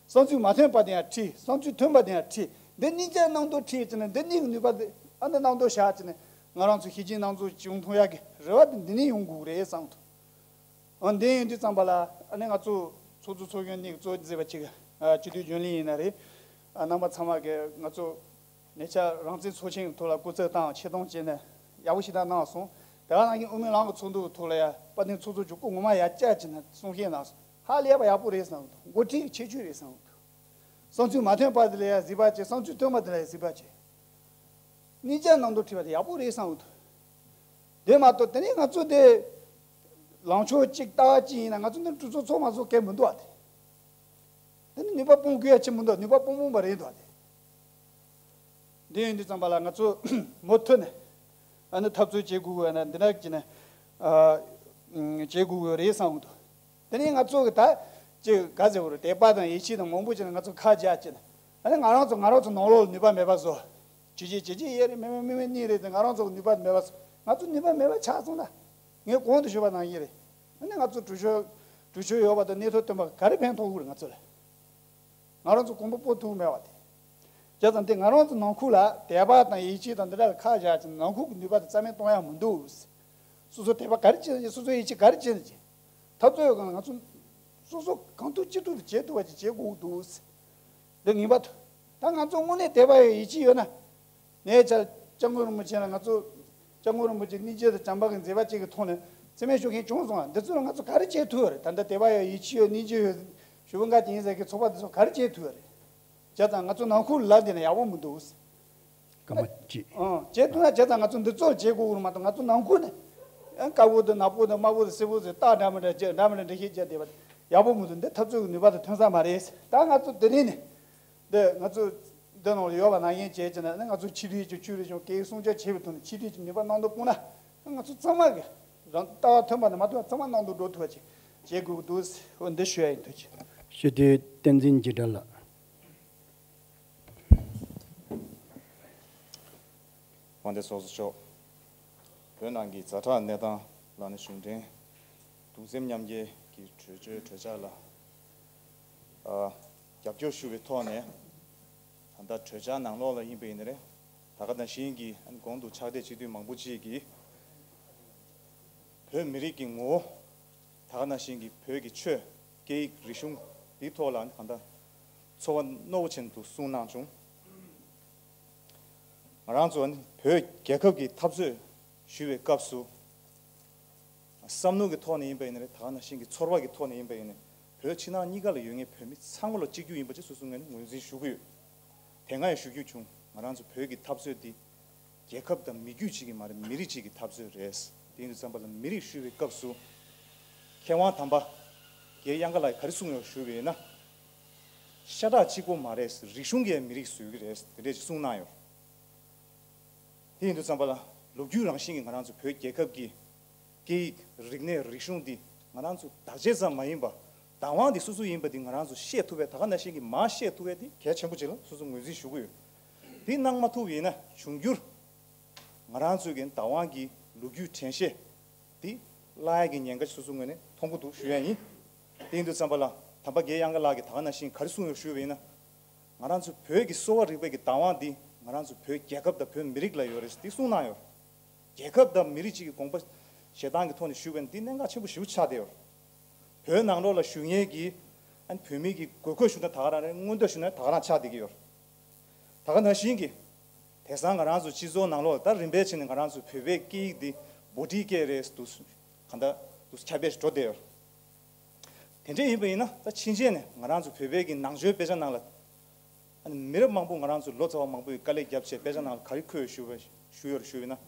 བསམ་ཚུལ་མ་མཐུན་པ་དེ་ཡང་ཁྲིད། བསམ་ཚུལ་མཐུན་པ་དེ་ཡང་ཁྲིད། འདི་གཉིས་ཀ་གནམ་མདོ་ཁྲིད་བྱས་ནས་འདི་གཉིས་ཀྱི་ནུས་པ་དེ་ཨ་ནི་གནམ་མདོ་བཞག་བྱས་ནས་ང་རང་ཚོ་ཞི་ཅིན་ནང་འཛུགས་བྱུང་ཐུབ་ཡག་གི་རེ་བ་དེ་འདི་ནས་ཡོང་དགོས་རེད་བསམ་འདུག་འོ་འདི་ཡིན་དུས་ཙམ་པ་ལ་ཨ་ནི་ང་ཚོ་ ཚོགས་གཙོ་ཚོགས་གཞོན་གཉིས་ཀྱིས་གཙོ་མཛད་པ་གཅིག་སྤྱི་འཐུས་རྒྱུན་ལས་ཡིན་ན་རེད། རྣམ་པ་ཚང་མ་གིས་ང་ཚོ་ཉེ་ཆར་རང་བཙན་ཚོགས་ཆེན་གྱི་ཐོག་ལ་སྐུ་ཚབ་དང་ཆེ་མཐོང་བྱས་ནས་ཡག་པོ་ཞེ་དྲག་གནང་སོང་། དེ་ག་ནང་བཞིན་དབུ་མའི་ལམ་གྱི་ཚོགས་འདུ་གི་ཐོག་ལ་ཡང་དཔལ་ལྡན་ཚོགས་གཙོ་མཆོག་སྐུ་ངོ་མ་ཡར་བཅར་བྱས་ནས་གསུང་བཤད་གནང་སོང་། ཧ་ལས་པ་ཡག་པོ་རེད་བསམ་གྱི་འདུག་འགོ་ཁྲིད་ཀྱི་ཁྱད་ཆོས་རེད་བསམ་གྱི་འདུག་བསམ་ཚུལ་མ་ཐོན་པ་དེ་ལ་ཡང་གཟིགས་པ་བྱེད། བསམ་ཚུལ་ཐོན་པ་དེ་ལ་ཡང་གཟིགས་པ་བྱེད། གནས་ཚུལ་ནང་དུ་ཁྲིད་པ་དེ་ཡག་པོ་རེད་བསམ་གྱི་འདུག་དེ་མ་གཏོགས་དེ་ནས་ང་ཚོ་དེ་ལངས་ཕྱོགས་གཅིག་ལྟ་བ་གཅིག་ཡིན་ན་ང་ཚོ་འདི་གྲོས་ཚོགས་ཚོགས་མ་ཚོགས་གལ་མི་འདུག་བ། དེ་དེ་ནི་ནུས་པ་སྤུངས་དགོས་ཡ་ཅི་མི་འདུག་ནུས་པ་སྤུངས་སྤུངས་པ་རེད་འདུག་བ། དེ་འདི་ཡིན་དུས་ཙམ་པ་ལ་ང་ཚོ་མུ་མཐུད་ནས་ཨ་ནི་འཐབ་རྩོད་བྱེད་དགོས་དགོས་ན་འདི་འདྲ་བྱས་ནས་ཨ་བྱེད་དགོས་དགོས་རེད་བསམ་གྱི་འདུག་དེ་ནས་ང་ཚོ་གི་ད་ཅིག་ག་ཟེར་བ་རེད། དད་པ་དང་ཡིད་ཆེས་དང་མང་པོ་བྱས་ནས་ང་ཚོ་ཁ་རྒྱག་བྱས་ནས་ཨ་ནི་ང་རང་ཚོ་ང་རང་ཚོ་ནང་ལོགས་ལ་ནུས་པ་མེད་པ་བཟོ། ཇི་བྱེད་ཇི་བྱེད་ཡས་རེད། མི་མི་མི་མི་གཉིས་རེད་དེ་ང་རང་ཚོ་གི་ནུས་པ་མེད་པ་བཟོ། ང་ཚོ་ནུས་པ་མེད་པ་ཆགས་སོང་ན་ངས་གོང་དུ་ཞུས་པ་ནང་བཞིན་རེད། ཨ་ནི་ང་ཚོ་གྲོས་ཆོད་གྲོས་ཆོད་ཡོད་པ་དང་གནས་ཐོག་བཏོན་པ་ག་རེ་ཕན་ཐོགས་ཀྱི་རེད་ང་ཚོ་ལ། ང་རང་ཚོ་གོང་བུ་སྤོ་ཐུབ་མེད་པ་དེ། བྱས་ཙང་དེ་ང་རང་ཚོ་ནང་ཁུལ་ལ་དད་པ་དང་ཡིད་ཆེས་དང་འདི་འདྲ་ལ་ཁ་བཞག་ཅིང་ནང་ཁུལ་གྱི་ནུས་པ་དེ་རྩ་མེད་གཏོང་ཡ་མི་འདུག་སོ་སོ་དད་པ་ག་རེ་བྱེད་ན་བྱེད། སོ་སོ་ཡིད་ཆེས་ག་རེ་བྱེད་ན་བྱེད། འཐབ་རྩོད་ཡོད་གང་ལ་ང་ཚོ་སོ་སོ་གང་ཐུབ་ཅི་ཐུབ་དེ་བྱེད་ཐུབ་པ་ཅིག་བྱེད་དགོས་འདུག་འདི་ངེས་པར་དུ། ད་ང་ཚོ་དངོས་གནས་དད་པ་ཡོད་ཡིད་ཆེས་ཡོད་ན། ངས་ཆ་སྐྱབས་མགོན་རིན་པོ་ཆེ་ལ་ང་ཚོ་སྐྱབས་མགོན་རིན་པོ་ཆེ་སྙིང་རྗེ་དང་བྱམས་པ་གི་མཛད་པ་ཅིག་གི་ཐོག་ནས་རྩིས་མེད་ཤོར་མཁན་བྱུང་སོང་ང་། འདི་ཚོ་ལ་ང་ཚོ་ག་རེ་བྱེད་ཐུབ་ཡོད་རེད། ད་ལྟ་དད་པ་ཡོད་ཡིད་ཆེས་ཡོད་སྙིང་རྗེ་ཡོད་ཞུ་བ་འགའ་ཅིག་ཡིན་ཟེར་གི་ཚོགས་པ་འདི་ཚོ་ག་རེ་བྱེད་ཐུབ་ཡོད་རེད། བྱས་ཙང་ང་ཚོ་ནང་ཁུལ་ལ་འདི་ན་ཡག་པོ་མི་འདུག་སྐར་མ་གཅིག་ཨང་བྱེད་ཐུབ་ན་བྱས་ཙང་ང་ཚོ་འདི་ཚོ་ལ་བྱེད་དགོས་ཀྱི་རེད་མ་གཏོགས་ང་ཚོ་ནང་ཁུལ་ནས་ཨང་དཀར་པོ་དང་ནག་པོ་དང་དམར་པོ་དང་སེར་པོ་ཟེར་རྟགས་འདྲ་མི་འདྲ་བྱས་འདྲ་མི་འདྲ་འགྲེལ་བཤད་བྱས་བསྡད་པ་ཡག་པོ་མི་འདུག་འདི་འཐབ་རྩོད་ཀྱི་ནུས་པ་དང་ཐོན་ས་མ་རེད། ད་ང་ཚོ་འདི་ནས་ནས། འདི་ང་ཚོ་འདི་ནང་ལ་ཡོད་པ་ནང་བཞིན་བྱས་ཀྱི་ན་ང་ཚོ་ཆིག་སྒྲིལ་གྱི་ཆོས་རིག་གཞུང་སྐད་ཡིག་སྲུང་སྐྱོབ་བྱེད་པའི་ཐོག་ནས་ཆིག་སྒྲིལ་གྱི་ནུས་པ་གནང་དུ་སྤུངས་ན་ང་ཚོ་ཚང་མ་གི་རང་ལྟ་བ་མཐུན་པ་ནས་མ་ཐུབ་པ་ཚང་མ་གནང་དུ་འགྲོ་ཐུབ་པ་ཅིག་བྱེད་དགོས་ཀྱི་འདུག་འོ་འདི་ཞུ་ཡ་ཡིན། ཐུགས་རྗེ་ཆེ། སྤྱི་འཐུས་བསྟན་འཛིན་འཇིགས་བྲལ་ལགས། དབང་འདུས་ཚོགས་གཙོ་མཆོག་བོད་ནང་གི་ཛ་དྲག་གནས་སྟངས་ལ་ནི་གཞུང་འབྲེལ་གདུང་སེམས་མཉམ་སྐྱེད་ཀྱི་གྲོས་ཆོད་གྲོས་འཆར་ལ་ཨ་རྒྱབ་སྐྱོར་ཞུ་བའི་ཐོག་ནས། ད་ལྟ་གྲོས་འཆར་ནང་ལོགས་ལ་ཡིན་པ་ཡིན་ན་རེད། ད་ག་ནང་བཞིན་གྱི་ཨ་ནི་གོང་དུ་ཕྱག་དེབ་སྤྱི་འཐུས་མང་པོ་ཅིག་གིས་བོད་མི་རིགས་ཀྱི་ངོ་བོ། ད་ག་ནང་བཞིན་གྱི་བོད་ཀྱི་ཆོས་སྐད་ཡིག་རིག་གཞུང་འདིའི་ཐོག་ལ་ཨ་ནི་གང་ལྟར་ཚོར་བ་རྣོ་བོ་ཅན་དུ་གསུངས་གནང་བྱུང་། ང་རང་ཚོ་ཨ་ནི་བོད་རྒྱལ་ཁབ་ཀྱི་འཐབ་རྩོད་ཞུ་བའི་སྐབས་སུ། བསམ་བློ་གི་ཐོག་ནས་ཡིན་པ་ཡིན་ན་རེད། ད་ག་ནང་བཞིན་གྱི་ཚོར་བ་གི་ཐོག་ནས་ཡིན་པ་ཡིན་ན་བོད་ཕྱི་ནང་གཉིས་ཀ་ལ་ཡོད་མཁན་བོད་མི་ཚང་མ་ལ་གཅིག་གྱུར་ཡིན་པ་ཅིག་སོ་སོའི་ངོས་ནས་ངོས་འཛིན་ཞུ་གི་ཡོད། དེ་སྔ་ཡང་ཞུ་རྒྱུ་བྱུང་། ང་རང་ཚོ་བོད་ཀྱི་འཐབ་རྩོད་འདི་རྒྱལ་ཁབ་དང་མི་རྒྱུད་གཅིག་གི་མ་རེད། མི་རིགས་གཅིག་གི་འཐབ་རྩོད་རེད། དེ་ཡིན་དུས་ཙམ་པ་ལ་མི་རིགས་ཞུ་བའི་སྐབས་སུ་མཁས་དབང་དམ་པ་རྒན་གཡང་དཀར་ལགས་ག་རེ་གསུངས་ཡོད་ཞུ་བ་ཡིན་ན། ཤ་ཁྲག་གཅིག་པོ་མ་རེད། རིག་གཞུང་གིས་མི་རིགས་བཟོ་གི་རེད། དེ་འདྲས་ཅིག་གསུངས་གནང་ཡོད། དེ་ཡིན་དུས་ཙམ་པ་ལ་ལོ་རྒྱུས་རང་བཞིན་གྱིས་ང་རང་ཚོ་བོད་རྒྱལ་ཁབ་ཀྱི་སྐད་ཡིག་རིག་གནས་རིག་གཞུང་འདི་ང་རང་ཚོ་བདག་གཅེས་ཙམ་མ་ཡིན་པ་བདག་དབང་འདི་སོ་སོ་ཡིན་པ་འདི་ང་རང་ཚོ་ཤེས་ཐུབ་པའི་ད་ག་ནང་བཞིན་གྱི་མར་ཤེས་ཐུབ་པའི་འདི་གལ་ཆེན་པོ་ཅིག་ལ་སོ་སོ་ངོས་འཛིན་ཞུ་གི་ཡོད། འདི་གནང་མ་ཐུབ་པ་ཡིན་ན་འབྱུང་འགྱུར་ང་རང་ཚོའི་གི་བདག་དབང་གི་ལོ་རྒྱུས་དྲན་ཤེས་འདི་བརླག་ཡ་གི་ཉེན་ཁ་སོ་སོ་ངོས་ནས་མཐོང་གི་འདུག་ཞུ་ཡ་ཡིན། དེ་ཡིན་དུས་ཙམ་པ་ལ་དམ་པ་རྒན་གཡང་དཀར་ལགས་ཀྱིས་ད་ག་ནང་བཞིན་ག་རེ་གསུངས་ཡོད་ཞུ་བ་ཡིན་ན། ང་རང་ཚོ་བོད་ཀྱི་གསོ་བ་རིག་པའི་གི་བདག་དབང་འདི་ང་རང་ཚོ་བོད་རྒྱལ་ཁབ་དང་བོད་མི་རིགས་ལ་ཡོད་རེད་འདི་གསུངས་གནང་ཡོད། རྒྱལ་ཁབ་དང་མི་རིགས་གཅིག་གི་དགོངས་པ་བཞེས་སྟངས་ཀྱི་ཐོག་ནས་ཞུ་བ་ཡིན་ན་འདི་གནད་འགག་ཆེན་པོ་ཞེ་པོ་ཆགས་བསྡད་ཡོད། བོད་ནང་ལོགས་ལ་བཞུགས་མཁན་གྱི་ཨ་ནི་བོད་མི་གི་དགོས་མཁོ་ཞུ་ན་ད་ག་རང་རེད། མངོན་འདོད་ཞུ་ན་ད་ག་རང་ཆགས་བསྡད་ཀྱི་ཡོད། ད་ག་ནང་བཞིན་གྱི་དེང་སང་ང་རང་ཚོ་སྤྱི་ཚོགས་ནང་ལོགས་ད་རིམ་པས་བྱས་ནས་ང་རང་ཚོ་བོད་པའི་སྐད་ཡིག་འདི་བྷོ་ཊིའི་སྐད་རེད་འདུག་གང་ལྟར་འདུག་ཁྱབ་སྤེལ་འགྲོ་བསྡད་ཡོད། དེ་འདྲ་ཡིན་པ་ཡིན་ན་ད་ཕྱིན་ཆད་ནས་ང་རང་ཚོ་བོད་པའི་གི་ནང་ཆོས་དཔེ་ཆ་ནང་ལ་ཨ་ནི་མི་རབས་མང་པོ་ང་རང་ཚོ་ལོ་ཙཱ་བ་མང་པོས་དཀའ་ལས་བརྒྱབ་བྱས་དཔེ་ཆ་ནང་ལ་ག་རེ་འཁོད་ཞུ་བ་ཞུ་ཡོད་རེད་ཞུ་བ་ཡིན་ན།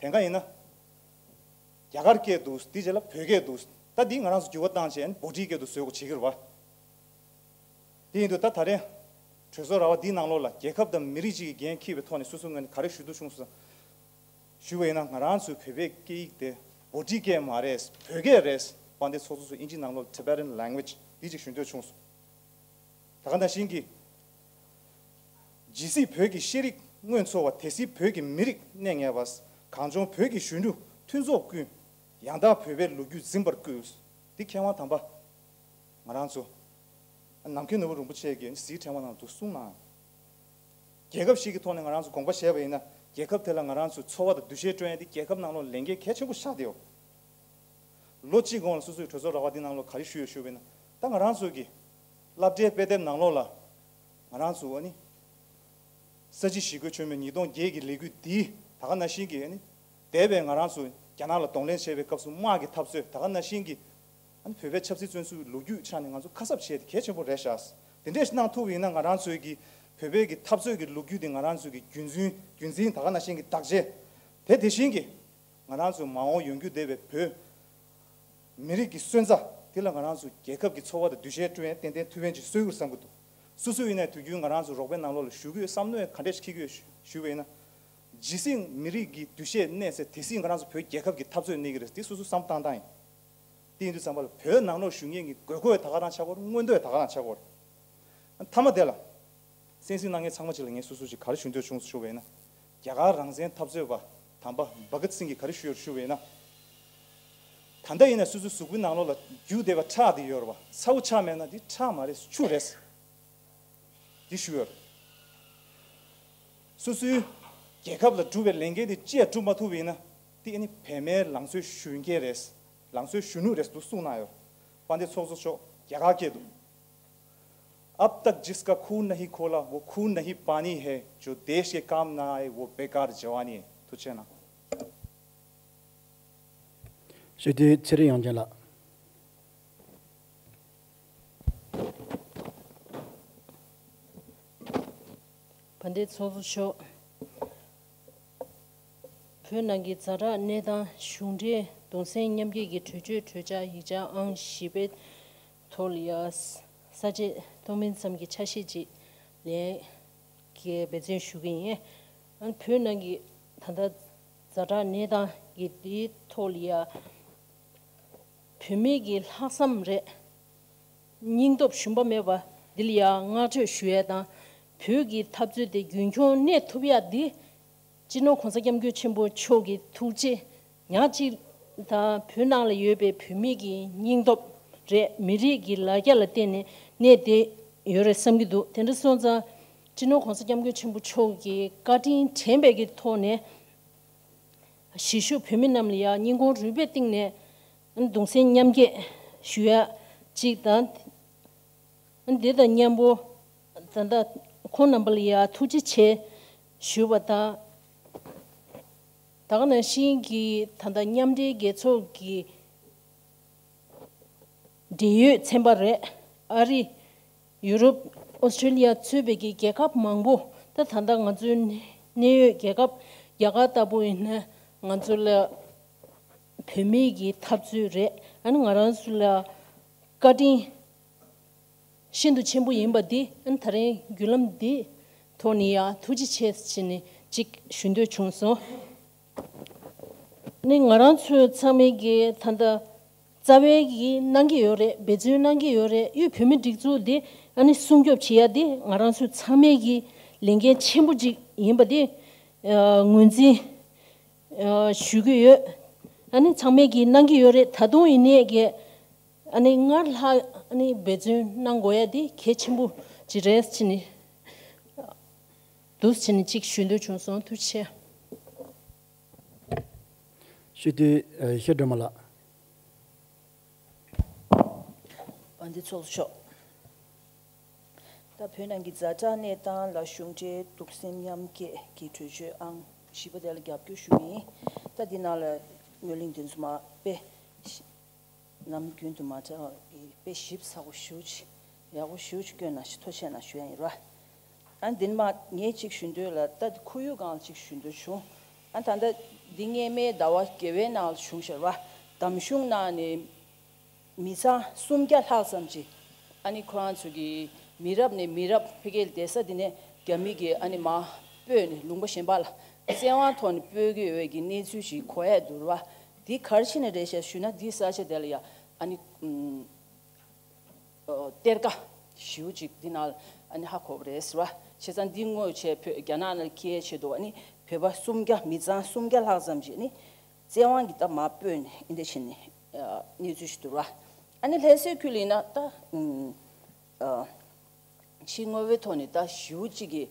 དེང་སང་ཡིན་ན་རྒྱ་གར་སྐད་འདུག་དེའི་རྗེས་ལ་བོད་སྐད་འདུག་ད་འདི་ང་རང་ཚོ་འགྱུར་བ་བཏང་བྱས་ཨ་ནི་བྷོ་ཊིའི་སྐད་དུ་བཟོ་དགོས་བྱེད་ཀྱི་རེད་བ། དེ་ཡིན་དུས་ད་ད་རེས་གྲོས་ཚོགས་ར་བ་འདིའི་ནང་ལོགས་ལ་རྒྱལ་ཁབ་དང་མི་རིགས་གཅིག་གི་འགན་འཁྱེར་བའི་ཐོག་ནས་སོ་སོའི་ངོས་ནས་ག་རེ་ཞུ་འདོད་བྱུང་སོང་ཞུ་བ་ཡིན་ན། ང་རང་ཚོའི་བོད་པའི་སྐད་ཡིག་དེ་བྷོ་ཊིའི་སྐད་མ་རེད། བོད་སྐད་རེད། དཔལ་ལྡན་ཚོགས་གཙོ་མཆོག་དབྱིན་ཇིའི་ནང་ལོགས་Tibetan language འདི་ཅིག་ཞུ་འདོད་བྱུང་སོང་། ད་ག་ནང་བཞིན་གྱི། ཇི་སྲིད་བོད་ཀྱི་ཤེས་རིག་སྔོན་འཚོ་བ། དེ་སྲིད་བོད་ཀྱི་མི་རིགས་གནས་ངེས་པ། གངས་ལྗོངས་བོད་ཀྱི་གཞོན་ནུ་མཐུན་ཚོགས་ཀུན། ཡང་དག་བོད་པའི་ལོ་རྒྱུས་འཛིན་པར་བསྐུལ། འདི་མཁས་དབང་དམ་པ། ང་རང་ཚོ། ནམ་མཁའི་ནོར་བུ་རིན་པོ་ཆེ་གིས་གཟི་བརྗིད་ཕྲེང་བ་ནང་དུ་གསུངས་གནང་། རྒྱལ་ཁབ་ཞིག་གི་ཐོག་ནས་ང་རང་ཚོ་དགོངས་པ་བཞེས་པ་ཡིན་ན་རྒྱལ་ཁབ་དེ་ལ་ང་རང་ཚོའི་འཚོ་བ་དང་འདུ་ཤེས་བསྐྲུན་ཡ་འདི་རྒྱལ་ཁབ་ནང་ལོགས་ལས་འགན་གལ་ཆེན་པོ་ཆགས་བསྡད་ཡོད། ལོ་གཅིག་གོང་ལ་སོ་སོའི་གྲོས་ཚོགས་ར་བ་འདི་ནང་ལོགས་ག་རེ་ཞུས་ཡོད་ཞུས་པ་ཡིན་ན། ད་ང་རང་ཚོ་གི་སློབ་གྲྭའི་དཔེ་དེབ་ནང་ལོགས་ལ་ང་རང་ཚོ་ཨ་ནི་ས་བྱི་ཞི་རྒོལ་ཆེན་མོ་ཉིས་སྟོང་བརྒྱད་ཀྱི་ལས་འགུལ་འདི་ད་ག་ནང་བཞིན་གྱི་ཨ་ནི་འདས་པའི་ང་རང་ཚོ་རྒྱ་ནག་ལ་གདོང་ལེན་བྱས་པའི་སྐབས་སུ་དམག་གི་འཐབ་རྩོད་ད་ག་ནང་བཞིན་གྱི་ཨ་ནི་བོད་པའི་ཆབ་སྲིད་བཙོན་ཟུར་ལོ་རྒྱུས་ཆ་ནས་ང་ཚོ་ཁ་གསབ་བྱས་ཏེ་གལ་ཆེན་པོ་རེད་ཤག་དེ་འདྲས་གནང་ཐུབ་པ་ཡིན་ན་ང་རང་ཚོའི་གི་བོད་པའི་གི་འཐབ་རྩོད་ཀྱི་ལོ་རྒྱུས་དེ་ང་རང་ཚོའི་གི་རྒྱུན་འཛིན་རྒྱུན་འཛིན་ད་ག་ནང་བཞིན་གྱི་བདག་གཅེས་དེ་དེ་བཞིན་གྱི་ང་རང་ཚོའི་མ་འོངས་ཡོང་རྒྱུ་བསྡད་པའི་བོད་མི་རིགས་ཀྱི་སོན་རྩ་དེ་ལ་ང་རང་ཚོ་རྒྱལ་ཁབ་ཀྱི་འཚོ་བ་དང་འདུ་ཤེས་སྤྲོད་ཡས་ཏན་ཏན་ཐུགས་ཕན་ཅིག་གསོས་ཡོད་བསམ་གྱི་འདུག་སོ་སོ་ཡིན་ན་དུས་རྒྱུན་ང་རང་ཚོ་རོགས་པའི་ནང་ལོགས་ལ་ཞུགས་ཀྱི་ཡོད་བསམ་མནོ་ག་འདྲས་ཤིག་འཁྱེར་གྱི་ཡོད་ཞུས་པ་ཡིན་ན། ཇི་སྲིད་མི་རིགས་ཀྱི་འདུ་ཤེས་གནས་ཚེ་དེ་སྲིད་ང་རང་ཚོ་བོད་རྒྱལ་ཁབ་ཀྱི་འཐབ་རྩོད་གནས་ཀྱི་རེད། དེ་སོ་སོ་བསམ་བཏང་སྟངས་ཡིན། དེ་ཡིན་དུས་ཙམ་པ་ལ་བོད་ནང་ལོགས་བཞུགས་མཁན་གྱི་དགོས་མཁོ་ད་ག་རང་ཆགས་ཀྱི་ཡོད་རེད། མངོན་འདོད་ད་ག་རང་ཆགས་ཀྱི་ཡོད་རེད། མཐའ་མ་དེ་ལ། གསན་གཟིགས་གནང་མཁན་ཚང་མ་ཅིག་ལ་ངས་སོ་སོ་ཅིག་ག་རེ་ཞུ་འདོད་བྱུང་ཞུ་བ་ཡིན་ན། རྒྱ་གར་རང་བཙན་འཐབ་རྩོད་པ་དམ་པ་བྷ་གཏ་སིང་གིས་ག་རེ་ཞུས་ཡོད་ཞུ་བ་ཡིན་ན། ད་ལྟ་ཡིན་ན་སོ་སོའི་གཟུགས་པོའི་ནང་ལོགས་ལ་རྒྱུག་བསྡད་པ་ཁྲག་དེ་ཡོད་རེད་པ། ཚ་བོ་ཆགས་མེད་ན་དེ་ཁྲག་མ་རེད། ཆུ་རེད། དེ་ཞུས་ཡོད་རེད། སོ་སོའི་རྒྱལ་ཁབ་ལ་སྒྲུབ་པའི་ལས་འགན་དེ་ཅིའ་སྒྲུབ་མ་ཐུབ་པ་ཡིན་ན། དེ་ཨ་ནི་བོད་མིའི་ལང་ཚོའི་གཞོན་སྐྱེས་རེད། ལང་ཚོའི་གཞོན་ནུ་རེད་འདུག་གསུངས་གནང་ཡོད་རེད། དཔལ་ལྡན་ཚོགས་གཙོ་མཆོག་རྒྱ་གར་སྐད་དུ། अब तक जिसका खून नहीं खोला वो खून नहीं पानी है, जो देश के काम ना आए वो बेकार जवानी है. ཐུགས་རྗེ་གནང་། སྤྱི་འཐུས་ཚེ་རིང་དབྱངས་ཅན་ལགས། དཔལ་ལྡན་ཚོགས་གཙོ་མཆོག་བོད་ནང་གི་ཛ་དྲག་གནས་སྟངས། གཞུང་འབྲེལ་གདུང་སེམས་མཉམ་སྐྱེད་ཀྱི་གྲོས་ཆོད་གྲོས་འཆར་ཡིག་ཆ་ཨང་བཞི་པའི་ཐོག་ལ་ཡ་ས་བཅད་ཐོག་མིན་ཙམ་གྱི་ཆ་ཤས་ཅིག་ལེན་གྱི་འབད་བརྩོན་ཞུ་གི་ཡིན། ཨ་ནི་བོད་ནང་གི་ད་ལྟ་ཛ་དྲག་གནས་སྟངས་ཀྱི་དེའི་ཐོག་ལ་ཡ་བོད་མི་གི་ལྷག་བསམ་རེད། སྙིང་སྟོབས་ཞུམ་པ་མེད་པ་འདི་ལ་ཡང་བསྔགས་བརྗོད་ཞུ་ཡས་དང་། བོད་ཀྱི་འཐབ་རྩོད་དེ་རྒྱུན་འཁྱོངས་གནས་ཐུབ་ཡ་འདི་སྤྱི་ནོར་༸གོང་ས་༸སྐྱབས་མགོན་ཆེན་པོ་མཆོག་གི་ཐུགས་རྗེ་ཉག་གཅིག་དང་། བོད་ནང་ལ་ཡོད་པའི་བོད་མི་གི་སྙིང་སྟོབས་རེད། མི་རིགས་ཀྱི་ལ་རྒྱ་ལ་བརྟེན་ནས་གནས་བསྡད་ཡོད་རེད་བསམ་གྱི་འདུག་དེ་འདྲ་སོང་ཙང་སྤྱི་ནོར་༸གོང་ས་༸སྐྱབས་མགོན་ཆེན་པོ་མཆོག་གི་བཀའ་དྲིན་དྲན་པའི་གི་ཐོག་ནས། གཞིས་བཞུགས་བོད་མི་རྣམས་ལ་ཡང་སྙིང་ཁོང་རུས་པའི་གཏིང་ནས་གདུང་སེམས་མཉམ་སྐྱེད་ཞུ་ཡ་གཅིག་དང་། འདི་དང་མཉམ་པོ་ད་ལྟ་ཁོང་རྣམ་པ་ལ་ཡང་ཐུགས་རྗེ་ཆེ་ཞུ་བ་དང་། ད་ག་ནང་བཞིན་གྱི་ད་ལྟ་མཉམ་འབྲེལ་རྒྱལ་ཚོགས་ཀྱི་འབྲེལ་ཡོད་ཚན་པ་རེད། ཨ་རི། ཡུ་རོབ། ཨོ་སི་ཀྲི་ལི་ཡ་གཙོས་པའི་གི་རྒྱལ་ཁབ་མང་པོ། ད་ད་ལྟ་ང་ཚོའི་གནས་ཡུལ་རྒྱལ་ཁབ་རྒྱ་གར་ལྟ་བུ་ཡིན་ན་ང་ཚོ་ལ་བོད་མིའི་གི་འཐབ་རྩོད་རེད། ཨ་ནི་ང་རང་ཚོ་ལ་བཀའ་དྲིན་ཤིན་ཏུ་ཆེན་པོ་ཡིན་པ་འདི་ཨ་ནི་ད་རིང་བརྒྱུད་ལམ་འདི་ཐོག་ནས་ཡང་ཐུགས་རྗེ་ཆེ་ཟེར་ནས་ཅིག་ཞུ་འདོད་བྱུང་སོང་། ནི་ང་རང་ཚོ་ཚང་མས་ཀྱི་ད་ལྟ་རྩ་བའི་གི་གནང་གི་ཡོད་རེད། འབད་བརྩོན་གནང་གི་ཡོད་རེད། དབུས་བོད་མི་སྒྲིག་འཛུགས་འདི་ཨ་ནི་སྲུང་སྐྱོབ་བྱེད་ཡ་འདི་ང་རང་ཚོ་ཚང་མས་ཀྱི་ལས་འགན་ཆེན་པོ་ཅིག་ཡིན་པ་འདི་ངོས་འཛིན་ཞུ་གི་ཡོད། ཨ་ནི་ཚང་མས་ཀྱི་གནང་གི་ཡོད་རེད། ད་དུང་ཡིན་ནའི་གི་ཨ་ནི་སྔར་ལྷག་ཨ་ནི་འབད་བརྩོན་གནང་དགོས་ཡ་འདི་གལ་ཆེན་པོ་ཅིག་རེད་ཟེར་ནས་འདུག་ཟེར་ནས་ཅིག་ཞུ་འདོད་བྱུང་སོང་། ཐུགས་རྗེ་ཆེ། སྤྱི་འཐུས་ཨ་ཤེས་སྒྲོལ་མ་ལགས། དཔལ་ལྡན་ཚོགས་གཙོ་མཆོག་ད་བོད་ནང་གི་ཛ་དྲག་གནས་སྟངས་ལ་གཞུང་འབྲེལ་གདུང་སེམས་མཉམ་སྐྱེད་ཀྱི་གྲོས་ཆོད་ཨང་བཞི་པ་དེ་ལ་རྒྱབ་སྐྱོར་ཞུ་གི་ཡིན། ད་འདི་ནང་ལ་ངོས་ལེན་དེ་ཚོ་མ་དཔེ་ནམ་རྒྱུན་དུ་མ་འདྲ་བའི་དཔེ་ཞིབ་ཚགས་པོ་ཞེ་པོ་ཅིག་ཡག་པོ་ཞེ་པོ་ཅིག་བསྐྱོན་གནང་ཞེས་ཐུགས་རྗེ་ཆེ་གནང་ཞུ་ཡ་ཡིན་ར། ཨ་འདི་ནས་མ་ངས་ཅིག་ཞུ་འདོད་ལ། ད་འདི་ཁོར་ཡུག་སྒང་ལ་ཅིག་ཞུ་འདོད་བྱུང་། ཨ་ད་ལྟ་འདི་སྔོན་མའི་ཟླ་བ་བརྒྱད་པའི་ནང་ལ་བྱུང་ཤག་ར། འདམ་གཞུང་ནང་ནས་མི་ཚང་སུམ་བརྒྱ་ལྷག་ཙམ་ཅིག་ཨ་ནི་ཁོ་རང་ཚོ་གི་མི་རབས་ནས་མི་རབས་ཕ་གིར་བསྡད་ས་འདི་ནས་རྒྱ་མི་གིས་ཨ་ནི་མར་སྤོས་ནས་ལུང་པ་གཞན་པ་ལ་བཙན་དབང་ཐོག་ནས་སྤོས་ཀྱི་ཡོད་པའི་གི་གནས་ཚུལ་ཅིག་གོ་ཡ་འདུག་ར། འདི་ག་རེ་བྱས་ནས་རེད་ཤག་ཞུས་ན། འདི་ས་ཆ་དེ་ལ་ཡ་ཨ་ནི་ཨུམ། གཏེར་ཁ་ཞེ་པོ་ཅིག་འདི་ནང་ཨ་ནི་ཧ་གོ་བ་རེད་ཟེར་བ། བྱས་ཙང་འདི་དངོས་ཆེད་བོད་རྒྱ་ནག་ནང་འཁྱེར་ཆེད་དུ་ཨ་ནི་བོད་པ་སུམ་བརྒྱ་མི་ཚང་སུམ་བརྒྱ་ལྷག་ཙམ་ཞིག་ནི་བཙན་དབང་གིས་ད་མར་སྤོས་ནས་ཨིན་དེ་བྱས་ནས་གནས་ཚུལ་ཞིག་འདུག་ར། ཨ་ནི་ལྷ་སའི་ཁུལ་ལ་ཡིན་ན་ད་ཕྱི་དངོས་པོའི་ཐོག་ནས་ད་ཞེ་པོ་ཅིག་གི་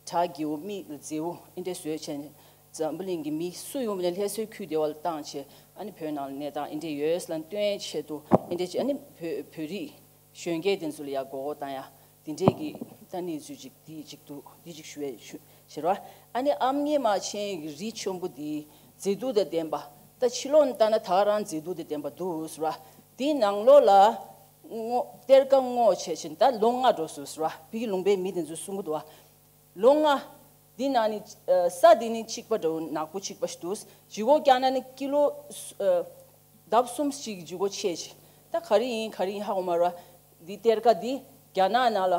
གྲ་རྒྱས་པོ་མིག་ལ་མཛེས་པོ་ཨིན་དེ་བཟོས་བྱས་ནས་འཛམ་བུ་གླིང་གི་མི་སུ་ཡོང་བ་ནས་ལྷ་སའི་ཁུལ་དེ་བ་ལ་བཏང་བྱས་ཨ་ནི་བོད་ནང་ལ་གནས་སྟངས་ཨིན་དེ་ཡོད་ལ་སྟོན་ཆེད་དུ་ཨིན་དེ་བྱས་ཨ་ནི་བོད་བོད་རིགས་ གཞོན་སྐྱེས་དེ་ཚོ་ལ་ཡ་མགོ་སྐོར་བཏང་ཡ་དེ་འདྲས་ཀྱི་ད་གནས་ཚུལ་ཅིག་དེ་ཅིག་འདུག་དེ་ཅིག་ཞུ་ཡ་ཞུ་ཞེས་ར། ཨ་ནི་ཨ་མྱེས་རྨ་ཆེན་གྱི་རི་ཆེན་པོ་དེ་མཛེས་སྡུག་དང་ལྡན་པ་ད་ཕྱི་ལོགས་ནས་ལྟ་ན་ད་རང་མཛེས་སྡུག་དང་ལྡན་པ་འདུག་ཟེར་བ། དེའི་ནང་ལོགས་ལ་སྔོ་གཏེར་ཁ་སྔོག་བྱས་ཕྱིན་ད་ལོ་ལྔ་འགྲོ་སོང་ཟེར་བ། བི་ལུང་པའི་མི་དེ་ཚོས་གསུང་གི་འདུག་བ། ལོ་ལྔ། འདི་ནང་ནི་ཨ་ས་འདི་ནི་གཅིག་པ་འདྲ་བོ་ནག་པོ་གཅིག་པ་ཞིག་འདུག་ལྗིད་ཁོག་བརྒྱབ་ན་ནི་ཀི་ལོ་ཨ་ལྡབ་གསུམ་ཞིག་ལྗིད་ཁོག་ཆེ་ཞིང་། ད་ག་རེ་ཡིན་ག་རེ་ཡིན་ཧ་གོ་མ་ར། འདི་གཏེར་ཁ་འདི་རྒྱ་ནག་ནང་ལ་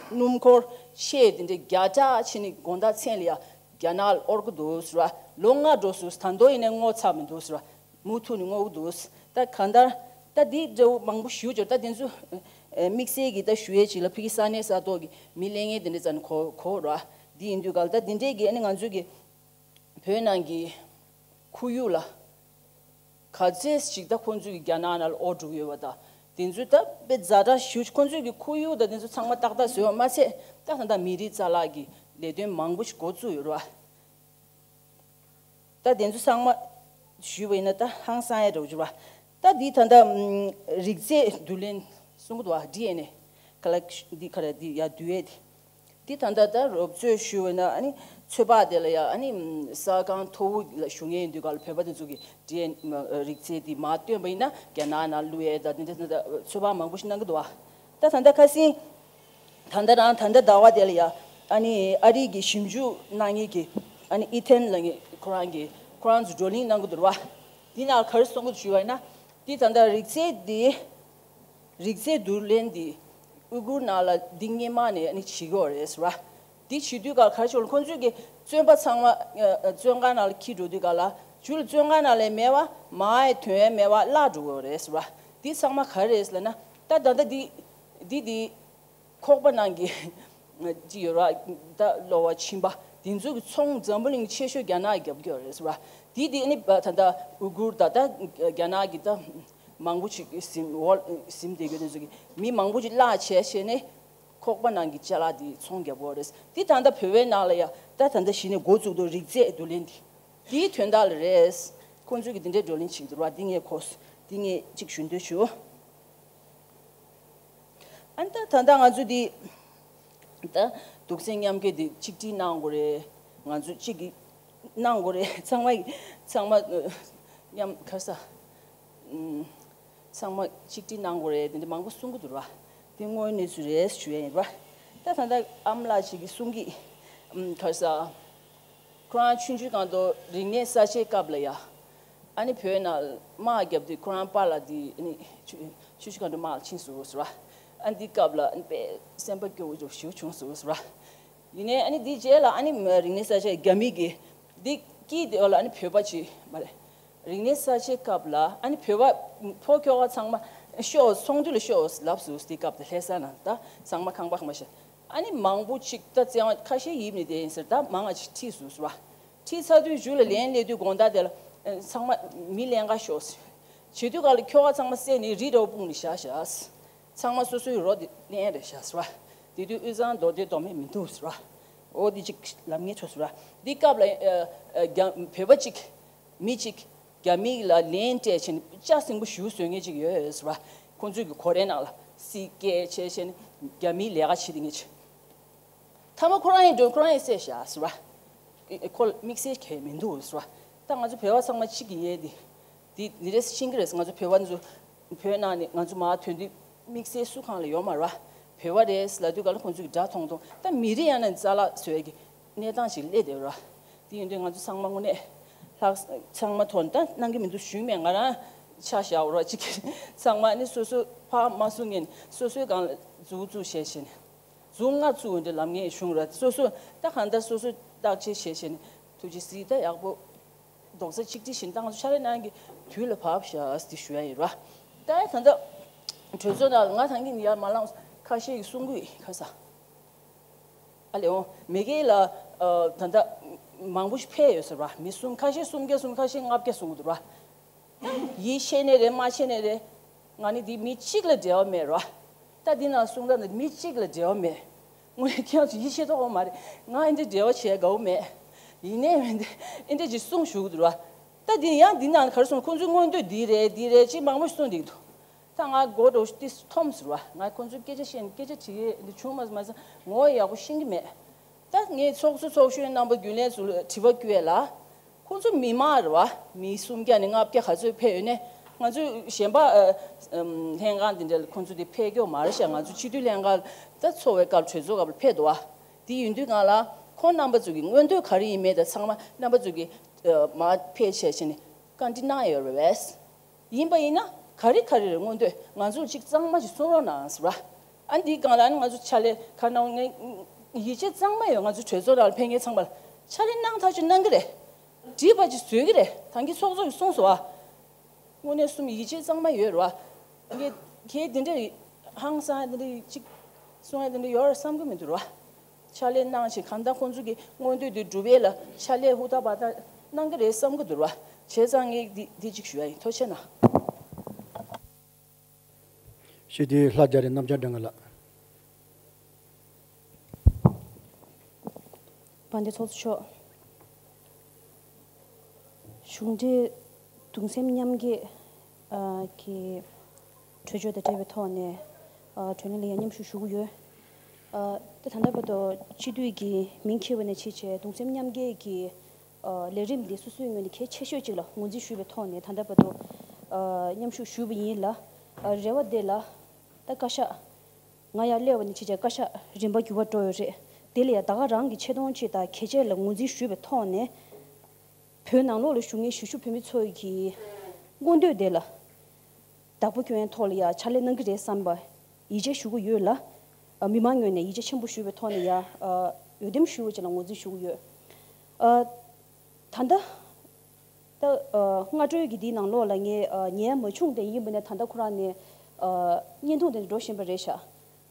སྣུམ་འཁོར་ཆེ་དེ་འདྲའི་བརྒྱ་ཕྲག་ཕྱིན་ནི་དགོང་དག་མཚན་ལ་ཡ་རྒྱ་ནག་ལ་དབོར་གི་འདུག་ཟེར་བ། ལོ་ལྔ་འགྲོ་སོང་ད་དུང་ཡིན་ནའི་སྔོག་ཚར་མི་འདུག་ཟེར་བ། མུ་མཐུད་ནས་སྔོག་གི་འདུག་ད་གང་ལྟར་ད་འདི་འདྲ་བོ་མང་པོ་ཞུ་འབྱོར། ད་དེ་ཚོ་ཨ་དམིགས་བསལ་གྱི་ད་ཞུ་ཡས་ཅིག་ལ་ཕ་གི་ས་གནས་ས་ཐོག་གི་མི་ལྷན་རྒྱས་དེ་འདྲ་ཙམ་ནས་གོ་གོ་ར། འདི་ཡིན་དུས་ག་ལ་ད་འདི་འདྲས་ཀྱི་ཨ་ནི་ང་ཚོ་གི་བོད་ནང་གི་ཁོར་ཡུག་ལ་ག་ཚད་ཅིག་ད་ཁོང་ཚོས་ཀྱི་རྒྱ་ནག་ནང་ལ་དབོར་འགྲོ་གི་ཡོད་པ་དང་། དེ་ཚོ་ད་དཔེ་ཛ་དྲག་ཞུ། ཁོང་ཚོས་ཀྱི་ཁོར་ཡུག་དང་དེ་ཚོ་ཚང་མ་ཏག་ཏག་བཟོས་པ་མ་ཚད་ད་ད་ལྟ་མི་རིགས་རྩ་བརླག་གི་ལས་དོན་མང་པོ་ཞིག་འགོ་བཙུགས་ཡོད་རེད་བ། ད་དེ་ཚོ་ཚང་མ་ཞུས་པ་ཡིན་ན་ད་ཧང་སང་ཡ་འདྲ་བོ་བྱུང་བ། ད་འདི་ད་ལྟ་ཨམ་རིགས་རྫས་བསྡུ་ལེན་གསུང་གི་འདུག་བ། ཌི་ཨེན་ཨེ་ཁ་ལག་འདི་ཁ་ར་འདི་ཡ་བསྡུ་ཡས་དེ། འདི་ད་ལྟ་ད་རོབ་ཚོད་ཞུས་པ་ཡིན་ན་ཨ་ནི་ཚོད་དཔག་དེ་ལ་ཡ་ཨ་ནི་ས་ཁང་མཐོ་བོ་ལ་བཞུགས་མཁན་ཡིན་དུས་ག་ལ་བོད་པ་དེ་ཚོ་གི་ཌི་ཨེན་ཨེ་རིགས་རྫས་འདི་མར་བཏོན་པ་ཡིན་ན་རྒྱ་ནག་ནང་བླུག་ཡས་ད་འདི་འདྲ་ད་ཚོད་དཔག་མང་པོ་ཞིག་གནང་གི་འདུག་བ། ད་ད་ལྟ་ཁ་སང་ད་ལྟ་རང་ད་ལྟ་ཟླ་བ་དེ་ལ་ཡ་ཨ་ནི་ཨ་རི་གི་ཞིབ་འཇུག་གནང་མཁན་གྱི་ཨ་ནི་ཨི་ཐན་ལབ་མཁན་ཁོ་རང་གི་ཁོ་རང་ཚོ་བགྲོ་གླེང་གནང་གི་འདུག་ར། འདི་ནང་ག་རེ་གསུང་གི་འདུག་ཞུས་པ་ཡིན་ན། འདི་ད་ལྟ་རིགས་རྫས་འདི་རིགས་རྫས་བསྡུ་ལེན་འདི་ཨུ་གུར་ནང་ལ་འདི་སྔོན་མ་ནས་ཨ་ནི་བྱེད་ཀྱི་ཡོད་རེད་ཟེར་བ། འདི་བྱེད་དུས་ག་ལ་ག་རེ་བྱུང་ལ་ཁོང་ཚོས་ཀྱི་བཙོན་པ་ཚང་མ་ཨ་བཙོན་ཁང་ནང་ལ་འཁྱེར་འགྲོ་དུས་ག་ལ་ཇུ་ལ་བཙོན་ཁང་ནང་ལ་མེད་པ་མར་ཡང་ཐོན་ཡས་མེད་པ་བརླག་འགྲོ་གི་ཡོད་རེད་ཟེར་བ། འདི་ཚང་མ་ག་རེ་རེད་ཟེར་ལབ་ན་ད་ད་ལྟ་འདི་འདི་འདི་ཁོག་པ་ནང་གི་ཅི་ཡོད་ར། ད་གློ་བ་མཆིན་པ་དེ་ཚོ་གི་ཚོང་འཛམ་བུ་གླིང་ཆེ་ཤོས་རྒྱ་ནག་རྒྱབ་ཀྱི་ཡོད་རེད་ཟེར་བ། དེ་དེ་ནི་ད་ལྟ་ཨུ་གུར་ད་ལྟ་རྒྱ་ནག་གི་ད་མང་པོ་ཅིག་ཟིན་འོ་ཟིན་བསྡད་ཡོད་དེ་ཚོ་གི་མི་མང་པོ་ཅིག་བརླག་བྱས་བྱས་ནས་ཁོག་པ་ནང་གི་ཅ་ལག་དེ་ཚོང་རྒྱབ་ཀྱི་ཡོད་རེད། དེ་ད་ལྟ་བོད་པའི་ནང་ལ་ཡ་ད་ད་ལྟ་གཞི་ནས་འགོ་བཙུགས་འདུག་རིགས་རྫས་བསྡུ་ལེན་དེ་དེའི་དོན་དག་ལ་རེད། ཁོང་ཚོས་ཀྱི་དེ་འདྲའི་བགྲོ་གླེང་བྱེད་ཀྱི་འདུག་ར། དེ་ངས་གོ་སོང་། དེ་ངས་ཅིག་ཞུ་འདོད་བྱུང་། ཨ་ནི་ད་ད་ལྟ་ང་ཚོ་འདི་ད་སྡུག་སྲན་མཉམ་སྐྱེད་འདི་གཅིག་སྒྲིལ་གནང་དགོས་རེད། ང་ཚོ་གཅིག་གིས་གནང་དགོས་རེད། ཚང་མ་ཚང་མ་མཉམ་ག་རེ་ཟ། ཚང་མ་གཅིག་སྒྲིལ་གནང་དགོས་རེད། དེ་འདྲ་མང་པོ་གསུང་གི་འདུག་ར། དེ་དངོས་གནས་ཚུལ་རེད་ཞུ་ཡ་ཡིན་ར། ད་ད་ལྟ་ཨ་མ་ལགས་ཅིག་གིས་གསུང་གི་ག་རེ་ཟ། ཁོ་རང་ཆུང་ཆུང་སྒང་དུ་རིག་གནས་གསར་བརྗེའི་སྐབས་ལ་ཡ། ཨ་ནི་བོད་ནང་དམག་བརྒྱབ་དུས་ཁོ་རང་པཱ་ལགས་དེ་ཨ་ནི་ཆུང་ཆུང་སྒང་དུ་དམག་ལ་ཕྱིན་སོང་ཟེར་བ། ཨ་ནི་འདི་སྐབས་ལ་ཨ་ནི་དཔེ་སེམས་པ་སྐྱོ་བོ་ཞིག་བྱུང་སོང་ཟེར་བ། ཡིན་ནའི་ཨ་ནི་འདི་རྗེས་ལ་ཨ་ནི་རིག་གནས་གསར་བརྗེ་རྒྱ་མི་གི་འདི་སྐྱིད་དེ་བ་ལ་ཨ་ནི་བོད་པ་ཅིག་མ་རེད། རིག་གནས་གསར་བརྗེའི་སྐབས་ལ་ཨ་ནི་བོད་པ་ཕོ་ཁྱོ་ག་ཚང་མ་ཤོག་ཚོགས་འདུ་ལ་ཤོག་ལབ་སོང་། དེ་སྐབས་དེ་ལྷ་ས་ནང་ད་ཚང་མ་ཁང་པ་ཁང་པ་ཤ། ཨ་ནི་མང་པོ་ཅིག་ད་བཙན་བ་ཁ་ཤས་ཡིབ་ནས་བསྡད་ཡིན་ཟེར། ད་མང་ང་ཅིག་ཁྲིད་སོང་ཟེར་བ། ཁྲིད་ཚར་དུས་མཇུག་ལ་ལན་སླེབས་དུས་དགོང་དག་དེ་ལ་ཨ་ཚང་མ་མི་ལེན་ག་ཤོག་ཟེར། བྱེད་དུས་ག་ལ་ཁྱོ་ག་ཚང་མ་བསད་ནས་རི་འདྲ་བོ་སྤུངས་ནས་བཞག་བཞག་ཚང་མ་སོ་སོའི་རོ་དེ་ལེན་རེ་བཞག་ཟེར་བ། དེ་དུས་དབུས་གཙང་མདོ་སྟོད་མདོ་སྨད་མི་འདུག་ཟེར་བ། འོ་དེ་ཅིག་ལབ་ངེས་ཆོག་ཟེར་བ། འདི་སྐབས་ལ་ཨ་ཨ་རྒྱ་བོད་པ་ཅིག་མི་གཅིག་རྒྱ་མི་ལ་ལན་སྤྲད་བྱས་ནས་ལྕགས་སྲིན་པོ་ཞུ་བཟོས་མཁན་ཅིག་ཡོད་ཟེར་བ། ཁོང་ཚོའི་གི་གོ་རེ་ནང་ལ་སྲིད་སྐད་བྱས་བྱས་ནས་རྒྱ་མིའི་ལས་ཀ་བྱེད་དེ་ངེས་ཅིག་མཐའ་མ་ཁོ་རང་ཡིན་འགྲོ་ཁོ་རང་ཡིན་བསད་བཞག་ཟེར་བ། ཁོ་ལ་དམིགས་བསལ་གལ་མི་འདུག་ཟེར་བ། ད་ང་ཚོ་བོད་པ་ཚང་མ་གཅིག་གི་ཡས་དེ་དེ་འདི་རེས་ཤེས་ཀྱི་རེད། ང་ཚོ་བོད་པ་ཚོ་བོད་ནང་ནས་ང་ཚོ་མར་ཐོན་དུས་དམིགས་བསལ་སུ་གང་ལ་ཡོད་མ་རེད་བ། བོད་པ་རེད་ལབ་དུས་ག་ལ་ཁོང་ཚོ་གི་དགྲ་མཐོང་མཐོང་། ད་མི་རིགས་ཡང་ན་རྩ་བརླག་བཟོ་ཡ་གི་གནས་སྟངས་ཤིག་སླེབས་བསྡད་ར། དེ་ཡིན་དུས་ང་ཚོ་ཚང་མ་དངོས་གནས་ལྷག་ཚང་མ་ཐོག་ནས་ད་གནང་གི་མི་འདུག་ཞུས་མེད། ང་རང་ཆ་བཞག་ར་ཅིག་ཚང་མ་ནི་སོ་སོ་ཕར་མ་སོང་ངན་སོ་སོའི་སྒང་ལ་མཛུབ་བཙུགས་བྱས་བྱས་ནས་མཛུབ་ང་བཙུགས་འདྲ་ལབ་ངེས་བྱུང་ར། སོ་སོ་ད་གང་ལྟར་སོ་སོ་བརྟག་དཔྱད་བྱས་བྱས་ནས་ཐུགས་རྗེ་གཟིགས། ད་ཡག་པོ་རྡོག་རྩ་གཅིག་སྒྲིལ་བཞིན་ད་ང་ཚོ་ཕྱག་ལས་གནང་གི་དུས་ལ་བབས་ཤག་ཟེར་ཞུ་ཡ་ཡིན་ར། ད་ད་ལྟ་གྲོས་ཚོགས་ནང་ལ་ང་ད་གིན་ཡར་མ་ལངས་ཁ་ཤས་ཀྱིས་གསུང་གི་ཡོད་ཁ་ས། ཨ་ལེ་འོ་མེ་ཀེ་ལ་ཨ་ད་ལྟ་མང་པོ་ཞིག་ཕེབས་ཡོད་ཟེར་བ། མི་གསུམ་ཁ་ཤས་གསུམ་བརྒྱ་གསུང་། ཁ་ཤས་ལྔ་བརྒྱ་གསུང་གི་འདུག་ར། ཡིད་ཆེས་ནས་རེད་མ་ཆེས་ནས་རེད། ང་ནི་འདི་མི་གཅིག་ལ་འབྲེལ་བ་མེད་ར། ད་འདི་ནང་གསུང་སྟངས་འདི་མི་གཅིག་ལ་འབྲེལ་བ་མེད། དངོས་གནས་ཁྱེད་རང་ཚོ་ཡིད་ཆེས་ཐོག་མ་རེད། ང་འདི་འདྲ་འབྲེལ་བ་བྱས་དགའ་བོ་མེད། ཡིན་ནའི་མིན་ཏེ་འདི་འདྲ་ཅིག་གསུང་ཞུ་གི་འདུག་ར། ད་འདི་ཡང་འདི་ནང་ག་རེ་གསུང་། ཁོང་ཚོའི་མངོན་འདོད་འདི་རེད་འདི་རེད་ཅིག་མང་པོ་ཞིག་གསུང་བསྡད་ཀྱི་འདུག་ད་ང་སྒོ་འགྲོ་ཏིས་འཐོམས་ཟེར་བ། ང་ཁོང་ཚོའི་སྐད་ཆ་བཤད་ནས་སྐད་ཆ་དྲི་གི་འདི་བྱུང་མ་མ་ཟ་ངོ་ཡག་པོ་ཤེས་ཀྱི་མེད། ད་ངས་ཚོགས་གཙོ་ཚོགས་གཞོན་རྣམ་པ་རྒྱུན་ལས་ཚོ་ལ་དྲི་བ་བསྐུལ་ཡས་ལ། ཁོང་ཚོ་མི་མང་རེད་བ། མི་སུམ་བརྒྱ་ནས་ལྔ་བརྒྱ་ག་ཚོད་ཕེབས་ཡོད་ནས། ང་ཚོའི་གཞན་པ་ཨ་ཨམ་ལྷན་ཁང་འདི་འདྲ་ལ་ཁོང་ཚོ་དེ་ཕེབས་ཀྱི་ཡོད་མ་རེད་ཤག་ང་ཚོ་སྤྱི་འཐུས་ལྷན་ཁང་ད་ཚོགས་པའི་སྐབས་གྲོས་ཚོགས་སྐབས་ལ་ཕེབས་འདུག་བ། དེ་ཡིན་དུས་སྒང་ལ་ཁོང་རྣམ་པ་ཚོ་གི་མངོན་འདོད་ག་རེ་ཡིན་མེད་དང་ཚང་མ་རྣམ་པ་ཚོ་གི་ཨ་མར་ཕེབས་བྱས་བྱས་ནས་བཀའ་འདྲི་གནང་ཡོད་རེད་བས། ཡིན་པ་ཡིན་ན་ག་རེ་ག་རེ་རེད་མངོན་འདོད་ང་ཚོར་གཅིག་གཙང་མ་ཞིག་གསུང་རོགས་གནང་ཟེར་བ། ཨ་འདིའི་སྒང་ལ་ཨ་ནི་ང་ཚོ་ཕྱག་ལས་ག་གནང་ངས་ཡིད་ཆེས་གཙང་མ་ཡོད། ང་ཚོ་གྲོས་ཚོགས་ནང་ལ་ཕེབས་མཁན་ཚང་མ་ལ་ཕྱག་ལས་གནང་ཐག་ཆོད་གནང་གི་རེད། བྲིས་པ་ཅིག་བཟོས་ཀྱི་རེད། ད་གིན་ཚོགས་གཙོ་གིས་གསུངས་སོང་ཨ། དངོས་གནས་གསུམ་ཡིད་ཆེས་གཙང་མ་ཡོད་རེད་བ། ངས་ཁྱེད་འདི་འདྲ་ཧང་སང་འདི་འདྲ་ཅིག་གསུང་ཡ་འདི་འདྲ་ཡོད་རེད་བསམ་གི་མི་འདུག་ར། ཕྱག་ལས་གནང་བྱས་གང་ལྟར་ཁོང་ཚོ་གི་མངོན་འདོད་དེ་འགྲུབ་ཡས་ལ་ཕྱག་ལས་ཧུར་ཐག་འབད་ཐག་གནང་གི་རེད་བསམ་གི་འདུག་ར། བྱས་ཙང་ངས་འདི་འདི་ཅིག་ཞུ་ཡ་ཡིན། ཐུགས་རྗེ་གནང་། ཞེས་དེའི་ལྷ་རྒྱ་རི་རྣམ་རྒྱལ་སྒྲོན་ག་ལགས། དཔལ་ལྡན་ཚོགས་གཙོ་མཆོག་གཞུང་འབྲེལ་གདུང་སེམས་མཉམ་སྐྱེད་ཨ་གི་གྲོས་ཆོད་དང་འབྲེལ་བའི་ཐོག་ནས་ཨ་གྲོས་གླེང་ལ་ཡང་མཉམ་ཞུགས་ཞུ་གི་ཡོད། ཨ་ད་ད་ལྟ་བར་དུ་སྤྱི་འཐུས་ཀྱི་མིང་འཁྱེར་བ་ནས་ཕྱིན་བྱས་གདུང་སེམས་མཉམ་སྐྱེད་ཀྱི་ཨ་ལས་རིམ་འདི་སོ་སོའི་ངོས་ནས་གལ་ཆེ་ཤོས་ཅིག་ལ་ངོས་འཛིན་ཞུས་པའི་ཐོག་ནས་ད་ལྟ་བར་དུ་ཨ་མཉམ་ཞུགས་ཞུས་པ་ཡིན་ལ། ཨ་རེ་བ་དེ་ལ་ད་བཀའ་ཤག་ང་ཡར་སླེབས་པ་ནས་ཕྱིན་བྱས་བཀའ་ཤག་རིམ་པ་འགྱུར་བ་འགྲོ་ཡོད་རེད། དེ་ལ་ཡང་ད་ག་རང་གི་ཆེ་མཐོང་ཅིག་དང་གལ་ཆེ་ལ་ངོས་འཛིན་ཞུས་པའི་ཐོག་ནས། བོད་ནང་ལོགས་ལ་བཞུགས་མཁན་གཞིས་བཞུགས་བོད་མི་ཚོ་གི་མངོན་འདོད་དེ་ལ་བདག་པོ་སྐྱོན་ཡའི་ཐོག་ལ་ཡང་ཕྱག་ལས་གནང་གི་རེད་བསམ་པ་ཡིད་ཆེས་ཞུ་གི་ཡོད་ལ། མི་མང་ངོས་ནས་ཡིད་ཆེས་ཆེན་པོ་ཞུ་བའི་ཐོག་ནས་ཡང་འོས་འདེམས་ཞུ་བ་ཅིག་ལ་ངོས་འཛིན་ཞུ་གི་ཡོད། ད་ལྟ་ད་སྔ་དྲོའི་གི་འདིའི་ནང་ལོགས་ལ་ངས་ཉན་མ་བྱུང་། དེ་ཡིན་པ་ནས་ད་ལྟ་ཁོ་རང་ནས་བརྙན་ཐུང་དེ་འགྲོ་བཞིན་པ་རེད་ཤག་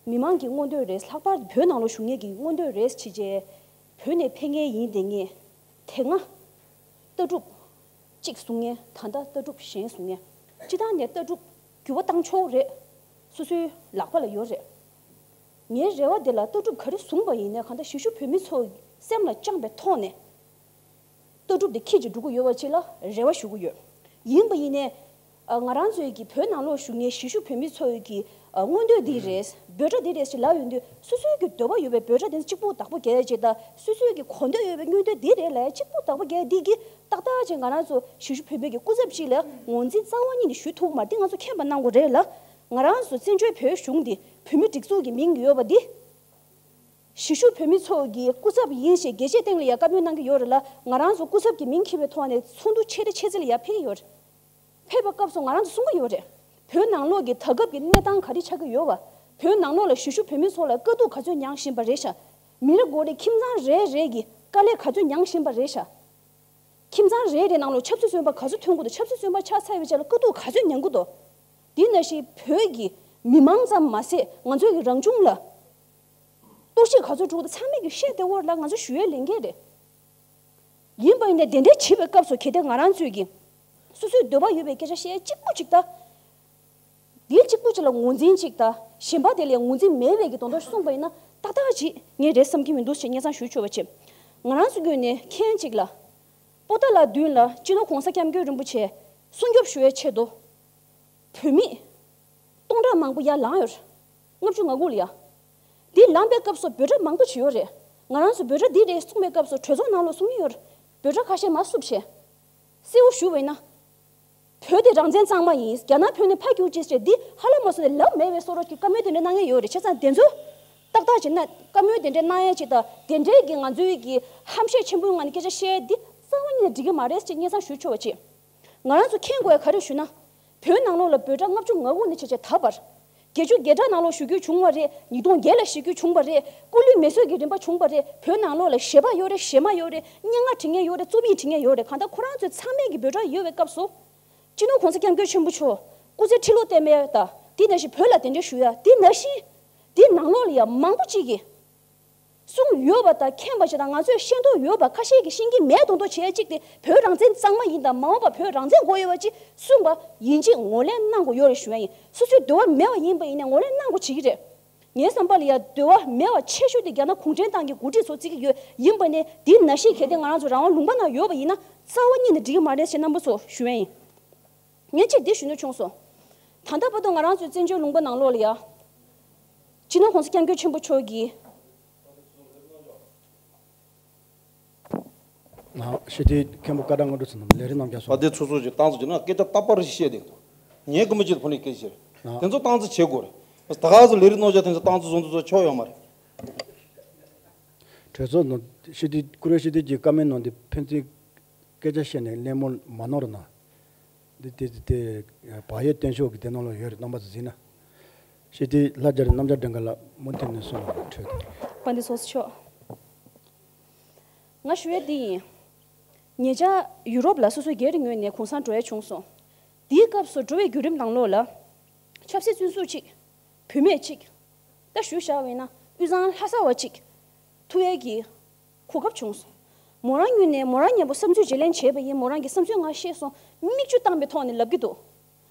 མི་མང་གི་མངོན་འདོད་རེད། ལྷག་པར་དུ་བོད་ནང་ལོགས་བཞུགས་མཁན་གྱི་མངོན་འདོད་རེད་བྱས་རྗེས། བོད་ནས་ཕེབས་མཁན་ཡིན་དེ་ངས་དེ་སྔ་ལྟ་གྲུབ་གཅིག་བཟུང་མཁན། ད་ལྟ་ལྟ་གྲུབ་གཞན་བཟུང་མཁན། སྤྱི་བཏང་ནས་ལྟ་གྲུབ་འགྱུར་བ་བཏང་ཆོག་རེད། སོ་སོའི་ལག་པ་ལ་ཡོད་རེད། ངའི་རེ་བ་དེ་ལ་ལྟ་གྲུབ་ག་རེ་བཟུང་པ་ཡིན་ནའི་གང་ལྟར་གཞིས་བཞུགས་བོད་མི་ཚོ་སེམས་ལ་བཅངས་པའི་ཐོག་ནས། ལྟ་གྲུབ་དེ་འཁྱེར་ཅིག་འགྲོ་གི་ཡོད་པ་ཅིག་ལ་རེ་བ་ཞུ་གི་ཡོད། ཡིན་པ་ཡིན་ནའི། ང་རང་ཚོའི་གི་བོད་ནང་ལོགས་བཞུགས་མཁན་གཞིས་བཞུགས་བོད་མི་ཚོའི་གི་མངོན་འདོད་འདི་རེད། འབོད་སྒྲ་འདི་རེད་ཅེས་ལབ་ཡོང་དུས། སོ་སོའི་གི་འདོད་པ་ཡོད་པའི་འབོད་སྒྲ་དེ་གཅིག་པུ་བདག་པོ་རྒྱག་ཡ་ཅིག་དང་། སོ་སོའི་གི་གོ་འདོད་ཡོད་པའི་མངོན་འདོད་འདི་རེད་ལབ་ཡ་གཅིག་པུ་བདག་པོ་རྒྱག་ཡ་འདི་གི་ཏག་ཏག་ཅིག་ང་རང་ཚོ་གཞིས་བཞུགས་བོད་མི་གི་སྐུ་ཚབ་ཅིག་ལ་ངོས་འཛིན་རྩ་བ་ཉིད་ནས་ཞུ་ཐུབ་མ་རེད། འདི་ང་ཚོ་མཁྱེན་པ་གནང་དགོས་རེད་ལ། ང་རང་ཚོ་བཙན་བྱོལ་བོད་གཞུང་འདི་བོད་མི་སྒྲིག་འཛུགས་ཀྱི་མིང་ཡོད་པ་འདི། གཞིས་བཞུགས་བོད་མི་ཚོ་གི་སྐུ་ཚབ་ཡིན་ཞེས་རྒྱལ་སྤྱིའི་སྟེང་ལ་ཡང་བཀའ་མོལ་གནང་གི་ཡོད་རེད་ལ། ང་རང་ཚོ་སྐུ་ཚབ་ཀྱི་མིང་འཁྱེར་བའི་ཐོག་ནས་ཚོགས་འདུ་ཆེ་གྲས་ཆེ་ཚད་ལ་ཡང་ཕེབས་ཀྱི་ཡོད་རེད། ཕེབས་པའི་སྐབས་སུ་ང་རང་ཚོ་གསུང་གི་ཡོད་རེད། བོད་ནང་ལོགས་ཀྱི་ད་སྐབས་ཀྱི་གནས་སྟངས་ག་རེ་ཆགས་ཀྱི་ཡོད་པ། བོད་ནང་ལོགས་ལ་གཞིས་བཞུགས་བོད་མི་ཚོ་ལ་དཀའ་སྡུག་ག་ཚོད་མྱངས་བཞིན་པ་རེད་ཤག་མི་རེ་ངོ་རེ་ཁྱིམ་ཚང་རེ་རེ་གིས་དཀའ་ལས་ག་ཚོད་མྱངས་བཞིན་པ་རེད་ཤག་ཁྱིམ་ཚང་རེ་རེ་ནང་ལོགས་ཆབ་སྲིད་བཙོན་པ་ག་ཚོད་ཐོན་གྱི་འདུག་ཆབ་སྲིད་བཙོན་པ་ཆགས་ཚར་བའི་རྗེས་ལ་དཀའ་སྡུག་ག་ཚོད་མྱོང་གི་འདུག་དེ་ནང་བཞིན་བོད་ཀྱི་མི་མང་ཙམ་མ་ཟད་ང་ཚོའི་གི་རང་བྱུང་ལ་གཏོར་བཤིག་ག་ཚོད་འགྲོ་གི་འདུག་ཚང་མས་ཀྱི་བཤད་བསྡད་ཡོད་རེད་ལ། ང་ཚོ་ཞུ་ཡས་ལས་འགན་རེད། ཡིན་པ་ཡིན་ནའི་དེ་འདྲའི་བྱེད་པའི་སྐབས་སུ་གལ་ཏེ་ང་རང་ཚོས་ཀྱི་སོ་སོའི་འདོད་པ་ཡོད་པའི་སྐད་ཆ་བཤད་གཅིག་པུ་གཅིག་ད། དེ་གཅིག་པུ་གཅིག་ལ་ངོས་འཛིན་གཅིག་དང་གཞན་པ་དེ་ལ་ངོས་འཛིན་མེད་པའི་གི་དོན་དག་གསུངས་པ་ཡིན་ན་ཏག་ཏག་ཅིག་ངས་རེད་བསམ་གྱི་མི་འདུག་ཅེས་སྙན་སེང་ཞུ་ཆོག་པ་བྱེད། ང་རང་ཚོ་ངོས་ནས་མཁྱེན་གཅིག་ལ། པོ་ཏཱ་ལ་མདུན་ལ་སྤྱི་ནོར་༸གོང་ས་༸སྐྱབས་མགོན་རིན་པོ་ཆེ་སྲུང་སྐྱོབ་ཞུ་བའི་ཆེད་དུ། བོད་མི་སྟོང་ཕྲག་མང་པོ་ཡར་ལངས་ཡོད་རེད། ལྔ་བཅུ་ང་དགུ་ལ་ཡ། འདི་ལངས་པའི་སྐབས་སུ་འབོད་སྒྲ་མང་པོ་བྱས་ཡོད་རེད། ང་རང་ཚོ་འབོད་སྒྲ་འདི་རེད་གསུངས་པའི་སྐབས་སུ་གྲོས་ཚོགས་ནང་ལ་གསུང་གི་ཡོད་རེད། འབོད་སྒྲ་ཁ་ཤས་མར་བསུབས་བྱས། གསལ་བོ་ཞུ་བ་ཡིན་ན། བོད་དེ་རང་བཙན་གཙང་མ་ཡིན། རྒྱ་ནག་བོད་ནས་ཕར་རྒྱུགས་ཅེས་བྱས་འདི་ཧ་ལམ་མ་སོང་ནས་ལབ་མེད་པའི་བཟོ་འདྲ་གི་བཀའ་མོལ་དེ་འདྲ་གནང་ཡས་ཡོད་རེད། བྱས་ཙང་དེ་ཚོ་ཏག་ཏག་བྱས་ན་བཀའ་མོལ་དེ་འདྲ་གནང་ཡས་ཅིག་དང་དེ་འདྲའི་གི་ང་ཚོའི་གི་ཧམ་བཤད་ཆེན་པོའི་ངང་ནས་སྐད་ཆ་བཤད་ཡས་འདི་རྩ་བ་ཉིད་ནས་འགྲིག་གི་མ་རེད་ཅེས་སྙན་སེང་ཞུ་ཆོག་པ་བྱེད། ང་རང་ཚོ་མཁྱེན་དགོས་ཡ་ག་རེ་ཞུ་ན། བོད་ནང་ལོགས་ལ་འབོད་སྒྲ་ལྔ་བཅུ་ང་དགུ་ནས་བྱས་བྱས་ད་བར། བརྒྱད་ཅུ་གྱ་གྲངས་ནང་ལོགས་ཞུ་རྒྱུ་བྱུང་བ་རེད། ཉིས་སྟོང་བརྒྱད་ལ་ཞུ་རྒྱུ་བྱུང་བ་རེད། སྐུ་ལུས་མེ་གསོད་ཀྱི་རིམ་པ་བྱུང་བ་རེད། བོད་ནང་ལོགས་ལ་གཞས་པ་ཡོད་རེད། གཞས་མ་ཡོད་རེད། སྙན་ངག་འབྲི་མཁན་ཡོད་རེད། རྩོམ་ཡིག་འབྲི་མཁན་ཡོད་རེད། གང་ལྟར་ཁོ་རང་ཚོའི་ཚང་མས་ཀྱི་འབོད་སྒྲ་ཡོད་པའི་སྐབས་སུ། སྤྱི་ནོར་༸གོང་ས་༸སྐྱབས་མགོན་ཆེན་པོ་མཆོག་སྐུ་ཚེ་ཁྲི་ལོ་བརྟན་པའི་དང་དེ་ནང་བཞིན་བོད་ལ་དེ་འདྲ་ཞུ་ཡ་དེ་ནང་བཞིན། དེ་ནང་ལོགས་ལ་ཡང་མང་པོ་ཅིག་གིས། གསུངས་ཡོད་པ་དང་མཁྱེན་པ་ཞིག་དང་ང་ཚོས་ཤེས་རྟོགས་ཡོད་པ་ཁ་ཤས་ཀྱིས་ཤེས་ཀྱི་མེད་མདོག་མདོག་བྱས་གཅིག་དེ་བོད་རང་བཙན་གཙང་མ་ཡིན་དང་མ་འོངས་པ་བོད་རང་བཙན་དགོས་ཡོད་པ་ཅིག་གསུངས་པ་ཡིན་གཅིག་ངོས་ལེན་གནང་དགོས་ཡོད་རེད་ཞུ་ཡ་ཡིན། སོ་སོའི་འདོད་པ་མེད་པ་ཡིན་པ་ཡིན་ནའི་ངོས་ལེན་གནང་དགོས་བྱེད་ཀྱི་རེད། ངའི་བསམ་པ་ལ་ཡ་འདོད་པ་མེད་པ་ཆེ་ཤོས་དེ་རྒྱ་ནག་གུང་ཁྲན་ཏང་གི་འགོ་ཁྲིད་ཚོ་བརྩི་གི་ཡོད། ཡིན་པ་ནས་དེ་ནང་བཞིན་གལ་ཏེ་ང་རང་ཚོ་རང་དབང་ལུང་པ་ནང་ཡོད་པ་ཡིན་ན་རྩ་བ་ཉིད་ནས་འགྲིག་གི་མ་རེད་ཞེས་རྣམ་པ་ཚོ་ཞུ་ཡ་ཡིན། ངས་གཅིག་འདི་ཞུ་འདོད་བྱུང་སོང་། ད་ལྟ་བར་དུ་ང་རང་ཚོའི་བཙན་བྱོལ་ལུང་པ་ནང་ལོགས་ལ་ཡ། སྤྱི་ནོར་༸གོང་ས་༸སྐྱབས་མགོན་ཆེན་པོ་མཆོག་གིས། ནང་ཞི་བདེ་མཁན་པོ་བཀའ་དྲིན་དངོས་གྲུབ་ཟེར་ནམ་ལས་རིགས་རྣམ་རྒྱལ་སོགས། བ་དེ་ཚོ་ཚོ་ཅིག་ཏང་ཙུའུ་ཅིག་ན་སྐད་ཆ་རྟག་པར་བཤད་དེ་འདུག་ངས་ཀུན་མ་ཅིག་ཕོ་ནི་སྐད་ཆ་རེད། དེ་ཚོ་ཏང་ཙུའུ་བྱེད་དགོས་རེད། ད་ག་ཚོ་ལས་རིགས་རྣམ་རྒྱལ་དེ་ཚོ་ཏང་ཙུའུ་བཟོ་འདུག་ཚོ་ཆོག་ཡོད་མ་རེད། གྲོས་ཚོགས་ནང་ཞི་བདེ་ཀུ་རེ་ཞི་བདེ་གྱི་བཀའ་མོལ་ནང་དེ་ཕན་ཚུན་སྐད་ཆ་བཤད་ནས་གླེང་མོལ་མ་གནང་རོགས་གནང་། འདི་དེ་དེ་བག་ཡོད་བརྟན་ཤོག་གི་དེ་ནང་ལ་ཡོད་རེད། རྣམ་པ་ཚོ་གཟིགས་ན། ཞི་བདེ་ལྷ་རྒྱ་རི་རྣམ་རྒྱལ་སྒྲོལ་དཀར་ལགས་མུ་མཐུད་ནས་གསུང་རོགས་གནང་། གྲོས་དང་། དཔལ་ལྡན་ཚོགས་གཙོ་མཆོག་ང་ཞུ་ཡས་འདི་ཡིན། ཉེ་ཆར་ཡུ་རོབ་ལ་སོ་སོའི་སྒེར་ངོས་ནས་གུང་སེང་འགྲོ་ཡས་བྱུང་སོང་། དེའི་སྐབས་སུ་འགྲོ་བའི་བརྒྱུད་རིམ་ནང་ལོགས་ལ། ཆབ་སྲིད་བཙོན་ཟུར་གཅིག་བུད་མེད་གཅིག་ད་ཞུས་བཞག་པ་ཡིན་ན་དབུས་གཙང་ལྷ་ས་བ་གཅིག་ཐུག་ཡས་ཀྱི་གོ་སྐབས་བྱུང་སོང་། མོ་རང་ངོས་ནས་མོ་རང་མཉམ་པོ་བསམ་ཚུལ་བརྗེ་ལེན་བྱས་པ་ཡིན། མོ་རང་གི་བསམ་ཚུལ་ང་བཤད་སོང་། མིག་ཆུ་བཏང་པའི་ཐོག་ནས་ལབ་ཀྱི་འདུག་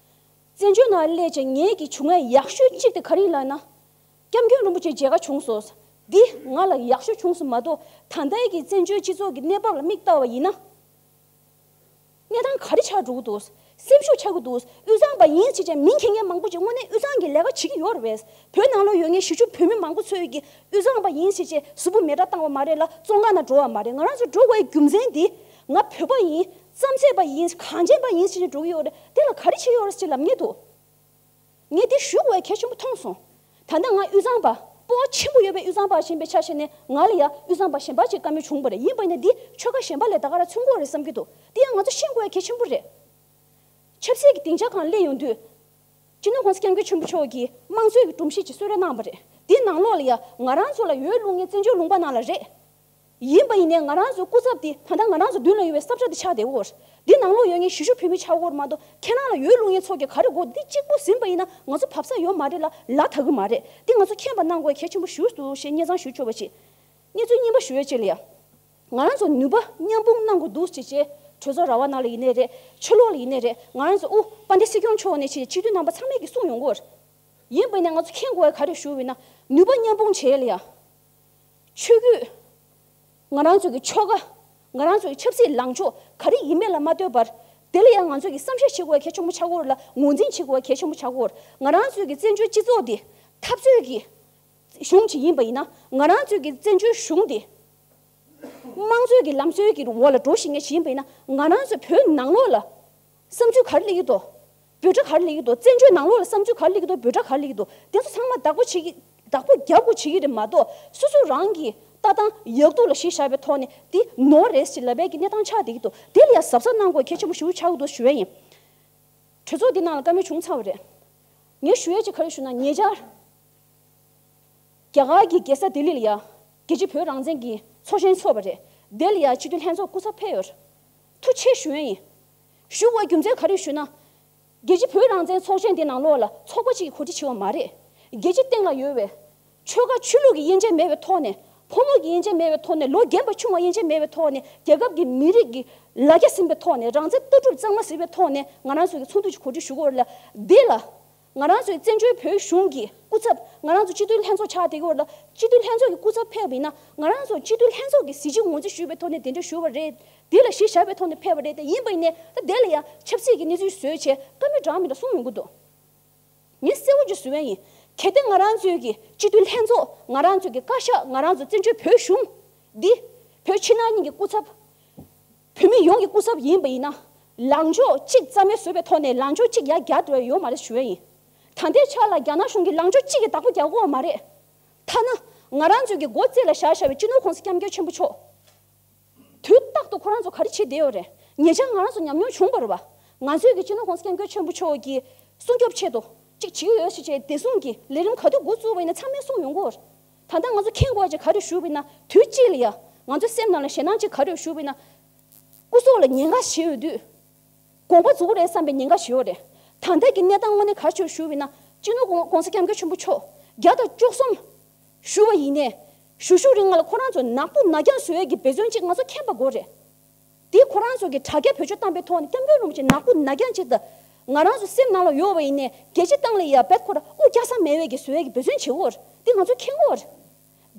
བཙན་བྱོལ་ནང་སླེབས་བྱས་ངེད་ཀྱི་བྱུང་བའི་ཡག་ཤོས་གཅིག་དེ་ག་རེ་ཡིན་ལབ་ན། སྐྱབས་མགོན་རིན་པོ་ཆེ་མཇལ་ཁ་བྱུང་སོང་། འདི་ང་ལ་ཡག་ཤོས་བྱུང་སོང་མ་གཏོགས་ད་ལྟའི་གི་བཙན་བྱོལ་སྤྱི་ཚོགས་ཀྱི་གནས་བབ་ལ་མིག་ལྟ་བ་ཡིན་ན། གནས་སྟངས་ག་རེ་ཆགས་འགྲོ་གི་འདུག་སེམས་ཤུགས་ཆག་གི་འདུག་དབུས་གཙང་པ་ཡིན་ཟེར་བྱས་མིང་འཁྱེར་མཁན་མང་པོ་ཅིག་དངོས་གནས་དབུས་གཙང་གི་ལས་ཀ་བྱེད་ཀྱི་ཡོད་རེད་པས། བོད་ནང་ལོགས་ཡོད་མཁན་གཞིས་བྱེས་བོད་མི་མང་པོ་ཚོས་ཀྱི་དབུས་གཙང་པ་ཡིན་ཟེར་བྱས་གཟུགས་པོ་མེ་སྲེག་བཏང་བ་མ་རེད་ལ་བཙོན་ཁང་ནང་འགྲོ་བ་མ་རེད། ང་རང་ཚོ་འགྲོ་དགོས་རྒྱུ་མཚན་འདི་ང་བོད་པ་ཡིན། རྩམ་ཟན་པ་ཡིན། གངས་ཅན་པ་ཡིན་ཟེར་བྱས་འགྲོ་གི་ཡོད་རེད། དེ་ལ་ག་རེ་བྱེད་ཀྱི་ཡོད་རེད་ཟེར་ལབ་མཁན་འདུག་ངས་འདི་ཞུ་དགོས་གལ་ཆེན་པོ་མཐོང་སོང་། ད་ལྟ་ང་དབུས་གཙང་པ། སྤོབས་པ་ཆེན་པོ་ཡོད་པའི་དབུས་གཙང་པ་ཞིག་ཡིན་པའི་ཆ་བཞག་ནས་ང་ལ་ཡང་དབུས་གཙང་པ་གཞན་པ་ཅིག་བཀའ་མོལ་བྱུང་བ་རེད། ཡིན་པ་ཡིན་ན་འདི་ཆོལ་ཁ་གཞན་པ་ལས་ད་ག་རང་མཚོན་གྱི་ཡོད་རེད་བསམ་གྱི་འདུག་འདི་ཡང་ང་ཚོ་ཤེས་དགོས་གལ་ཆེན་པོ་རེད། ཆབ་སྲིད་ཀྱི་སྡིངས་ཆ་སྒང་སླེབས་ཡོང་དུས། སྤྱི་ནོར་༸གོང་ས་༸སྐྱབས་མགོན་ཆེན་པོ་མཆོག་གིས་དམངས་གཙོའི་གི་སྒྲོམ་གཞི་ཅིག་གསོལ་རས་གནང་བ་རེད། འདིའི་ནང་ལོགས་ལ་ཡང་ང་རང་ཚོ་ལ་འོས་བླུག་མཁན་བཙན་བྱོལ་ལུང་པ་ནང་ལ་རེད། ཡིན་པ་ཡིན་ནའི་ང་རང་ཚོའི་སྐུ་ཚབ་དེ་ད་ལྟ་ང་རང་ཚོ་མདུན་ལ་ཡོད་པའི་ས་ཆ་དེ་ཆགས་བསྡད་ཡོད་རེད། འདི་ནང་ལོགས་ཡོད་མཁན་གཞིས་བཞུགས་བོད་མི་ཆགས་ཡོད་རེད་མ་གཏོགས་ཁྱེད་རང་ལ་འོས་བླུག་མཁན་ཚོ་གིས་ག་རེ་དགོས། འདི་གཅིག་པུ་ཟིན་པ་ཡིན་ན་ང་ཚོ་བབས་ས་ཡོད་མ་རེད་ལ་ལ་དག་གི་མ་རེད། འདི་ང་ཚོ་མཁྱེན་པ་གནང་དགོས་གལ་ཆེན་པོ་ཞིག་འདུག་ཞེས་སྙན་སེང་ཞུ་ཆོག་པ་ཞིག་གནས་ཚུལ་གཉིས་པ་ཞུ་ཡས་ཅིག་ལ་ཡ། ང་རང་ཚོ་ནུས་པ་མཉམ་སྤུངས་གནང་དགོས་འདུག་ཅེས་བཅས་གྲོས་ཚོགས་ར་བ་ནང་ལ་ཡིན་ནའི་རེད། ཕྱི་ལོགས་ལ་ཡིན་ནའི་རེད། ང་རང་ཚོ་དབུ་དཔལ་ལྡན་སྲིད་སྐྱོང་མཆོག་ནས་ཆེད་སྤྱི་འཐུས་རྣམ་པ་ཚང་མས་ཀྱིས་གསུངས་ཡོང་གི་ཡོད་རེད། ཡིན་པ་ཡིན་ནའི་ང་ཚོ་མཁྱེན་དགོས་ཡ་ག་རེ་ཞུ་བ་ཡིན་ན། ནུས་པ་མཉམ་སྤུངས་བྱེད་ཡ་ལ་ཡ། ཆོས་བརྒྱུད། ང་རང་ཚོ་གི་ཆོལ་ཁ། ང་རང་ཚོ་གི་ཆབ་སྲིད་ལངས་ཕྱོགས་ག་རེ་ཡིན་མིན་ལ་མ་ལྟོས་པར། དེ་ལ་ཡང་ང་ཚོ་གི་བསམ་ཤེས་བྱེད་དགོས་པ་གལ་ཆེན་པོ་ཆགས་ཀྱི་ཡོད་རེད་ལ་ངོས་འཛིན་བྱེད་དགོས་པ་གལ་ཆེན་པོ་ཆགས་ཀྱི་ཡོད་རེད། ང་རང་ཚོ་གི་བཙན་བྱོལ་སྤྱི་ཚོགས་འདི་འཐབ་རྩོད་ཀྱི་གཞུང་ཅིག་ཡིན་པ་ཡིན་ན། ང་རང་ཚོ་གི་བཙན་བྱོལ་གཞུང་འདི་དམངས་གཙོའི་གི་ལམ་སྲོལ་གྱི་འོག་ལ་འགྲོ་བཞིན་མཁན་ཞིག་ཡིན་པ་ཡིན་ན། ང་རང་ཚོ་བོད་ནང་ལོགས་ལ་བསམ་ཚུལ་ག་རེ་སླེབས་ཀྱི་འདུག་འབོད་སྒྲ་ག་རེ་སླེབས་ཀྱི་འདུག་བཙན་བྱོལ་ནང་ལོགས་ལ་བསམ་ཚུལ་ག་རེ་སླེབས་ཀྱི་འདུག་འབོད་སྒྲ་ག་རེ་སླེབས་ཀྱི་འདུག་དེ་ཚོ་ཚང་མ་བདག་པོ་བྱེད་ཀྱི། བདག་པོ་རྒྱབ་དགོས་བྱེད་ཀྱི་རེད་མ་གཏོགས་སོ་སོ་རང་གི་ལྟ་སྟངས་ཡག་སྡུག་ལ་གཞི་བཞག་པའི་ཐོག་ནས་འདི་ནོར་རེད་ཟེར་ལབ་པའི་གི་གནས་སྟངས་ཆགས་བསྡད་ཀྱི་འདུག་དེ་ལ་ཡང་གཟབ་གཟབ་གནང་དགོས་གལ་ཆེན་པོ་ཞེ་པོ་ཆགས་ཀྱི་འདུག་ཞུ་ཡས་ཡིན། གྲོས་ཚོགས་འདི་ནང་ལ་བཀའ་མོལ་བྱུང་ཚར་བ་རེད། ངས་ཞུ་ཡས་ཅིག་ག་རེ་ཞུ་ན། ཉེ་ཆར་རྒྱ་གར་གྱི་རྒྱལ་ས་ལྡི་ལི་ལ་ཡ་རྒྱལ་སྤྱི་བོད་རང་བཙན་གྱི་ཚོགས་ཆེན་ཚོགས་པ་རེད། དེ་ལ་ཡ་སྤྱི་འཐུས་ལྷན་ཚོགས་སྐུ་ཚབ་ཕེབས་ཡོད་རེད། ཐུགས་རྗེ་ཆེ་ཞུ་ཡས་ཡིན། ཞུ་དགོས་རྒྱུ་མཚན་ག་རེ་ཞུ་ན། རྒྱལ་སྤྱི་བོད་རང་བཙན་ཚོགས་ཆེན་དེ་ནང་ལོགས་ལ་ཚོགས་པ་གཅིག་གིས་གོ་སྒྲིག་བྱས་པ་མ་རེད། རྒྱལ་སྤྱི་སྟེང་ལ་ཡོད་པའི་ཆོལ་ཁ་ཆོས་ལུགས་ཀྱི་དབྱེ་འབྱེད་མེད་པའི་ཐོག་ནས། ཕོ་མོ་གི་དབྱེ་འབྱེད་མེད་པའི་ཐོག་ནས། ལོ་རྒན་པ་ཆུང་བ་དབྱེ་འབྱེད་མེད་པའི་ཐོག་ནས། རྒྱལ་ཁབ་ཀྱི་མི་རིགས་ཀྱི་ལ་རྒྱ་ཟིན་པའི་ཐོག་ནས། རང་བཙན་ལྟ་གྲུབ་གཙང་མ་ཟིན་པའི་ཐོག་ནས་ང་རང་ཚོ་གིས་ཚོགས་འདུ་ཞིག་གོ་སྒྲིག་ཞུ་དགོས་རེད་ལ། འདི་ལ་ང་རང་ཚོའི་བཙན་བྱོལ་བོད་གཞུང་གི་སྐུ་ཚབ། ང་རང་ཚོ་སྤྱི་འཐུས་ལྷན་ཚོགས་ཆགས་བསྡད་ཀྱི་ཡོད་རེད་ལ། སྤྱི་འཐུས་ལྷན་ཚོགས་ཀྱི་སྐུ་ཚབ་ཕེབས་པ་ཡིན་ན། ང་རང་ཚོ་སྤྱི་འཐུས་ལྷན་ཚོགས་ཀྱི་གཟི་བརྗིད་ངོས་འཛིན་ཞུ་བའི་ཐོག་ནས་གདན་འདྲེན་ཞུ་བ་རེད། འདི་ལ་གཞི་བཞག་པའི་ཐོག་ནས་ཕེབས་པ་རེད། དེ་ཡིན་པ་ཡིན་ནའི་ད་དེ་ལ་ཡང་ཆབ་སྲིད་ཀྱི་གནས་ཚུལ་བཟོས་བྱས་བཀའ་མོལ་འདྲ་མི་འདྲ་གསུངས་ཡོང་གི་འདུག་ངས་གསལ་བོ་ཅིག་ཞུ་ཡས་ཡིན། གལ་ཏེ་ང་རང་ཚོའི་གི་སྤྱི་འཐུས་ལྷན་ཚོགས། ང་རང་ཚོའི་གི་བཀའ་ཤག་ང་རང་ཚོ་བཙན་བྱོལ་བོད་གཞུང་འདི་བོད་ཕྱི་ནང་གཉིས་ཀྱི་སྐུ་ཚབ། བོད་མི་ཡོངས་ཀྱི་སྐུ་ཚབ་ཡིན་པ་ཡིན་ན། ལངས་ཕྱོགས་གཅིག་རྩ་མེད་བཟོས་པའི་ཐོག་ནས་ལངས་ཕྱོགས་གཅིག་ཡར་རྒྱག་འགྲོ་ཡ་ཡོད་མ་རེད་ཞུ་ཡ་ཡིན། ད་ལྟའི་ཆ་ལ་རྒྱ་ནག་གཞུང་གིས་ལངས་ཕྱོགས་གཅིག་གི་བདག་པོ་རྒྱག་གི་ཡོད་མ་རེད། ཐ་ན་ང་རང་ཚོའི་གི་མགོ་རྩེ་ལ་བཞག་བཞག་པའི་སྤྱི་ནོར་༸གོང་ས་༸སྐྱབས་མགོན་ཆེན་པོ་མཆོག་དུས་རྟག་ཏུ་ཁོ་རང་ཚོ་ག་རེ་བྱེད་བསྡད་ཡོད་རེད། ཉེ་ཆར་ང་རང་ཚོ་ཉམས་མྱོང་བྱུང་བ་རེད་པ། ང་ཚོའི་གི་སྤྱི་ནོར་༸གོང་ས་༸སྐྱབས་མགོན་ཆེན་པོ་མཆོག་གི་སྲུང་སྐྱོབ་ཆེད་དུ་གཅིག་བྱེད་ཀྱི་ཡོད་ཞེས་བྱས་བདེ་སྲུང་གི་ལས་རིམ་ག་དུས་འགོ་བཙུགས་པ་ཡིན་ན་ཚང་མས་གསུངས་ཡོང་གི་ཡོད་རེད། ད་ལྟ་ང་ཚོ་མཁྱེན་དགོས་ཡ་ཅིག་ག་རེ་ཞུ་བ་ཡིན་ན། དུས་གཅིག་ལ་ཡ་ང་ཚོའི་སེམས་ནང་ལ་ཞེད་སྣང་ཅིག་ག་རེ་ཞུ་བ་ཡིན་ན། སྐུ་སྲོག་ལ་ཉེན་ཁ་ཞིག་ཡོད་དུས། དགོངས་པ་རྫོགས་རེད་བསམ་པའི་ཉེན་ཁ་ཞིག་ཡོད་རེད། ད་ལྟ་གི་གནས་སྟངས་དངོས་གནས་ག་རེ་ཞུ་བ་ཡིན་ན། སྤྱི་ནོར་༸གོང་༸གོང་ས་༸སྐྱབས་མགོན་ཆེན་པོ་མཆོག་བརྒྱ་དང་བཅུ་གསུམ་ཞུ་བ་ཡིན་ནའི། ཞུ་ཞུ་རིང་ལ་ཁོ་རང་ཚོ་ནག་པོ་ནག་རྐྱང་བཟོ་ཡས་ཀྱི་འབད་བརྩོན་ཅིག་ང་ཚོ་མཁྱེན་པ་དགོས་རེད། དེ་ཁོ་རང་ཚོ་གི་དྲ་རྒྱ་བེད་སྤྱོད་བཏང་པའི་ཐོག་ནས་སྐྱབས་མགོན་རིན་པོ་ཆེ་ནག་པོ་ནག་རྐྱང་ཅིག་དང་། ང་རང་ཚོ་སེམས་ནང་ལ་ཡོད་པ་ཡིན་ནའི་རྒྱལ་སྤྱི་སྟེང་ལ་ཡ་རྦད་ཁོ་ར་དབུ་རྒྱག་ས་མེད་པའི་གི་བཟོ་ཡས་ཀྱི་འབད་བརྩོན་བྱེད་དགོས་རེད། དེ་ང་ཚོ་མཁྱེན་དགོས་རེད།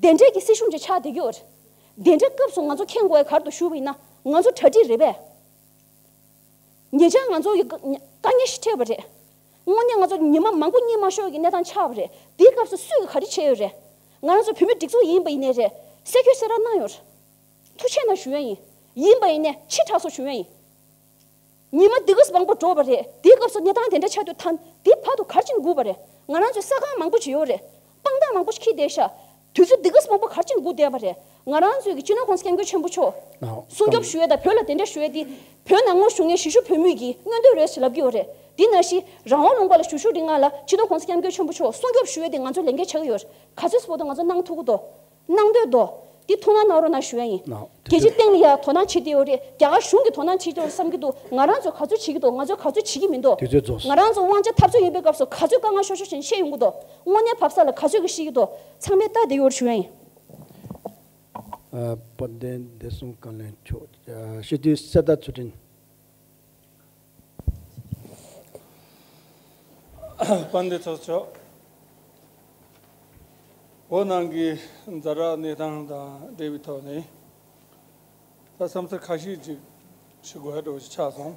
དེ་འདྲའི་གི་སྲིད་གཞུང་ཅིག་ཆགས་བསྡད་ཀྱི་ཡོད་རེད། དེ་འདྲའི་སྐབས་སུ་ང་ཚོ་མཁྱེན་དགོས་ཡ་ག་རེ་འདུག་ཞུ་བ་ཡིན་ན། ང་ཚོ་གྲ་སྒྲིག་རེད་པས། ཉེ་ཆར་ང་ཚོ་གི་དཀའ་ངལ་ཞིག་འཕྲད་པ་རེད། དངོས་གནས་ང་ཚོ་ཉི་མ་མང་པོ་གཉིད་མ་ཤོར་གྱི་གནས་སྟངས་ཆགས་པ་རེད། དེའི་སྐབས་སུ་སུས་ག་རེ་བྱས་ཡོད་རེད། ང་རང་ཚོ་བོད་མི་སྒྲིག་འཛུགས་ཡིན་པ་ཡིན་ནའི་རེད། གསལ་འཁོད་གསལ་བསྒྲགས་གནང་ཡོད་རེད། ཐུགས་རྗེ་གནང་ཞུ་ཡ་ཡིན། ཡིན་པ་ཡིན་ནའི་ཕྱི་དྲགས་སོ་ཞུ་ཡ་ཡིན། ཉི་མ་འདི་ག་ཙམ་མང་པོ་འགྲོ་བ་རེད། དེའི་སྐབས་སུ་གནས་སྟངས་དེ་འདྲ་ཆགས་དུས་ད་འདི་བར་དུ་ག་རེ་བྱས་ནས་སྒུག་པ་རེད། ང་རང་ཚོའི་ས་ཁང་མང་པོ་ཅིག་ཡོད་རེད། དཔང་རྟགས་མང་པོ་ཞིག་འཁྱེར་བསྡད་ཤག་དུས་ཚོད་འདི་ག་ཙམ་མང་པོ་ག་རེ་བྱས་ནས་སྒུག་བསྡད་པ་རེད། ང་རང་ཚོའི་གི་སྤྱི་ནོར་༸གོང་ས་༸སྐྱབས་མགོན་ཆེན་པོ་མཆོག་ཨོ་སྲུང་སྐྱོབ་ཞུ་ཡས་དང་བོད་ལ་དེ་འདྲ་ཞུ་ཡས་དེ་བོད་ནང་ལོགས་བཞུགས་མཁན་གཞིས་བཞུགས་བོད་མི་གི་མངོན་འདོད་རེད་ཟེར་ལབ་ཀྱི་ཡོད་རེད། དེ་ནང་བཞིན་རང་དབང་ལུང་པ་ལ་བཞུགས་བཞུགས་རིང་ལ་སྤྱི་ནོར་༸གོང་ས་༸སྐྱབས་མགོན་ཆེན་པོ་མཆོག་སྲུང་སྐྱོབ་ཞུ་ཡས་དེ་ང་ཚོའི་ལས་འགན་ཆགས་ཀྱི་ཡོད་རེད། ག་ཚོད་སྤོ་དོ་ང་ཚོ་གནང་ཐུབ་ཀྱི་འདུག་གནང་འདོད་འདུག་དེ་ཐུགས་སྣང་གནང་རོགས་གནང་ཞུ་ཡ་ཡིན། ནའོ་རྒྱལ་སྤྱིའི་སྟེང་ལ་ཡ་དོ་སྣང་བྱེད་བསྡད་ཡོད་རེད། རྒྱ་གར་གཞུང་གིས་དོ་སྣང་བྱེད་ཀྱི་འདུག་བསམ་གྱི་འདུག་ང་རང་ཚོས་ག་ཚོད་བྱེད་ཀྱི་འདུག་ང་ཚོས་ག་ཚོད་བྱེད་ཀྱི་མི་འདུག་དུས་ཚོད་རྫོགས་སོང་། ང་རང་ཚོ་དབང་ཆ་འཐབ་རྩོད་ཡིན་པའི་སྐབས་སུ་ག་ཚོད་དཀའ་ངལ་ཤོར་ཤོར་བྱས་ནས་བཤད་ཡོང་གི་འདུག་དངོས་གནས་བབས་ས་ལ་ག་ཚོད་ཀྱིས་ཤེས་ཀྱི་འདུག་ཚང་མས་ལྟ་བསྡད་ཡོད་རེད་ཞུ་ཡ་ཡིན། ཨ། དཔལ་ལྡན་བདེ་སྲུང་བཀའ་བློན་མཆོག་ཨ། སྤྱི་འཐུས་གསེར་རྟ་ཚུལ་ཁྲིམས། དཔལ་ལྡན་ཚོགས་གཙོ་མཆོག་བོད་ནང་གི་ཛ་དྲག་གནས་སྟངས་དང་འབྲེལ་བའི་ཐོག་ནས་ད་བསམ་ཚུལ་ཁ་ཤས་ཅིག་ཞུ་དགོས་ཡ་འདྲ་བོ་ཞིག་ཆགས་སོང་།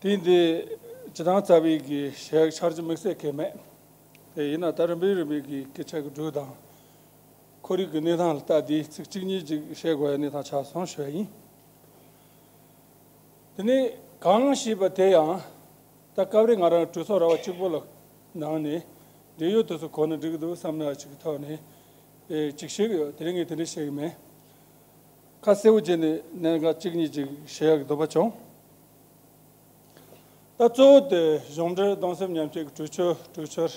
དེ་འདི་སྤྱི་བཏང་རྩ་བའི་གི་ཞལ་འཆར་གྱི་དམིགས་བསལ་གང་མེད། དེ་ཡིན་ན་ད་རིམ་པས་རིམ་པས་ཀྱི་སྐད་ཆ་གི་འགྲོས་དང་། ཁོར་ཡུག་གི་གནས་སྟངས་ལ་ལྟ་དེ་ཚིག་གཅིག་གཉིས་ཅིག་བཤད་དགོས་ཡ་གནས་སྟངས་ཆགས་སོང་ཞུ་ཡ་ཡིན། དེ་ནས་གང་ཞེས་པ་དེ་ཡང་ད་སྐབས་རེ་ང་རང་གྲོས་ཚོགས་ར་བ་གཅིག་པོ་ལ་ནང་ནས་འབྲེལ་ཡོད་དེ་ཚོ་གོ་ན་འགྲིག་གི་འདུག་བསམ་ན་ཅིག་གི་ཐོག་ནས་ཨེ་ཅིག་བཤད་གི་ཡོད། དེ་རིང་ངས་དེ་འདྲ་བཤད་གི་མེད། ཁ་གསལ་བོ་བྱས་ནས་གནད་འགག་གཅིག་གཉིས་ཅིག་བཤད་ཡག་གི་འདོད་པ་བྱུང་། ད་གཙོ་བོ་དེ་གཞུང་འབྲེལ་གདུང་སེམས་མཉམ་སྐྱེད་ཀྱི་གྲོས་ཆོད་གྲོས་འཆར་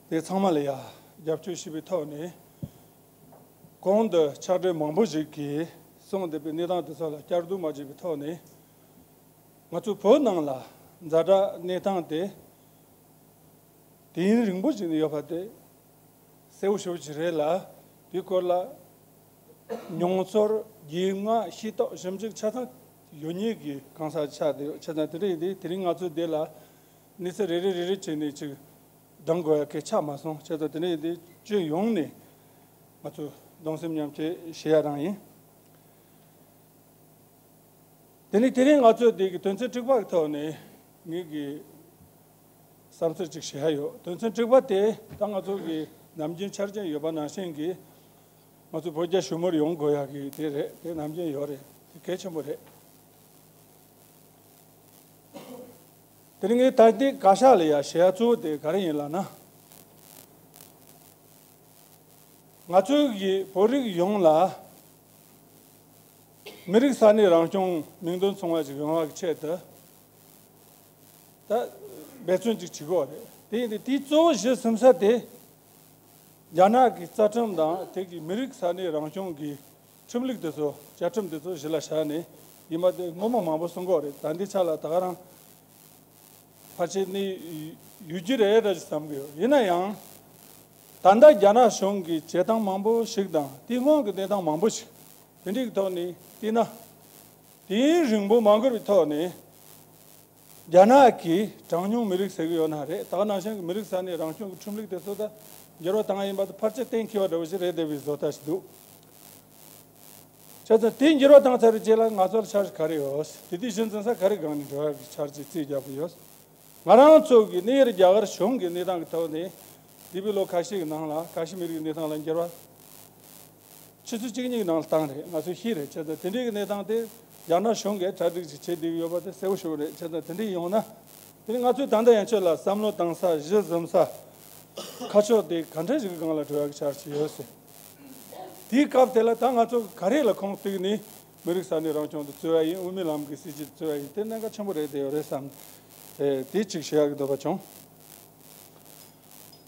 དེ་ཚང་མ་ལ་ཡ་རྒྱབ་སྐྱོར་བྱས་པའི་ཐོག་ནས་གོང་དུ་ཕྱག་སྦྲེལ་མང་པོ་ཞིག་གིས་གསུངས་བསྡད་པའི་གནས་སྟངས་དེ་ཚོ་ལ་བསྐྱར་ཟློས་མ་བྱས་པའི་ཐོག་ནས་ང་ཚོ་བོད་ནང་ལ་ཛ་དྲག་གནས་སྟངས་དེ་དུས་ཡུན་རིང་པོ་ཞིག་ནས་ཡོད་པ་དེ་གསལ་བོ་ཞེ་པོ་ཅིག་རེད་ལ། དེའི་སྐོར་ལ་མྱོང་ཚོར་རྒྱུས་མངའ་ཤེས་རྟོགས་ཞིབ་འཇུག་ཆ་ཚང་ཡོད་མཁན་གྱི་གང་ཟག་ཆགས་བསྡད་ཡོད། བྱས་ཙང་དེ་འདྲ་ཡིན་དུས་དེ་རིང་ང་ཚོ་འདི་ལ་གནས་ཚུལ་རེ་རེ་རེ་རེ་བྱས་ནས་ཅིག་བགྲང་དགོས་ཡ་གལ་ཆགས་མ་སོང་། བྱས་ཙང་དེ་འདྲ་ཡིན་དུས་སྤྱི་ཡོངས་ནས་ང་ཚོ་གདུང་སེམས་མཉམ་སྐྱེད་བྱེད་ཡ་རང་ཡིན། དེ་ནས་དེ་རིང་ང་ཚོས་འདི་གི་དོན་ཚན་དྲུག་པ་གི་ཐོག་ནས་ངེད་ཀྱི་བསམ་ཚུལ་ཅིག་བཤད་ཡ་ཡོད། དོན་ཚན་དྲུག་པ་དེ་ད་ང་ཚོ་གི་ནམ་རྒྱུན་འཆར་ཅན་ཡོད་པ་ནང་བཞིན་གྱི་ང་ཚོ་བོད་རྒྱ་ཞི་མོལ་ཡོང་དགོས་ཡ་གི་དེ་རེད། དེ་ནམ་རྒྱུན་ཡོད་རེད། དེ་གལ་ཆེན་པོ་རེད། དེ་རིང་ངས་ད་ལྟའི་བཀའ་ཤག་ལ་ཡ་བཤད་ཡ་གཙོ་བོ་དེ་ག་རེ་ཡིན་ལབ་ན། ང་ཚོའི་གི་བོད་རིགས་ཡོངས་ལ་མི་རིགས་ས་གནས་རང་སྐྱོང་མིང་དོན་མཚུངས་པ་ཞིག་ཡོང་བ་གི་ཆེད་དུ་ད་འབད་བརྩོན་ཅིག་བྱེད་དགོས་རེད། དེ་ཡིན་དུས་དེའི་གཙོ་བོ་གཞི་ཟིན་ས་དེ་རྒྱ་ནག་གི་རྩ་ཁྲིམས་དང་དེ་གི་མི་རིགས་ས་གནས་རང་སྐྱོང་གི་ཁྲིམས་ལུགས་དེ་ཚོ་བཅའ་ཁྲིམས་དེ་ཚོ་གཞི་ལ་བཞག་ནས་ཡིན་པ་དེ་སྔོན་མ་མང་པོ་གསུང་གི་ཡོད་རེད། ད་འདི་ཆ་ལ་ད་ག་རང་ཕལ་ཆེར་ནི་ཡོད་ཀྱི་རེད་འདྲ་ཞིག་བསམ་གི་ཡོད། ཡིན་ན་ཡང་ད་ལྟ་རྒྱ་ནག་གཞུང་གི་བྱེད་སྟངས་མང་པོ་ཞིག་དང་དེའི་སྔོན་གྱི་གནས་སྟངས་མང་པོ་ཞིག་དེ་འདྲའི་ཐོག་ནས་བལྟས་ན། དུས་ཡུན་རིང་པོ་མ་འགོར་བའི་ཐོག་ནས་རྒྱ་ནག་གི་གྲངས་ཉུང་མི་རིགས་ཟེར་གི་ཡོད་ན་རེད། ད་ག་ནང་བཞིན་གྱི་མི་རིགས་ས་གནས་རང་སྐྱོང་གི་ཁྲིམས་ལུགས་དེ་ཚོ་ད་འགྱུར་བ་བཏང་ཡ་ཡིན་པ་དེ་ཕལ་ཆེར་གཏན་འཁེལ་བ་འདྲ་བོ་ཞིག་རེད་བསྡད་པའི་བཟོ་ལྟ་ཞིག་འདུག་བྱས་ཙང་དེ་འགྱུར་བ་བཏང་ཚར་བའི་རྗེས་ལ་ང་ཚོར་འཆར་གཞི་ག་རེ་ཡོད། དེ་དུས་གཞི་འཛིན་ས་ག་རེ་སྒང་ནས་འགྲོ་ཡག་གི་འཆར་གཞི་རྩིས་རྒྱག་གི་ཡོད། ང་རང་ཚོ་གི་གནས་ཡུལ་རྒྱ་གར་གཞུང་གི་གནས་སྟངས་ཀྱི་ཐོག་ནས་འདས་པའི་ལོ་ཁ་ཤས་ཀྱི་ནང་ལ་ཀ་ཤི་མིར་གྱི་གནས་སྟངས་ལ་འགྱུར་བ་ཆུ་ཚོད་གཅིག་གཉིས་ཀྱི་ནང་ལ་བཏང་རེད། ང་ཚོས་ཤེས་རེད། བྱས་ཙང་དེ་འདྲའི་གི་གནས་སྟངས་དེ་རྒྱ་ནག་གཞུང་གིས་གྲ་སྒྲིག་ཅིག་བྱེད་བསྡད་ཀྱི་ཡོད་པ་དེ་གསལ་པོ་ཞིག་རེད། བྱས་ཙང་དེ་འདྲ་ཡོང་ན་དེ་ནི་ང་ཚོས་ད་ལྟ་ཡན་ཆོད་ལ་བསམ་བློ་བཏང་ས་གཞི་འཛིན་ས་ཁ་ཕྱོགས་དེ་ག་འདྲ་ཞིག་གི་སྒང་ལ་འགྲོ་ཡག་གི་འཆར་གཞི་ཡོད་ཟེར། དེའི་སྐབས་དེ་ལ་ད་ང་ཚོ་ག་རེ་ལ་ཁུངས་གཏུགས་ནས་མི་རིགས་ས་གནས་རང་སྐྱོང་དུ་བརྩི་བ་ཡིན། དབུ་མའི་ལམ་གྱི་སྲིད་བྱུས་བརྩི་བ་ཡིན། དེ་གནད་འགག་ཆེན་པོ་རེད་བསྡད་ཡོད་རེད་བསམ། ཨེ། དེ་གཅིག་བཤད་ཡག་གི་འདོད་པ་བྱུང་།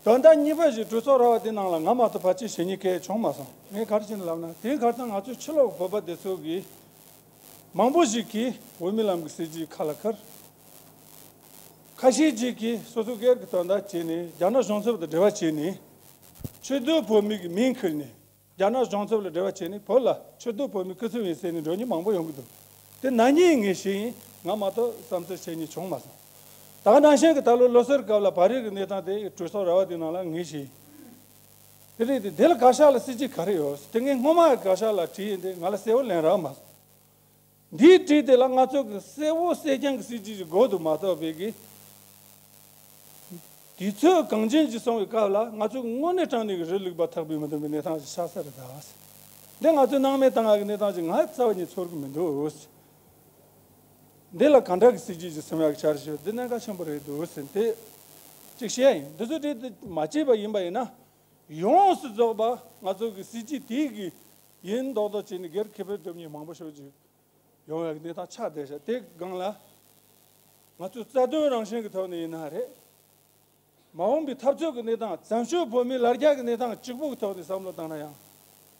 དོན་དག་གཉིས་པ་ཞིག་གྲོས་ཚོགས་ར་བ་དེ་ནང་ལ་ང་མ་གཏོགས་ཕལ་ཆེར་བཤད་མཁན་གང་ཡང་བྱུང་མ་སོང་། ངས་ག་རེ་བྱས་ནས་ལབ་ན། དེ་གར་ད་ང་ཚོའི་ཕྱི་ལོགས་བོད་པ་དེ་ཚོ་གིས་མང་པོ་ཞིག་གིས་དབུ་མའི་ལམ་གྱི་སྲིད་བྱུས་ཁ་ལ་ཁུར། ཁ་ཤས་ཅིག་གིས་སོ་སོ་སྒེར་གྱི་དོན་དག་བྱས་ནས་རྒྱ་ནག་གཞུང་ཚབ་དང་འབྲེལ་བ་བྱས་ནས་ཆོས་དད་བོད་མི་གི་མིང་ཁུར་ནས། རྒྱ་ནག་གཞུང་ཚབ་ལ་འབྲེལ་བ་བྱས་ནས་བོད་ལ་ཆོས་དད་བོད་མི་སྐུ་ཚབ་ཡིན་ཟེར་ནས་འགྲོ་མཁན་མང་པོ་ཡོང་གི་འདུག་དེ་ནག་ཉེས་ངས་ཤེས་ཡིན། ང་མ་གཏོགས་བསམ་ཚུལ་བཤད་མཁན་བྱུང་མ་སོང་། ད་ག་ནང་བཞིན་གྱི་ད་ལོ་ལོ་སར་སྐབས་ལ་བལ་རིགས་ཀྱི་གནས་སྟངས་དེ་གྲོས་ཚོགས་ར་བ་དེ་ནང་ལ་ངས་ཤེས་ཡིན། དེ་རེད་དེ། དེ་ལ་བཀའ་ཤག་ལ་སྲིད་བྱུས་ག་རེ་ཡོད། དེ་ངས་སྔོན་མ་བཀའ་ཤག་ལ་དྲིས་ཡིན་དེ་ང་ལ་གསལ་བོ་ལན་རག་མ་སོང་། འདིའི་དྲིས་དེ་ལ་ང་ཚོ་གི་གསལ་བོ་གསལ་རྐྱང་གི་སྲིད་བྱུས་ཀྱི་སྒོ་དུ་མ་གཏོགས་པའི་གི་ དུས་ཚོད་གངས་ཅན་གྱིས་བཟུང་བའི་སྐབས་ལ་ང་ཚོས་དངོས་གནས་དྲང་གནས་ཀྱི་རི་ལུག་པ་ཐག་པས་མི་འདོམས་པའི་གནས་སྟངས་ཤིག་ཆགས་ས་རེད་ད། འདི་ང་ཚོས་སྣང་མེད་བཏང་ཡག་གི་གནས་སྟངས་ཤིག་ང་རྩ་བ་ཉིད་ཚོར་གི་མི་འདུག། འདི་ལ་ག་འདྲ་གི་སྲིད་ཇུས་ཤིག་སེམས་ཡག་གི་འཆར་གཞི་འདི་གནད་འགག་ཆེན་པོ་རེད་འདུག་ཟེར་ཏེ་གཅིག་བཤད་ཡིན། འདི་ཚོ་དེ་མ་བྱས་པ་ཡིན་པ་ཡིན་ན། ཡོངས་སུ་རྫོགས་པ་ང་ཚོ་གི་སྲིད་ཇུས་དེའི་གི་ཡིན་མདོག་མདོག་བྱས་ནས་སྒེར་ཁེ་ཕན་སྒྲུབ་མཁན་མང་པོ་ཞིག་ཅིག་ཡོང་བའི་གནས་སྟངས་ཆགས་བསྡད་ཤག། དེ་སྒང་ལ་ང་ཚོས་རྩ་དོན་རང་བཞིན་གྱི་ཐོག་ནས་ཡིན་ན་རེད། མ་འོངས་པའི་འཐབ་རྩོད་ཀྱི་གནས་སྟངས། བཙན་བྱོལ་བོད་མིའི་ལ་རྒྱ་གི་གནས་སྟངས་གཅིག་པུ་གི་ཐོག་ནས་བསམ་བློ་བཏང་ན་ཡང་།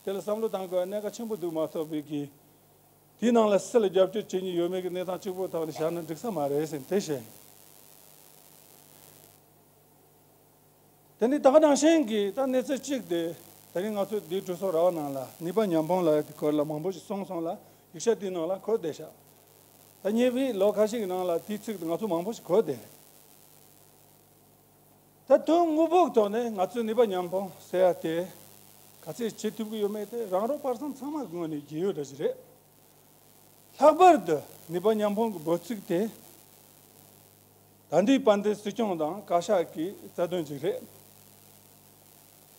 དེ་ལ་བསམ་བློ་བཏང་དགོས་པའི་གནད་འགག་ཆེན་པོ་འདུག་མ་གཏོགས་པའི་གི། དེའི་ནང་ལ་སུ་ལ་རྒྱབ་སྐྱོར་བྱེད་མཁན་ཡོད་མེད་ཀྱི་གནས་སྟངས་གཅིག་པུ་ཐོག་ནས་བཞག་ན་འགྲིག་ས་མ་རེད་ཟེར་དེ་བཤད་ཡིན། དེ་ནི་ད་ག་ནང་བཞིན་གྱི་ད་གནས་ཚུལ་གཅིག་དེ། དེ་རིང་ང་ཚོས་འདིའི་གྲོས་ཚོགས་ར་བ་ནང་ལ་ནུས་པ་ཉམས་སྤུངས་ལབ་ཡག་དེ་སྐོར་ལ་མང་པོ་ཞིག་གསུངས་སོང་ལ། ཡིག་ཆ་དེའི་ནང་ལ་འཁོད་བསྡད་ཤག། ད་ཉེ་བའི་ལོ་ཁ་ཤས་ཀྱི་ནང་ལ་དེའི་ཚིག་དེ་ང་ཚོ་མང་པོ་ཞིག་གོ་བསྡད་རེད། ད་དོན་དངོས་པོ་གི་ཐོག་ནས་ང་ཚོས་ནུས་པ་ཉམས་སྤུངས་ཟེར་ཡ་དེ་ག་ཚད་བྱེད་ཐུབ་ཀྱི་ཡོད་མེད་དེ་རང་རོགས་བར་གསུམ་ཚང་མ་གི་ངོས་ནས་རྒྱུས་ཡོད་འདྲ་ཞིག་རེད། ལྷག་པར་དུ་ནུས་པ་ཉམས་སྤུངས་ཀྱི་འབོད་ཚིག་དེ་ད་ལྟའི་དཔལ་ལྡན་སྲིད་སྐྱོང་དང་བཀའ་ཤག་གི་རྩ་དོན་ཅིག་རེད།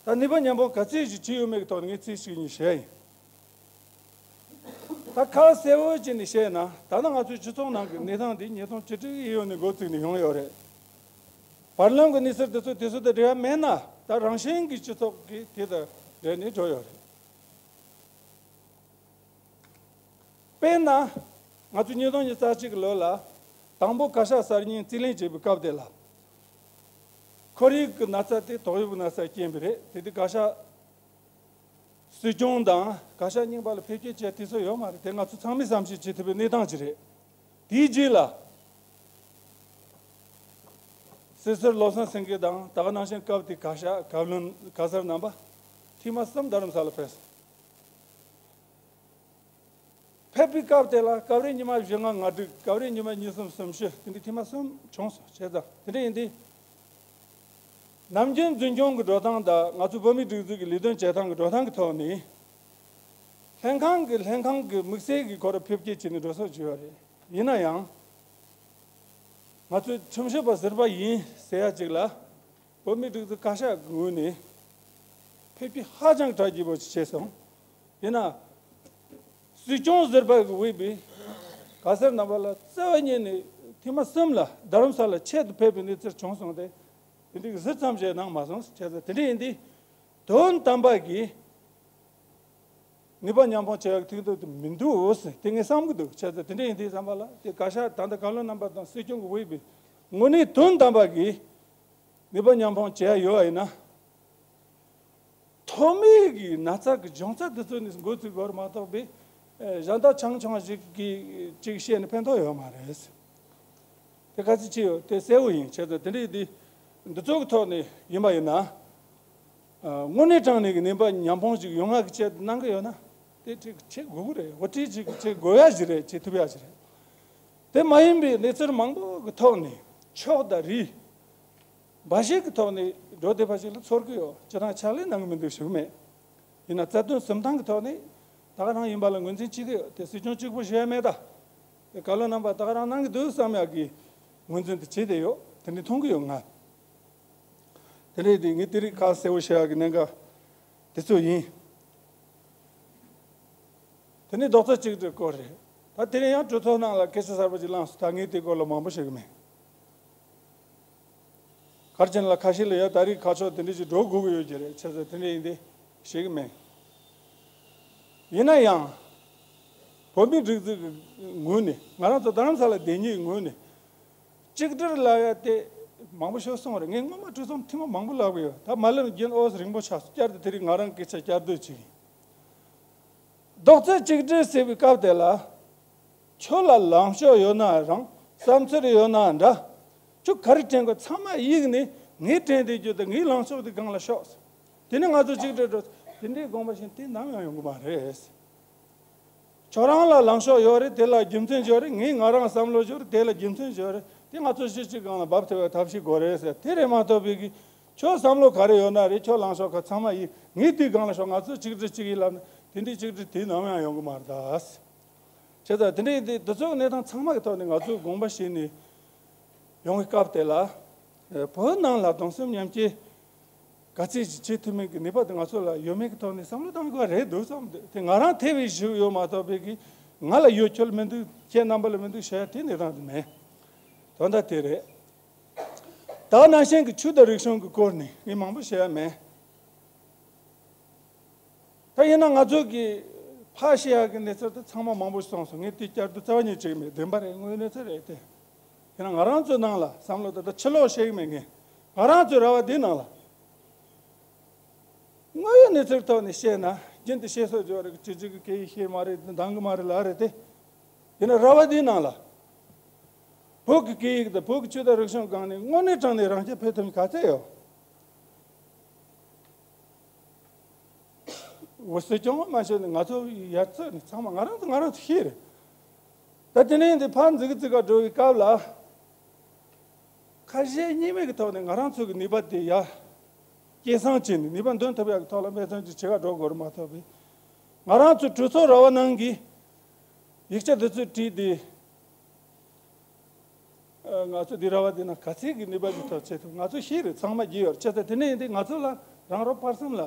ད་ནུས་པ་ཉམས་སྤུངས་ག་ཚད་ཞིག་བྱས་ཡོད་མེད་ཀྱི་ཐོག་ནས་ངས་ཚིག་གཅིག་གཉིས་བཤད་ཡིན། ད་ཁ་གསལ་བོ་བྱས་ནས་བཤད་ན། ད་ལྟ་ང་ཚོའི་སྤྱི་ཚོགས་ནང་གི་གནས་སྟངས་འདི་ཉིས་སྟོང་བཅུ་དྲུག་གི་གཡས་གཡོན་ནས་འགོ་བཙུགས་ནས་ཡོང་ཡོད་རེད། བར་ལམ་གྱི་གནས་ཚུལ་དེ་ཚོ་དེ་ཚོ་དང་འབྲེལ་བ་མེད་ན། ད་རང་བཞིན་གྱིས་སྤྱི་ཚོགས་ཀྱི་དེ་དང་འབྲེལ་ནས་འགྲོ་ཡོད་རེད། དཔེར་ན། ང་ཚོ་ཉིས་སྟོང་ཉི་ཤུ་རྩ་གཅིག་གི་ལོ་ལ་དང་པོ་བཀའ་ཤག་གསར་རྙིང་རྩིས་ལེན་བྱེད་པའི་སྐབས་དེ་ལ། ཁོར་ཡུག་གི་ན་ཚ་དེ་ཏོག་དབྱིབས་ན་ཚ་རྐྱེན་པས་རེད། དེ་དུས་བཀའ་ཤག་སྲིད་སྐྱོང་དང་བཀའ་ཤག་རྙིང་པ་ལ་ཕེབས་སྐྱེལ་བྱས་དུས་ཚོད་ཡོད་མ་རེད། དེ་ང་ཚོ་ཚང་མས་བསམ་ཤེས་བྱེད་ཐུབ་པའི་གནས་སྟངས་ཅིག་རེད། དེའི་རྗེས་ལ། སྲིད་ཟུར་བློ་བཟང་སེང་གེ་དང་། ད་ག་ནང་བཞིན་སྐབས་དེའི་བཀའ་ཤག་བཀའ་བློན་ག་ཟེར་རྣམ་པ་ཐེངས་མ་གསུམ་རྡ་རམ་ས་ལ་ཕེབས་སོང་། ཕེབས་པའི་སྐབས་དེ་ལ་སྐབས་རེ་ཉི་མ་བཞི་ལྔ་ལྔ་དྲུག། སྐབས་རེ་ཉི་མ་གཉིས་གསུམ་གསུམ་བཞི། དེ་འདྲའི་ཐེངས་མ་གསུམ་བྱུང་སོང་། བྱས་ཙང་དེ་འདྲ་ཡིན་དུས། ནམ་རྒྱུན་འཛིན་སྐྱོང་གི་འགྲོ་སྟངས་དང་ང་ཚོ་བོད་མིའི་སྒྲིག་འཛུགས་ཀྱི་ལས་དོན་བྱེད་སྟངས་ཀྱི་འགྲོ་སྟངས་ཀྱི་ཐོག་ནས། ལྷན་ཁང་གི་ལྷན་ཁང་གི་དམིགས་བསལ་གྱི་སྐོར་ཕེབས་སྐྱེལ་བྱས་ནས་འགྲོ་སོགས་བྱས་ཡོད་རེད། ཡིན་ན་ཡང་། ང་ཚོས་ཁྲིམས་ཞིབ་པ་ཟུར་པ་ཡིན་ཟེར་ཡ་ཅིག་ལ། བོད་མིའི་སྒྲིག་འཛུགས་བཀའ་ཤག་གི་ངོས་ནས་ཕེབས་སྐྱེལ་ཧ་ཅང་གྲ་རྒྱས་པོ་ཞིག་བྱས་སོང་། ཡིན་ན། སྲིད་སྐྱོང་ཟུར་པ་གི་དབུས་པའི་ག་ཟེར་རྣམ་པ་ལ་རྩ་བ་ཉིད་ནས་ཐེངས་མ་གསུམ་ལ་རྡ་རམ་ས་ལ་ཆེད་དུ་ཕེབས་པའི་གནས་ཚུལ་བྱུང་སོང་སྟེ། དེ་འདྲའི་གཟི་ཙམ་ཞིག་གནང་མ་སོང་། བྱས་ཙང་དེ་འདྲ་ཡིན་དུས། དོན་དམ་པ་གི་ནུས་པ་ཉམས་སྤུངས་བྱེད་ཡག་ཐུགས་འདོད་དུ་མི་འདུག་ཟེར་དེ་ངས་བསམ་གྱི་འདུག། བྱས་ཙང་དེ་འདྲ་ཡིན་དུས་ཙམ་པ་ལ་དེ་བཀའ་ཤག་ད་ལྟ་བཀའ་བློན་རྣམ་པ་དང་སྲིད་སྐྱོང་གི་དབུས་པའི་ངོས་ནས་དོན་དམ་པ་གི་ནུས་པ་ཉམས་སྤུངས་བྱེད་ཡག་ཡོད་པ་ཡིན་ན། ཐོག་མའི་གི་ན་ཚ་གི་འབྱུང་རྩ་དེ་ཚོ་ནས་འགོ་བཙུགས་དགོས་རེད་མ་གཏོགས་པའི། ཨེ། གཞན་དག་ཆུང་ཆུང་ཞིག་གིས་ཅིག་བཤད་ནས་ཕན་ཐོགས་ཡོད་མ་རེད། དེ་ག་ཚོད་ཅི་ཡོད་དེ་གསལ་བོ་ཡིན། བྱས་ཙང་དེ་འདྲའི་དེ་འདི་ཚོ་གི་ཐོག་ནས་ཡིན་པ་ཡིན་ན། ཨ། དངོས་གནས་དྲང་གནས་ཀྱི་ནུས་པ་ཉམས་སྤུངས་ཤིག་ཡོང་ཡག་གི་ཆེད་དུ་གནང་གི་ཡོད་ན། དེ་ཅིག་བྱེད་དགོས་ཀྱི་རེད། དབུ་ཁྲིད་ཅིག་བྱེད་དགོས་ཡག་ཞིག་རེད། བྱེད་ཐུབ་ཡག་ཞིག་རེད། དེ་མ་ཡིན་པའི་གནས་ཚུལ་མང་པོ་གི་ཐོག་ནས་ཕྱོགས་དང་རིས། འབའ་ཞིག་གི་ཐོག་ནས་འགྲོ་བསྡད་པ་ཞིག་ལ་ཚོར་གྱི་ཡོད། སྤྱིར་བཏང་ཕྱག་ལས་གནང་གི་མི་འདུག་ཞུ་གི་མེད། ཡིན་ན་རྩ་དོན་གསུམ་ཐང་གི་ཐོག་ནས་ད་ག་རང་ཡིན་པ་ལ་ངོས་འཛིན་བྱེད་ཀྱི་ཡོད། དེ་སྲིད་སྐྱོང་གཅིག་པུ་ཞུ་ཡ་མེད་ད། དེ་བཀའ་བློན་རྣམ་པ་ད་ག་རང་གནང་གི་འདུག་བསམ་ཡག་གི་ངོས་འཛིན་དེ་བྱས་བསྡད་ཡོད། དེ་འདྲ་མཐོང་གི་ཡོད་ང་། དེ་འདྲ་དེ་ངས་དེ་རིགས་ཁ་གསལ་བོ་བཤད་ཡག་གི་གནད་འགག་དེ་ཚོ་ཡིན། དེ་ནས་རྡོག་རྩ་གཅིག་སྒྲིལ་སྐོར་རེད། ད་དེ་རིང་ཡང་གྲོས་ཚོགས་ནང་ལ་སྐད་ཆ་གསར་པ་ཅིག་བསླངས་སོང་། ད་ངས་དེ་སྐོར་ལ་མང་པོ་བཤད་གི་མེད། ག་རེ་བྱས་ན་ལ་ཁ་ཤས་ལ་ཡ་ད་རེས་ཁ་ཕྱོགས་དེ་འདྲ་ཞིག་འགྲོ་དགོས་ཀྱི་ཡོད་ཀྱི་རེད། བྱས་ཙང་དེ་འདྲ་ཡིན་དེ་བཤད་གི་མེད། ཡིན་ན་ཡང་། བོད་མིའི་སྒྲིག་འཛུགས་ཀྱི་ངོས་ནས་ང་རང་ཚོ་རྡ་རམ་ས་ལ་བསྡད་མཁན་གྱི་ངོས་ནས། གཅིག་སྒྲིལ་ལབ་ཡ་དེ་མང་པོ་ཤོད་སོང་རེད། ངས་སྔོན་མ་གྲོས་ཚོགས་ཐེངས་མ་མང་པོ་ལབ་གི་ཡོད། ད་མ་ལབ་ན་རྒྱུན་ཨོ་ཙི་རིང་པོ་ཆགས་སོང་། བསྐྱར་དུ་དེ་རིང་ང་རང་སྐད་ཆ་བསྐྱར་ཟློས་བྱེད་ཀྱི་ཡིན། རྡོག་རྩ་གཅིག་སྒྲིལ་ཟེར་བའི་སྐབས་དེ་ལ། ཁྱོད་ལ་ལངས་ཕྱོགས་ཡོད་ན་རང་། བསམ་ཚུལ་ཡོད་ན་འདྲ། ཁྱོད་ག་རེ་དྲན་དགོས་ཚང་མ་གཡུགས་ནས་ངས་དྲན་བསྡད་རྒྱུ་དང་ངའི་ལངས་ཕྱོགས་དེ་སྒང་ལ་ཤོག། དེ་ནས་ང་ཚོ་གཅིག་སྒྲིལ་འགྲོ། དེ་འདྲའི་དགོངས་པ་བཞེས་དེ་ནམ་ཡང་ཡོང་གི་མ་རེད། ཁྱོད་རང་ལ་ལངས་ཕྱོགས་ཡོད་རེད། དེ་ལ་རྒྱུ་མཚན་ཡོད་རེད། ངས་ང་རང་བསམ་བློ་ཡོད་རེད། དེ་ལ་རྒྱུ་མཚན་ཡོད་རེད། དེ་ང་ཚོ་གཞི་གཅིག་སྒང་ལ་འབབ་ཐུབ་པའི་ཐབས་ཤེས་དགོས་རེད་ཟེར། དེ་རེད་མ་གཏོགས་པའི་གི་ཁྱོད་བསམ་བློ་ག་རེ་ཡོད་ན་རེད། ཁྱོད་ལངས་ཕྱོགས་ག་ཚང་མ་ཡིན། ངས་དེའི་སྒང་ལ་ཤོག། ང་ཚོ་གཅིག་སྒྲིལ་གཅིག་ཡིན་ལབ་ན་དེ་འདྲའི་གཅིག་སྒྲིལ་དེ་ནམ་ཡང་ཡོང་གི་མ་རེད་ད། བྱས་ཙང་དེ་འདྲའི་དེ་དེ་ཚོའི་གནས་སྟངས་ཚང་མ་གི་ཐོག་ནས་ང་ཚོས་དགོངས་པ་བཞེས་ནས་ཡོང་གི་སྐབས་དེ་ལ། བོད་ནང་ལ་གདུང་སེམས་མཉམ་སྐྱེད་ག་ཚད་ཅིག་བྱེད་ཐུབ་མིན་གྱི་ནུས་པ་དེ་ང་ཚོ་ལ་ཡོད་མེད་ཀྱི་ཐོག་ནས་བསམ་བློ་གཏང་དགོས་པ་རེད་འདུག་བསམ། དེ་ང་རང་ཐེ་བའི་ཞུ་ཡོད་མ་གཏོགས་པའི་གི་ང་ལ་ཡོད། ཁྱོད་ལ་མི་འདུག་ཁྱེད་རྣམ་པ་ལ་མི་འདུག་བཤད་ཡ་དེ་གནས་སྟངས་དེ་མེད། དོན་དག་དེ་རེད། ད་ནང་བཞིན་གྱི་ཆོས་དང་རིག་གཞུང་གི་སྐོར་ནས་ངས་མང་པོ་བཤད་ཡ་མེད། ད་ཡིན་ན་ང་ཚོ་གི་ཕར་བཤད་ཡག་གི་གནས་ཚུལ་དེ་ཚང་མ་མང་པོ་ཞིག་གསུངས་སོང་། ངས་དེ་བསྐྱར་དུ་རྩ་བ་ཉིད་བྱེད་ཀྱི་མེད། བདེན་པ་རེད། དངོས་གནས་ཚུལ་རེད་དེ། ཡིན་ན་ང་རང་ཚོའི་ནང་ལ་བསམ་བློ་ད་ལྟ་ཕྱི་ལོགས་བཤད་ཀྱི་མེད། ངས་ང་རང་ཚོའི་ར་བ་འདིའི་ནང་ལ་དངོས་ཡོད་གནས་ཚུལ་ཐོག་ནས་བཤད་ན་རྒྱུན་དུ་བཤད་སྲོལ་ཡོད་རེད། ཁྱེད་ཅག་གི་སྐད་ཡིག་ཤེས་མ་རེད། འདང་གི་མ་རེད་ལབ་རེད་དེ། ཡིན་ན་ར་བ་འདིའི་ནང་ལ་བོད་ཀྱི་སྐད་ཡིག་དང་བོད་ཀྱི་ཆོས་དང་རིག་གཞུང་སྒང་ནས་དངོས་གནས་དྲང་གནས་རང་རྐྱ་འཕེར་ཐུབ་མཁན་ག་ཚད་ཡོད། འུ་སུས་ཀྱང་མ་ཤེས་ནས་ང་ཚོ་ཡར་ཚུད་ནས་ཚང་མ་ང་རང་ཚོ་ང་རང་ཚོ་ཤེས་རེད། ད་དེ་ནས་འདི་ཕར་འཛུགས་འཛུགས་ག་འགྲོ་བའི་སྐབས་ལ་ཁ་ཞེ་གཉིས་མེད་ཀྱི་ཐོག་ནས་ང་རང་ཚོ་གི་ནུས་པ་དེ་ཡར་སྐྱེད་སྲིང་བྱས་ནས་ནུས་པ་འདོན་ཐུབ་ཡག་གི་ཐོག་ལ་འབད་བརྩོན་ཅིག་བྱེད་ག་འགྲོ་དགོས་རེད་མ་གཏོགས་པའི་ང་རང་ཚོ་གྲོས་ཚོགས་ར་བ་ནང་གི་ཡིག་ཆ་འདི་ཚོ་བྲིས་ཏེ། ང་ཚོ་འདི་ར་བ་འདི་ན་ག་ཚད་ཀྱི་ནུས་པ་ཅིག་ཐོབ་བྱེད་ཐུབ། ང་ཚོ་ཤེས་རེད། ཚང་མ་བགྱིས་ཡོད་རེད། བྱས་ཙང་དེ་ནས་ཡིན་དུས་ང་ཚོ་ལ་རང་རོགས་སྤར་གསུམ་ལ་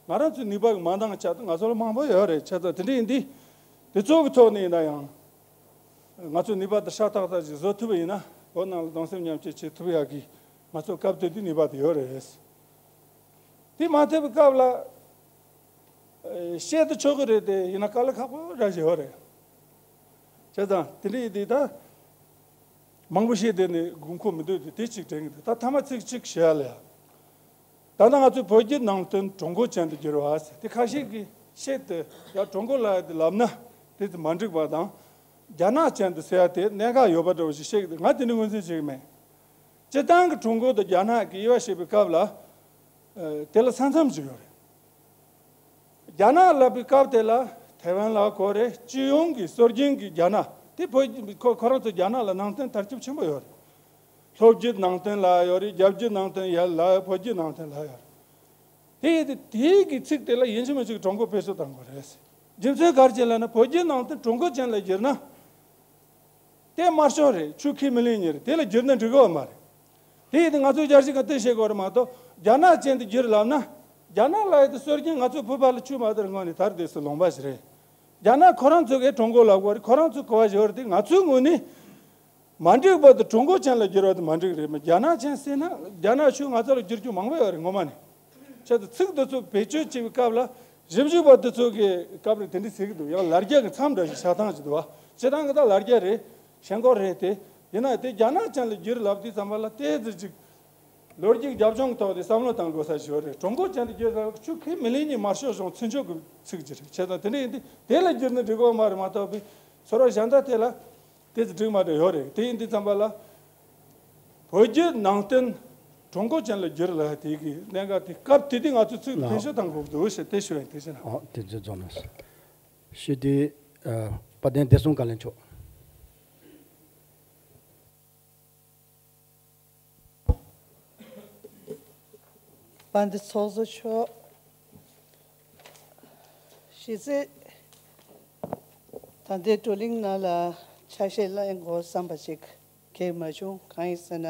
ང་རང་ཚོའི་ནུས་པ་གི་མ་འདང་ཆ་དུ་ང་ཚོ་ལ་མང་པོ་ཡོད་རེད། བྱས་ཙང་དེ་འདྲ་ཡིན་དུས་དེ་ཚོ་གི་ཐོག་ནས་ཡིན་ན་ཡང་ང་ཚོ་ནུས་པ་དེ་ཧྲག་ཏག་ཏག་ཅིག་བཟོ་ཐུབ་པ་ཡིན་ན་བོད་ནང་ལ་གདུང་སེམས་མཉམ་སྐྱེད་བྱེད་ཐུབ་ཡག་གི་ང་ཚོ་སྐབས་དེ་དུས་ནུས་པ་དེ་ཡོད་རེད། དེ་མ་ཐེབས་པའི་སྐབས་ལ། ཨེ། བཤད་དུ་ཆོག་གི་རེད་དེ་ཡིན་ན་དཀའ་ལས་ཁག་པོ་ར་ཞིག་ཡོད་རེད། བྱས་ཙང་དེ་འདྲ་ཡིན་དུས་ད་མང་པོ་བཤད་བསྡད་ནས་དགོས་མཁོ་མི་འདུག་དེ་དེ་གཅིག་དྲན་གྱི་འདུག་ད་ཐ་མ་ཚིག་གཅིག་བཤད་ཡ་ལ་ཡ། ད་ལྟ་ང་ཚོས་བོད་བརྒྱུད་ནང་བསྟན་གྲུབ་འབྲས་ཅན་དུ་བསྒྱུར་བ་ཟེར་དེ་ཁ་ཤས་ཀྱིས་བཤད་དེ་ཡ་གྲུབ་འབྲས་ལབ་ཡ་དེ་ལབ་ན་དེ་ཚོ་མ་འགྲིག་པ་དང་། རྒྱ་ནག་ཅན་དུ་ཟེར་ཡ་དེ་གནད་འགག་ཡོད་པ་འདྲ་བོ་ཞིག་བཤད་ཀྱི་འདུག་ང་དེ་འདྲ་ངོས་འཛིན་བྱེད་ཀྱི་མེད། སྤྱིར་བཏང་གི་གྲུབ་འབྲས་དེ་རྒྱ་ནག་གིས་དབྱེ་བ་བྱེད་པའི་སྐབས་ལ། ཨ། དེ་ལ་ས་མཚམས་ཅིག་ཡོད་རེད། རྒྱ་ནག་ལབ་པའི་སྐབས་དེ་ལ་ཐའེ་ཝན་ལ་གོ་རེད། སྤྱི་ཡོངས་ཀྱི་སྲོལ་རྒྱུན་གྱི་རྒྱ་ནག་དེ་བོད་ཁོ་ཁོ་རང་ཚོ་རྒྱ་ནག་ལ་ནང་བསྟན་དར་ཁྱབ་ཆེན་པོ་ཡོད་རེད། ལྷོ་བརྒྱུད་ནང་བསྟན་ལབ་ཡོད་རེད། རྒྱ་བརྒྱུད་ནང་བསྟན་ཡ་ལབ་ཡོད། བོད་བརྒྱུད་ནང་བསྟན་ལབ་ཡོད་རེད། དེ་ཡིན་དུས་དེའི་གི་ཚིག་དེ་ལ་ཡིན་གཅིག་མིན་གཅིག་གྲུབ་འབྲས་འཕེལ་ཤོས་བཏང་དགོས་རེད། རྒྱུ་མཚན་ག་རེ་བྱས་ལབ་ན་བོད་བརྒྱུད་ནང་བསྟན་གྲུབ་འབྲས་ཅན་ལ་བསྒྱུར་ན། དེ་དམར་ཤོག་རེད། ཆོས་ཁས་མི་ལེན་མཁན་རེད། དེ་ལ་བསྒྱུར་ན་འགྲིག་གི་མ་རེད། དེ་ཡིན་དུས་ང་ཚོ་རྒྱལ་སྤྱི་ག་དེ་བཤད་དགོས་རེད་མ་གཏོགས་རྒྱ་ནག་ཅན་དུ་བསྒྱུར་ལབ་ན། རྒྱ་ནག་ལབ་ཡ་དེ་སྲོལ་རྒྱུན་ང་ཚོ་བོད་པ་ལ་ཆོས་མ་དར་སྔོན་ནས་དར་དུས་སུ་ལུང་པ་ཞིག་རེད། རྒྱ་ནག་ཁོ་རང་ཚོ་གིས་གྲུབ་འབྲས་ལབ་དགོས་རེད། ཁོ་རང་ཚོ་གོ་བ་ཞིག་ཡོད་རེད་དེ་ང་ཚོའི་ངོས་ནས། མ་འགྲིག་པ་དེ་གྲུབ་འབྲས་ཅན་ལ་བསྒྱུར་བ་དེ་མ་འགྲིག་རེད། མ་རྒྱ་ནག་ཅན་ཟེར་ན་རྒྱ་ནག་ཆོས་ང་ཚོ་ལ་བསྒྱུར་རྒྱུ་མང་པོ་ཡོད་རེད་ངོ་མ་ནས། བྱས་ཙང་ཚིག་འདི་ཚོ་བེད་སྤྱོད་བྱེད་པའི་སྐབས་ལ་ཞིབ་འཇུག་པ་འདི་ཚོ་གིས་སྐབས་རེ་དེ་འདྲ་ཟེར་གྱི་འདུག་ཡང་ལ་རྒྱ་གི་མཚམས་འདྲ་ཞིག་བཞག་སྟངས་ཤིག་འདུག་བ། སྤྱིར་བཏང་གི་ད་ལ་རྒྱ་རེད། ཞེན་ཁོག་རེད་དེ། ཡིན་ན་དེ་རྒྱ་ནག་ཅན་ལ་བསྒྱུར་ལབ་དུས་ཙམ་པ་ལ་ཏོག་ཙམ་ཅིག་ལོ་རྒྱུས་རྒྱབ་ལྗོངས་ཐོག་ནས་བསམ་བློ་བཏང་དགོས་ས་ཞིག་ཡོད་རེད། གྲུབ་འབྲས་ཅན་དུ་བསྒྱུར་ལབ་ཆོས་ཁས་མི་ལེན་མཁན་དམར་ཤོག་གཞུང་ཚུན་ཆད་ཀྱི་ཚིག་ཅིག་རེད། བྱས་ཙང་དེ་འདྲ་ཡིན་དུས་དེ་ལ་བསྒྱུར་ན་འགྲིག་གི་མ་རེད་མ་གཏོགས་པའི་ཚོར་བ་གཞན་དག་དེ་ལ། དེ་ཚོ་འགྲིག་མ་འགྲིག་ཡོད་རེད། དེ་ཡིན་དུས་ཙམ་པ་ལ། བོད་བརྒྱུད་ནང་བསྟན་གྲུབ་འབྲས་ཅན་ལ་བསྒྱུར་ལབ་དེ་གི་གནད་འགག་དེ་སྐབས་དེ་དུས་ང་ཚོ་ཚིག་ལ་ཕན་ཤོས་དང་དགོས་འདུག་ཞེས་དེ་ཞུ་ཡིན། དེ་བཞིན། ཨོ་དེ་ཚོ་རྫོགས་ན། ཞུ་དུས། ཨ། དཔལ་ལྡན་བདེ་སྲུང་བཀའ་བློན་མཆོག་དཔལ་ལྡན་ཚོགས་གཙོ་མཆོག་གཞི་རྩའི་ད་ལྟའི་བགྲོ་གླེང་ནང་ལ་ཆ་ཤས་གླེང་དགོས་བསམ་པ་ཞིག་གང་ཡང་མ་བྱུང་། གང་ཡིན་ཟེར་ན།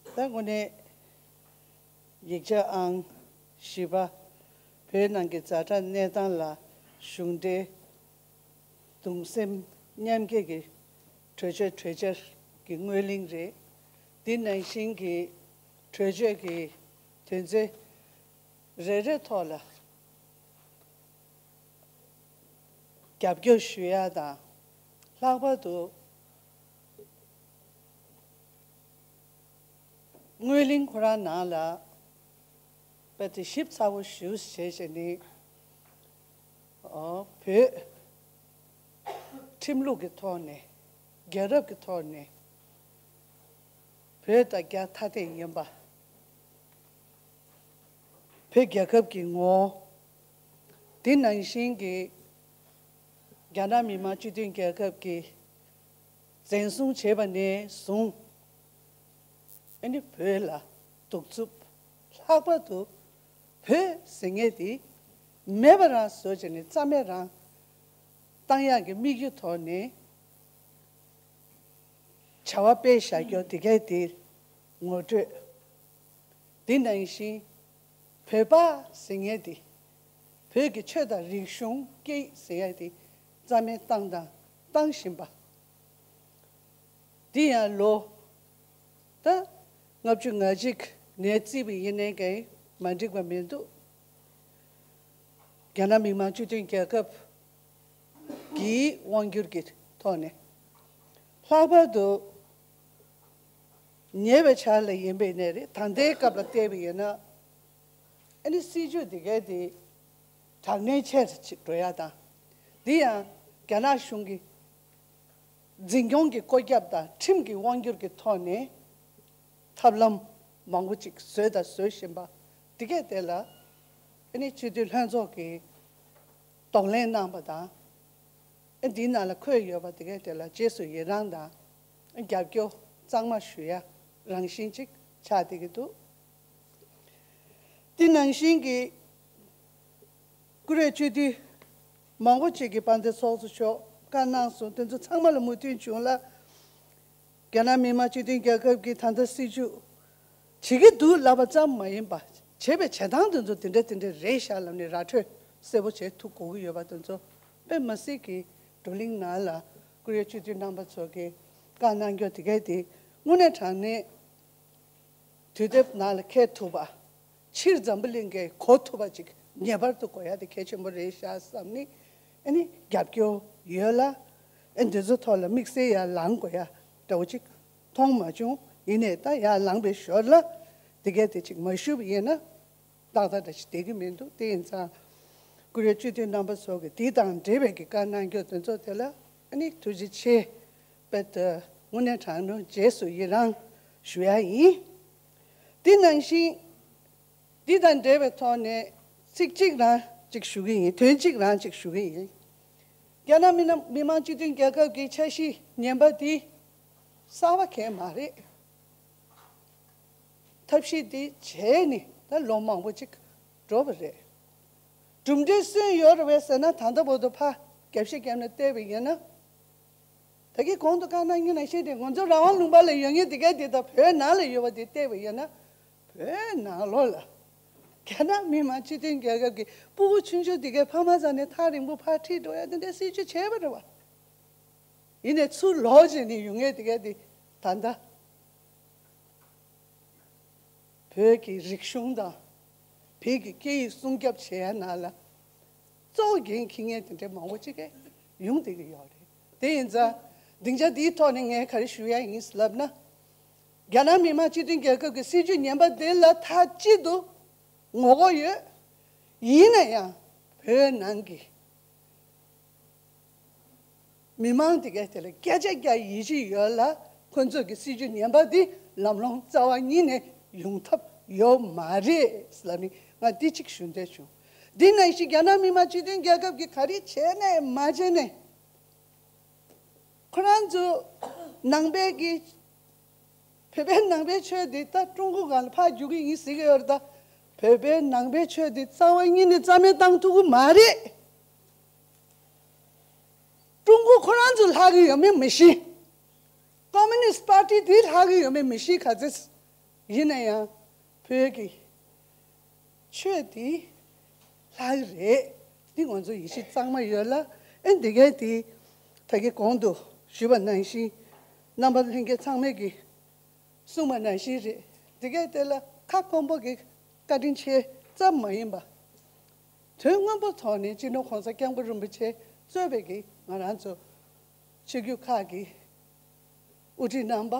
ད་དངོས་གནས་ཡིག་ཆ་ཨང་བཞི་པ། བོད་ནང་གི་ཛ་དྲག་གནས་སྟངས་ལ་གཞུང་འབྲེལ་གདུང་སེམས་མཉམ་སྐྱེད་ཀྱི་གྲོས་ཆོད་གྲོས་འཆར་གྱི་ངོས་གླེང་རེད། འདི་ནང་བཞིན་གྱི་གྲོས་ཆོད་ཀྱི་དོན་ཚན་རེ་རེ་ཐོག་ལ་རྒྱབ་སྐྱོར་ཞུ་ཡ་དང་། ལྷག་པར་དུ་ངོས་གླེང་ཁོ་རང་ནང་ལ་དཔེ་དེ་ཞིབ་ཚགས་པོ་ཞུ་བྱས་བྱས་ནས། ཨོ། བོད་ཁྲིམས་ལུགས་ཀྱི་ཐོག་ནས། རྒྱལ་རབས་ཀྱི་ཐོག་ནས། བོད་དང་རྒྱ་ཐ་དད་ཡིན་པ། བོད་རྒྱལ་ཁབ་ཀྱི་ངོ་བོ། དེ་ནང་བཞིན་གྱི་རྒྱ་ནག་མི་དམངས་སྤྱི་མཐུན་རྒྱལ་ཁབ་ཀྱིས་འཛིན་བཟུང་བྱས་པ་ནས་བཟུང་། ཨ་ནི་བོད་ལ་གདུག་རྩུབ། ལྷག་པར་དུ་བོད་ཟེར་མཁན་དེ་མེད་པ་རང་བཟོ་བྱས་ནས་རྩ་མེད་རང་བཏང་ཡག་གི་དམིགས་ཡུལ་ཐོག་ནས། བྱ་བ་སྤེལ་བཞག་རྒྱུ་དེ་གས་དེ་ངོ་སྤྲོད། དེ་ནང་བཞིན་བོད་པ་ཟེར་མཁན་དེ་བོད་ཀྱི་ཆོས་དང་རིག་གཞུང་སྐད་ཡིག་ཟེར་ཡ་དེ་རྩ་མེད་བཏང་དང་བཏང་བཞིན་པ། འདི་ཡང་ལོ་ད་ལྔ་བཅུ་ང་གཅིག་ནས་བརྩིས་པ་ཡིན་ནའི་གའི་མ་འགྲིག་པ་མི་འདུག་རྒྱ་ནག་མི་དམངས་སྤྱི་མཐུན་རྒྱལ་ཁབ་ཀྱི་དབང་སྒྱུར་གྱི་ཐོག་ནས་ལྷག་པར་དུ་ཉེ་བའི་ཆར་ལ་ཡིན་པའི་གནས་རེད། ད་ལྟའི་སྐབས་ལ་བལྟས་པ་ཡིན་ན་ཨ་ནི་སྲིད་ཇུས་འདི་གའི་དེ་དྲག་གནོན་ཆེ་རུ་ཅིག་འགྲོ་ཡ་དང་། འདི་ཡང་རྒྱ་ནག་གཞུང་གི་འཛིན་སྐྱོང་གི་བཀོད་ཁྱབ་དང་ཁྲིམས་ཀྱི་དབང་སྒྱུར་གྱི་ཐོག་ནས་ཐབས་ལམ་མང་པོ་ཅིག་བཟོས་དང་བཟོ་བཞིན་པ་འདི་གས་དེ་ལ་ཨ་ནི་སྤྱི་འཐུས་ལྷན་ཚོགས་ཀྱིས་གདོང་ལེན་གནང་པ་དང་། ཨ་འདིའི་ནང་ལ་འཁོད་ཡོད་པ་འདི་གས་དེ་ལ་རྗེས་སུ་ཡི་རང་དང་རྒྱབ་སྐྱོར་གཙང་མ་ཞུ་ཡ་རང་བཞིན་ཅིག་ཆགས་བསྡད་ཀྱི་འདུག་དེ་ནང་བཞིན་གྱི་བཀུར་འོས་སྤྱི་འཐུས་མང་པོ་ཅིག་གིས་དཔལ་ལྡན་ཚོགས་གཙོ་མཆོག་བཀའ་གནང་སོང་། དེ་ཚོ་ཚང་མ་ལ་མོས་མཐུན་བྱུང་ལ། རྒྱ་ནག་མི་དམངས་སྤྱི་མཐུན་རྒྱལ་ཁབ་ཀྱི་ད་ལྟ་སྲིད་བྱུས་བྱེད་ཀྱི་འདུག་ལབ་པ་ཙམ་མ་ཡིན་པ་བྱེད་པའི་བྱེད་སྟངས་དེ་ཚོ་དེ་འདྲ་དེ་འདྲ་རེད་ཤག་ལབ་ནས་ར་འཕྲོད་གསལ་པོ་བྱེད་ཐུབ་དགོས་ཀྱི་ཡོད་པ་དེ་ཚོ་དཔེ་མ་སྲིད་ཀྱི་བགྲོ་གླེང་ནང་ལ་བཀུར་འོས་སྤྱི་འཐུས་རྣམ་པ་ཚོ་གིས་བཀའ་གནང་རྒྱུ་དེ་གས་དེ་དངོས་གནས་དྲང་གནས་དུས་དེབ་ནང་ལ་འཁེལ་ཐུབ་པ། ཕྱིར་འཛམ་བུ་གླིང་གིས་གོ་ཐུབ་པ་ཅིག་ངེས་པར་དུ་དགོས་ཡ་དེ་གལ་ཆེན་པོ་རེད་ཤག་བསམ་ནི། ཨ་ནི་རྒྱབ་སྐྱོར་ཡོད་ལ། ཨ་འདི་ཚོ་ཐོག་ལ་དམིགས་བསལ་ཡར་ལངས་དགོས་ཡ་འདྲ་བོ་ཅིག་མཐོང་མ་བྱུང་། ཡིན་ནའི་ད་ཡར་ལངས་པའི་ཞོར་ལ་དེ་གས་དེ་ཅིག་མ་ཞུ་བ་ཡིན་ན་ཏག་ཏག་འདྲ་ཞིག་བསྡད་ཀྱི་མི་འདུག་དེ་ཡིན་ཙང་བཀུར་འོས་སྤྱི་འཐུས་རྣམ་པ་ཚོ་གིས་དེ་དང་འབྲེལ་བའི་གི་བཀའ་གནང་རྒྱུ་དེ་ཚོ་དེ་ལ་ཨ་ནི་ཐུགས་རྗེ་ཆེ། དཔེ་ད་དངོས་གནས་དྲང་གནས་རྗེས་སུ་ཡི་རང་ཞུ་ཡ་ཡིན། དེ་ནང་བཞིན། འདི་དང་འབྲེལ་བའི་ཐོག་ནས་ཚིག་གཅིག་རང་ཅིག་ཞུ་གི་ཡིན། དོན་གཅིག་རང་ཅིག་ཞུ་གི་ཡིན། རྒྱ་ནག་མི་ནམ་མི་དམངས་སྤྱི་མཐུན་རྒྱལ་ཁབ་ཀྱི་འཆར་གཞི་ངན་པ་འདི་གསར་པ་གང་མ་རེད། ཐབས་ཤེས་འདི་བྱས་ནས་ད་ལོ་མང་པོ་ཅིག་འགྲོ་བ་རེད། གྲུབ་འབྲས་སུ་ཡོད་རེད་བས་ཟེར་ན་ད་ལྟ་བར་དུ་ཕར་རྒྱབ་བཤད་བརྒྱབ་ནས་བལྟས་པ་ཡིན་ན། ད་གིན་གོང་དུ་བཀའ་གནང་མཁན་ནང་བཞིན་རེད། ང་ཚོ་རང་དབང་ལུང་པ་ལ་ཡོད་མཁན་དེ་ག་དེ་དང་བོད་ནང་ལ་ཡོད་པ་དེ་བལྟས་པ་ཡིན་ན། བོད་ནང་ལོགས་ལ་རྒྱ་ནག་མི་དམངས་སྤྱི་མཐུན་རྒྱལ་ཁབ་ཀྱི་སྤུ་གུ་ཆུང་ཆུང་དེ་གའི་ཕ་མ་རྩ་ནས་ཐག་རིང་པོ་ཕར་ཁྲིད་འགྲོ་ཡ་དེ་འདྲའི་སྲིད་ཇུས་བྱས་པ་རེད་བ། ཡིན་ནའི་ཚུར་ལོག་བྱས་ནས་ཡོང་མཁན་དེ་ག་དེ་ད་ལྟ་བོད་ཀྱི་རིག་གཞུང་དང་བོད་ཀྱི་སྐད་ཡིག་སྲུང་སྐྱོབ་བྱེད་ཡ་ནང་ལ་གཙོ་བོ་འགན་འཁྱེར་མཁན་དེ་འདྲའི་མང་པོ་ཅིག་གིས་ཡོང་བསྡད་ཀྱི་ཡོད་རེད། དེ་ཡིན་ཙང་སྡིངས་ཆ་འདིའི་ཐོག་ནས་ངས་ག་རེ་ཞུ་ཡ་ཡིན་ལབ་ན། རྒྱ་ནག་མི་དམངས་སྤྱི་མཐུན་རྒྱལ་ཁབ་ཀྱི་སྲིད་ཇུས་ངན་པ་དེ་ལ་མཐའ་གཅིག་ཏུ་ངོ་རྒོལ་ཡོད། ཡིན་ན་ཡང་བོད་ནང་གི་མི་མང་དེ་གས་དེ་ལ་བརྒྱ་ཆ་བརྒྱ་ཡིད་ཆེས་ཡོད་ལ། ཁོ་ཚོ་གི་སྲིད་ཇུས་ངན་པ་འདི་ལམ་ལྷོང་རྩ་བ་ཉིད་ནས་ཡོང་ཐབས་ཡོད་མ་རེད་ལབ་ནི་ང་འདི་གཅིག་ཞུ་འདོད་བྱུང་། འདི་ནང་བཞིན་རྒྱ་ནག་མི་དམངས་སྤྱི་མཐུན་རྒྱལ་ཁབ་ཀྱིས་ག་རེ་བྱས་ནས་མ་བྱས་ནས། ཁོ་རང་ཚོ་ནང་པའི་གི་བོད་པའི་ནང་པའི་ཆོས་འདི་ད་ཀྲུང་གོ་སྒང་ལ་ཕར་རྒྱུག་གི་ཡིན་ཟེར་གི་ཡོད་རེད། ད་བོད་པའི་ནང་པའི་ཆོས་འདི་རྩ་བ་ཉིད་ནས་རྩ་མེད་བཏང་ཐུབ་ཀྱི་མ་རེད། ཀྲུང་གོ་ཁོ་རང་ཚོ་ལྷག་གི་ཡོད་མེད་མི་ཤེས། ཀོ་མུ་ནིསྟ་པར་ཊི་དེ་ལྷག་གི་ཡོད་མེད་མི་ཤེས། ག་ཚོད་ཡིན་ན་ཡང་བོད་ཀྱི་ཆོས་དེ་ལྷག་གི་རེད། འདི་ང་ཚོ་ཡིད་ཆེས་གཙང་མ་ཡོད་ལ། ཨེ་འདི་གའི་དེ་ད་གིན་གོང་དུ་ཞུས་པ་ནང་བཞིན་རྣམ་པ་ལྷན་རྒྱས་ཚང་མས་ཀྱིས་གསུངས་པ་ནང་བཞིན་རེད། འདི་གའི་དེ་ལ་ཁ་སྐོམ་པོ་གི་བཀའ་དྲིན་ཆེ་ཙམ་མ་ཡིན་པ། དོན་དངོས་པོ་ཐོག་ནས་སྤྱི་ནོར་༸གོང་ས་༸སྐྱབས་མགོན་རིན་པོ་ཆེ་གཙོས་པའི་གི་ང་རང་ཚོ་ཆོས་བརྒྱུད་ཁག་གི་དབུ་ཁྲིད་རྣམ་པ།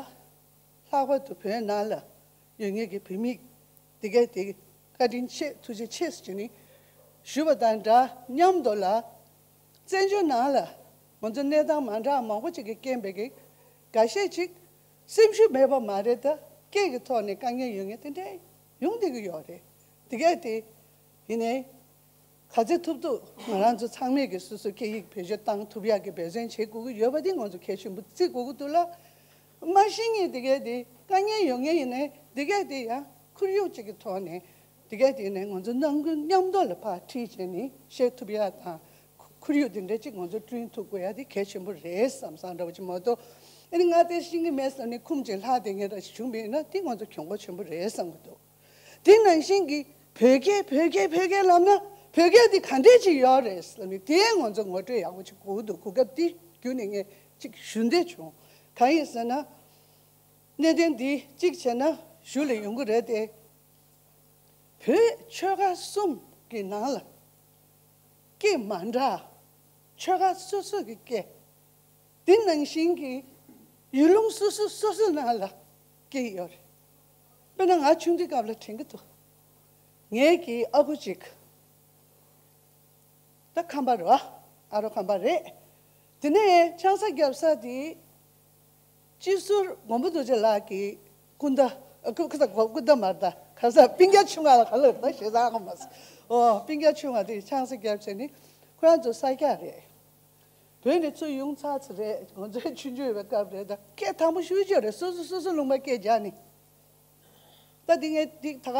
ལྷག་པར་དུ་བོད་ནང་ལ་ཡོད་མཁན་གྱི་བོད་མི་དེ་གས་དེ་བཀའ་དྲིན་ཆེ་ཐུགས་རྗེ་ཆེ་ཟེར་ནས་ཞུས་པ་དང་འདྲ་མཉམ་དུ་ལ། བཙན་བྱོལ་ནང་ལ་ང་ཚོ་གནས་སྟངས་མ་འདྲ་མང་པོ་ཅིག་གི་རྐྱེན་པས་ཀྱི་འགའ་ཤས་ཅིག་སེམས་ཤུགས་མེད་པ་མ་རེད། ད་སྐད་ཀྱི་ཐོག་ནས་དཀའ་ངལ་ཡོད་མཁན་དེ་འདྲ་ཡོང་བསྡད་ཀྱི་ཡོད་རེད། དེ་གས་དེ་ཡིན་ནའི། ག་ཚོད་ཐུབ་ཐུབ་ང་རང་ཚོ་ཚང་མས་ཀྱི་སོ་སོའི་སྐད་ཡིག་བེད་སྤྱོད་བཏང་ཐུབ་ཡག་གི་འབད་བརྩོན་བྱེད་དགོས་ཀྱི་ཡོད་པ་དེ་ང་ཚོ་གལ་ཆེན་པོ་བརྩི་དགོས་ཀྱི་འདུག་ལ། མ་གཞི་ངས་དེ་གས་དེ་དཀའ་ངལ་ཡོད་ངེས་ཡིན་ནའི་དེ་གས་དེ་ཡང་ཁོར་ཡུག་ཅིག་གི་ཐོག་ནས་དེ་གས་དེ་ནས་ང་ཚོ་ནང་ཁུལ་མཉམ་དུ་ལ་ཕར་ཁྲིད་བྱས་ནས་བཤད་ཐུབ་ཡག་དང་། ཁོར་ཡུག་དེ་འདྲ་ཅིག་ང་ཚོ་བསྐྲུན་ཐུབ་དགོས་ཡག་དེ་གལ་ཆེན་པོ་རེད་བསམ་བསམ་འདྲ་བོ་ཅིག་མ་གཏོགས། ཨ་ནི་ང་དེ་ཤེས་ཀྱི་མེད་ཟེར་ནས་ཁུངས་ཅིག་ལྷག་བསྡད་མཁན་འདྲ་ཞིག་བྱུང་བ་ཡིན་ན་དེ་ང་ཚོ་གྱོང་པོ་ཆེན་པོ་རེད་བསམ་གྱི་འདུག་དེ་ནང་བཞིན་གྱི་བོད་སྐད་བོད་སྐད་བོད་སྐད་ལབ་ན་བོད་སྐད་དེ་ག་འདྲས་ཅིག་ཡོད་རེད་ཟེར་ནས་དེ་ང་ཚོ་ངོ་སྤྲོད་ཡག་པོ་ཅིག་དགོས་འདུག་གོ་སྐབས་དེ་བརྒྱུད་ནས་ངས་ཅིག་ཞུ་འདོད་བྱུང་། གང་ཡིན་ཟེར་ན། གནད་དོན་འདི་གཅིག་བྱས་ན་གཞུག་ལ་ཡོང་གི་རེད་དེ། བོད་ཆོལ་ཁ་གསུམ་གྱི་ནང་ལ་སྐད་མ་འདྲ། ཆོལ་ཁ་སོ་སོ་གི་སྐད། དེ་ནང་བཞིན་གྱི་ཡུལ་ལུང་སོ་སོ་སོ་སོའི་ནང་ལ་སྐད་ཡོད་རེད། དཔེར་ན་ང་ཆུང་དུས་སྐབས་ལ་དྲན་གྱི་འདུག་ངེད་ཀྱི་ཨ་ཁུ་གཅིག་ད་ཁམས་པ་རེད་བ། ཨ་རོགས་ཁམས་པ་རེད། དེ་ནས་ཆང་ས་རྒྱབ་ས་དེ་སྤྱི་ཟུར་མགོན་པོ་རྡོ་རྗེ་ལགས་ཀྱི་སྐུ་ཟླ། ཨ། སྐུ་སྐུ་ཟླ་སྐུ་ཟླ་མ་རེད་ད། ག་ས་སྤུན་ཀྱག་ཆུང་བ་ལ་ག་ལབ་ད་ཞེ་ས་ཧ་མ་སོང་། ཨོ། སྤུན་ཀྱག་ཆུང་བ་དེ་ཆང་ས་རྒྱབ་བྱས་ནས་ཁོ་རང་ཚོ་ས་སྐྱ་རེད། བོད་ནས་ཚུར་ཡོང་ཚར་ཚར་རེད། ང་ཚོའི་ཆུང་ཆུང་ཡོད་པའི་སྐབས་རེད་ད། སྐད་དང་པོ་ཞུ་རྒྱུ་རེད། སོ་སོ་སོ་སོ་ལུང་པ་སྐད་རྒྱག་ནས། ད་འདི་ངས་འདི་ད་ག་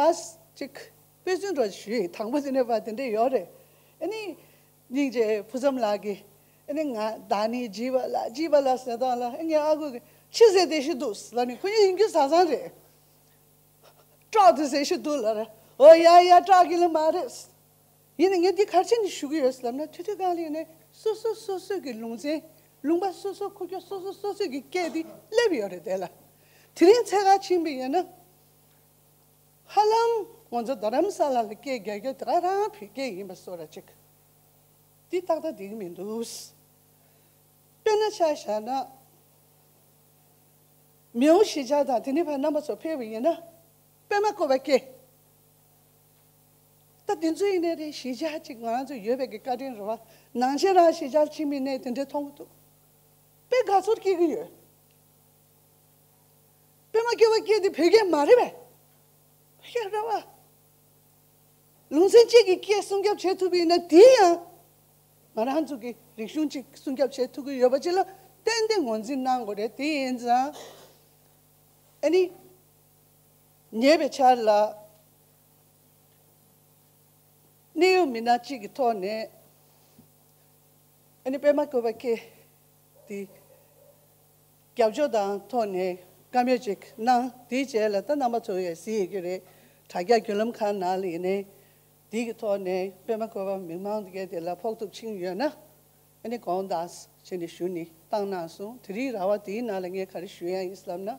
ཅིག་དཔེ་མཚོན་འདྲ་ཞུས་ཡིན། དང་པོ་དེ་ནས་ཕར་དེ་འདྲས་ཡོད་རེད། ཨ་ནི་སྙིང་རྗེ་ཕུན་ཚོགས་ལགས་ཀྱིས་ཨ་ནི་ང་ད་ནི་བྱིས་པ་ལ་བྱིས་པ་ལ་ཟེར་སྟངས་ལ་ཨ་ངའི་ཨ་ཁུ་གིས་ཕྱི་ཟེར་བདེ་ཤི་འདུག་ལབ་ནས། ཁོ་གཉིས་ཡིན་རྒྱུ་བཟང་བཟང་རེད། སྐྲག་དེ་ཟེར་ཤི་འདུག་ལབ་རེད། ཨོ་ཡ་ཡ་སྐྲག་གི་ལ་མ་རེད། ཡིན་ནའི་ངས་འདི་ག་རེ་བྱས་ནས་ཞུ་གི་ཡོད་ལབ་ན། དུས་དུས་གང་ལ་ཡིན་ནའི་སོ་སོ་སོ་སོའི་གི་ལུང་ཚན་ལུང་པ་སོ་སོ་ཁུག་ཀྱོག་སོ་སོ་སོ་སོའི་གི་སྐད་འདི་སླེབས་ཡོད་རེད་དེ་ལ། དེ་རིང་འཚོལ་ག་ཕྱིན་པ་ཡིན་ན། ཧ་ལམ་ང་ཚོ་རྡ་རམ་ས་ལ་ལ་སྐད་རྒྱག་རྒྱུ་དེ་ག་རང་བོད་སྐད་ཡིན་པ་བཟོ་འདྲ་ཅིག་འདི་ཏག་ཏག་བསྡད་ཀྱི་མི་འདུག་དཔེར་ན་ཆ་བཞག་ན། མེའོ་གཞིས་ཆགས་དང་དེ་ནས་ཕར་རྣམ་པ་ཚོ་ཕེབས་པ་ཡིན་ན། པད་མ་བཀོད་པ་སྐད། ད་དེ་ཚོ་ཡིན་ནའི་རེད། གཞིས་ཆགས་གཅིག་ང་རང་ཚོ་ཡོད་པའི་གི་བཀའ་དྲིན་རེད་བ། ནང་ཆེན་རང་གཞིས་ཆགས་ཕྱིན་པ་ཡིན་ནའི་དེ་འདྲའི་མཐོང་གི་འདུག་དཔེ་དགའ་ཚོར་སྐྱེ་གི་ཡོད། པད་མ་བཀོད་པ་སྐད་དེ་བོད་སྐད་མ་རེད་པས། བོད་སྐད་རེད་བ། ལུང་ཚན་གཅིག་གི་སྐད་སྲུང་སྐྱོབ་བྱེད་ཐུབ་པ་ཡིན་ན་དེ་ཡང་ང་རང་ཚོ་གི་རིག་གཞུང་གཅིག་སྲུང་སྐྱོབ་བྱེད་ཐུབ་ཀྱི་ཡོད་པ་ཅིག་ལ་ཏན་ཏན་ངོས་འཛིན་གནང་དགོས་རེད། དེ་ཡིན་ཙང་ཨ་ནི་ཉེ་བའི་ཆར་ལ་གནད་ཡོད་མི་སྣ་གཅིག་གི་ཐོག་ནས་ཨ་ནི་པད་མ་བཀོད་པ་སྐད་དེ་རྒྱབ་སྐྱོར་དང་ཐོག་ནས་བཀའ་མོལ་ཅིག་གནང་། དེའི་རྗེས་ལ་ད་རྣམ་པ་ཚོ་ཡང་གཟིགས་ཡོད་ཀྱི་རེད། དྲ་རྒྱ་བརྒྱུད་ལམ་ཁག་ནང་ལ་ཡིན་ནའི་དེ་གི་ཐོག་ནས་པད་མ་བཀོད་པ་མི་མང་དེ་གས་དེ་ལ་ཕོག་ཐུག་ཕྱིན་ཡོད་ན་ཨ་ནི་དགོངས་དག་བྱས་ནས་ཞུ་ནས་བཏང་གནང་སོང་། དེ་རིང་ར་བ་དེའི་ནང་ལ་ངས་ག་རེ་ཞུ་ཡ་ཡིན་ལབ་ན།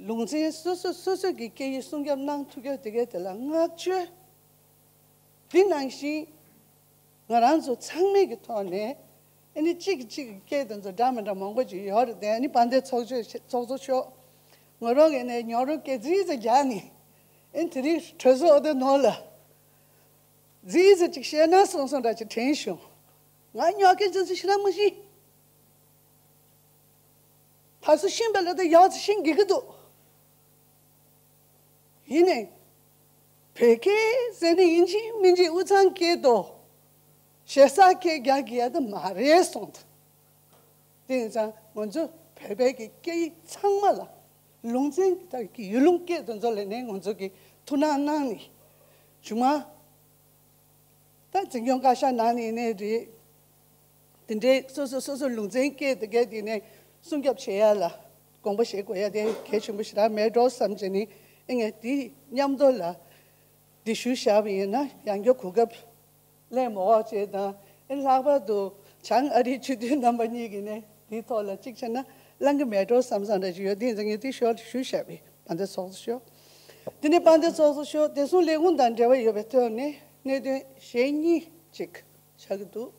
ལུང་ཚན་སོ་སོ་སོ་སོ་གི་སྐད་ཡིག་སྲུང་སྐྱོབ་གནང་ཐུབ་རྒྱུ་དེ་གས་དེ་ལ་བསྔགས་བརྗོད། དེ་ནང་བཞིན་ང་རང་ཚོ་ཚང་མའི་གི་ཐོག་ནས་ཨ་ནི་གཅིག་གིས་གཅིག་གི་སྐད་དེ་ཚོ་འདྲ་མི་འདྲ་མང་པོ་ཅིག་ཡོད་རེད་དེ། ཨ་ནི་དཔལ་ལྡན་ཚོགས་གཙོ་ཚོགས་གཙོ་མཆོག་ང་རང་གི་ནས་ཉོ་རོགས་སྐད་རྩིས་ཙམ་རྒྱག་ནས་ཨ་ནི་དེ་རིང་གྲོས་ཚོགས་འོག་དེ་ནང་ལ་རྩིས་ཙམ་ཅིག་བཤད་ན་སོང་སོང་འདྲ་ཅིག་དྲན་བྱུང་། ང་ཉོ་སྐད་རྩིས་ཤེས་ར་མ་ཤེས། ཕར་ཚུར་ཤེས་པ་ལས་ད་ཡག་ཚུལ་ཤེས་དགོས་ཀྱི་འདུག་ཡིན་ནའི་བོད་སྐད་ཟེར་ནས་ཡིན་གཅིག་མིན་གཅིག་དབུས་གཙང་སྐད་དོ། གཞན་ས་སྐད་རྒྱག་གི་ཡ་ད་མ་རེད་སོང་ད། དེ་ཡིན་ཙང་ང་ཚོ་བོད་པའི་གི་སྐད་ཡིག་ཚང་མ་ལ་ལུང་ཚན་གྱི་ད་གི་ཡུལ་ལུང་སྐད་དེ་ཚོ་ལ་ནས་ང་ཚོ་གི་ཐུགས་སྣང་གནང་ནས་བྱུང་མ། ད་འཛིན་སྐྱོང་བཀའ་ཤག་ནང་ནས་ནས་རེད། དེ་འདྲའི་སོ་སོ་སོ་སོ་ལུང་ཚན་སྐད་དེ་སྐད་དེ་ནས་སྲུང་སྐྱོབ་བྱེད་ཡ་ལ་དགོངས་པ་བཞེས་དགོས་ཡ་དེ་གལ་ཆེན་པོ་ཞེ་དྲག་མེད་འགྲོ་བསམ་བྱས་ནས་ཨེ་ངས་དེ་མཉམ་དུ་ལ་འདི་ཞུ་བཞག་པ་ཡིན་ན་ཡང་བསྐྱར་གོ་སྐབས་ལེན་མ་འོག་ཅེས་དང་། ཨེ་ལྷག་པར་དུ་བྱང་ཨ་རིའི་སྤྱི་འཐུས་རྣམ་པ་གཉིས་ཀྱིས་ནས་དེའི་ཐོག་ལ་གཅིག་བྱས་ན་བླང་གི་མེད་འགྲོ་བསམ་བསམ་འདྲ་ཞིག་ཡོད། དེ་ཡིན་ཙང་ངས་དེ་ཞོར་ཞུ་བཞག་པ་ཡིན། དཔལ་ལྡན་ཚོགས་གཙོ་མཆོག་དེ་ནས་དཔལ་ལྡན་ཚོགས་གཙོ་མཆོག་བདེ་སྲུང་ལས་ཁུངས་དང་འབྲེལ་བ་ཡོད་པའི་ཐོག་ནས་གནད་དོན་གཞན་གཉིས་ཅིག་ཆགས་ཀྱི་འདུག་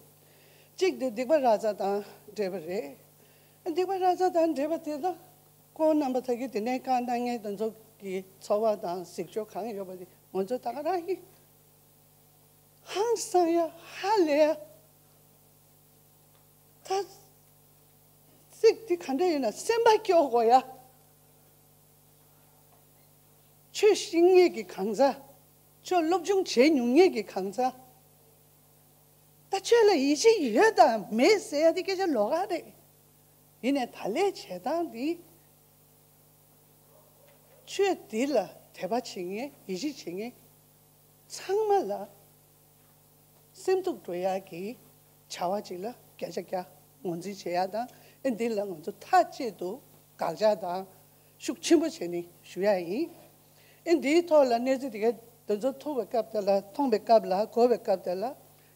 གཅིག་དེ་སྡིག་པ་ར་ཛ་དང་འབྲེལ་བ་རེད། སྡིག་པ་ར་ཛ་དང་འབྲེལ་བ་དེ་ལ་ཁོང་རྣམ་པ་ད་གི་དེ་ནས་བཀའ་གནང་མཁན་དེ་ཚོ་གི་འཚོ་བ་དང་གཟིགས་ཕྱོགས་གང་ཡོད་པ་དེ་ང་ཚོ་ད་ག་རང་ཡིན། ཧང་སང་ཡ་ཧ་ལས་ཡ། ད་ཚིག་འདི་ག་འདྲ་ཡིན་ན་སེམས་པ་སྐྱོ་དགོས་ཡ། ཆོས་ཤེས་མཁན་གྱི་གང་ཟག་ཆོས་སློབ་སྦྱོང་བྱེད་མྱོང་མཁན་གྱི་གང་ཟག་ད་ཆོས་ལ་ཡིད་ཆེས་ཡོད་དང་མེད་ཟེར་ཡ་དེ་སྐད་ཆ་ལོགས་ཀ་རེད། ཡིན་ནའི་ད་ལས་བྱེད་སྟངས་འདི་ཆོས་འདི་ལ་དད་པ་བྱེད་མཁན་ཡིད་ཆེས་བྱེད་མཁན་ཚང་མ་ལ་སེམས་སྡུག་འགྲོ་ཡག་གི་བྱ་བ་ཅིག་ལ་བརྒྱ་ཆ་བརྒྱ་ངོས་འཛིན་བྱེད་ཡག་དང་ ཨེ་འདི་ལ་ང་ཚོ་མཐའ་གཅིག་ཏུ་དགག་བྱ་དང་ཤུགས་ཆེན་པོ་བྱས་ནས་ཞུ་ཡ་ཡིན། ཨེ་འདིའི་ཐོག་ལ་གནས་ཚུལ་དེ་ག་དེ་ཚོ་ཐུག་པའི་སྐབས་དེ་ལ་མཐོང་པའི་སྐབས་ལ་གོ་བའི་སྐབས་དེ་ལ་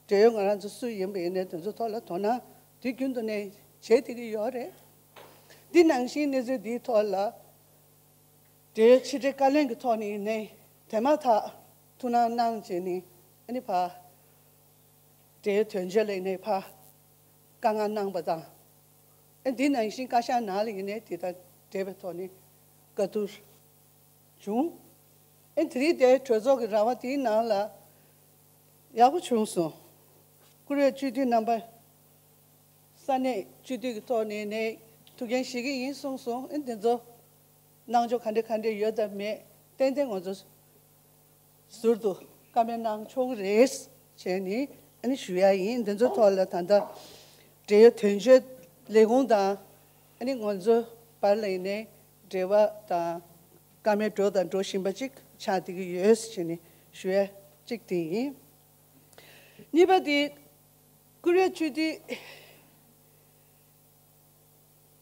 འབྲེལ་ཡོད་ང་རང་ཚོ་སུ་ཡིན་པ་ཡིན་ནའི་དེ་ཚོ་ཐོག་ལ་དོ་སྣང་དུས་རྒྱུན་དུ་ནས་བྱེད་བསྡད་ཀྱི་ཡོད་རེད། འདི་ནང་བཞིན་གནས་ཚུལ་འདིའི་ཐོག་ལ་འབྲེལ་ཡོད་ཕྱི་དྲིལ་བཀའ་བློན་གྱི་ཐོག་ནས་ཡིན་ནའི་དེ་མ་ཐག་ཐུགས་སྣང་གནང་བྱས་ནས་ཨ་ནི་ཕ་འབྲེལ་ཡོད་དོན་གཅོད་ལ་ཡིན་ནའི་ཕ་བཀའ་མངགས་གནང་པ་དང་། ཨ་འདི་ནང་བཞིན་བཀའ་ཤག་ནང་ལ་ཡིན་ནའི་དེ་དང་འབྲེལ་བའི་ཐོག་ནས་བཀའ་བསྡུར་བྱུང་། ཨ་དེ་རིང་དེ་གྲོས་ཚོགས་ཀྱི་ར་བ་དེའི་ནང་ལ་ཡག་པོ་བྱུང་སོང་། བཀུར་འོས་སྤྱི་འཐུས་རྣམ་པ་ས་གནས་སྤྱི་འཐུས་ཀྱི་ཐོག་ནས་ནས་ཐུགས་འགན་བཞེས་ཀྱི་ཡིན་གསུངས་སོང་། ཨ་དེ་ཚོ་གནང་ཕྱོགས་ག་འདྲ་ག་འདྲ་ཡོད་དམ་མེད་ཏན་ཏན་ང་ཚོ་ཟུར་དུ་བཀའ་མོལ་གནང་ཆོག་གི་རེད་བྱས་ནས་ཨ་ནི་ཞུ་ཡ་ཡིན། འདི་ཚོའི་ཐོག་ལ་ད་ལྟ་འབྲེལ་ཡོད་དོན་གཅོད་ལས་ཁུངས་དང་ཨ་ནི་ང་ཚོའི་བར་ལ་ཡིན་ནའི་འབྲེལ་བ་དང་བཀའ་མོལ་འགྲོ་དང་འགྲོ་བཞིན་པ་ཅིག་ཆགས་བསྡད་ཀྱི་ཡོད་བྱས་ནས་ཞུ་ཡ་གཅིག་དེ་ཡིན། གཉིས་པ་དེ་བཀུར་འོས་སྤྱི་འཐུས་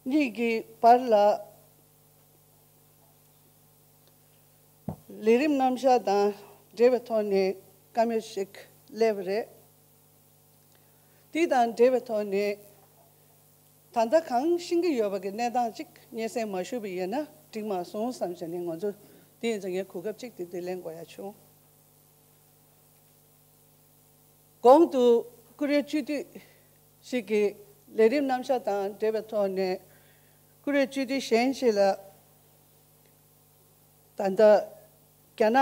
གཉིས་ཀྱི་བར་ལ་ལས་རིམ་རྣམ་གཞག་དང་འབྲེལ་བའི་ཐོག་ནས་བཀའ་མོལ་ཞིག་སླེབས་པ་རེད། དེ་དང་འབྲེལ་བའི་ཐོག་ནས་ད་ལྟ་གང་ཤེས་ཀྱི་ཡོད་པ་གི་གནས་སྟངས་ཅིག་སྙན་སེང་མ་ཞུས་པ་ཡིན་ན་འགྲིག་མ་སོང་བསམ་བྱས་ནས་ང་ཚོ་དེ་ཡིན་ཙང་ངས་གོ་སྐབས་ཅིག་དེ་དེ་ལེན་དགོས་ཡ་བྱུང་། གོང་དུ་བཀུར་འོས་སྤྱི་འཐུས་ཤིག་གིས་ལས་རིམ་རྣམ་གཞག་དང་འབྲེལ་བའི་ཐོག་ནས་བཀུར་འོས་སྤྱི་འཐུས་གཞན་ཞིག་ལ་ད་ལྟ་རྒྱ་ནག་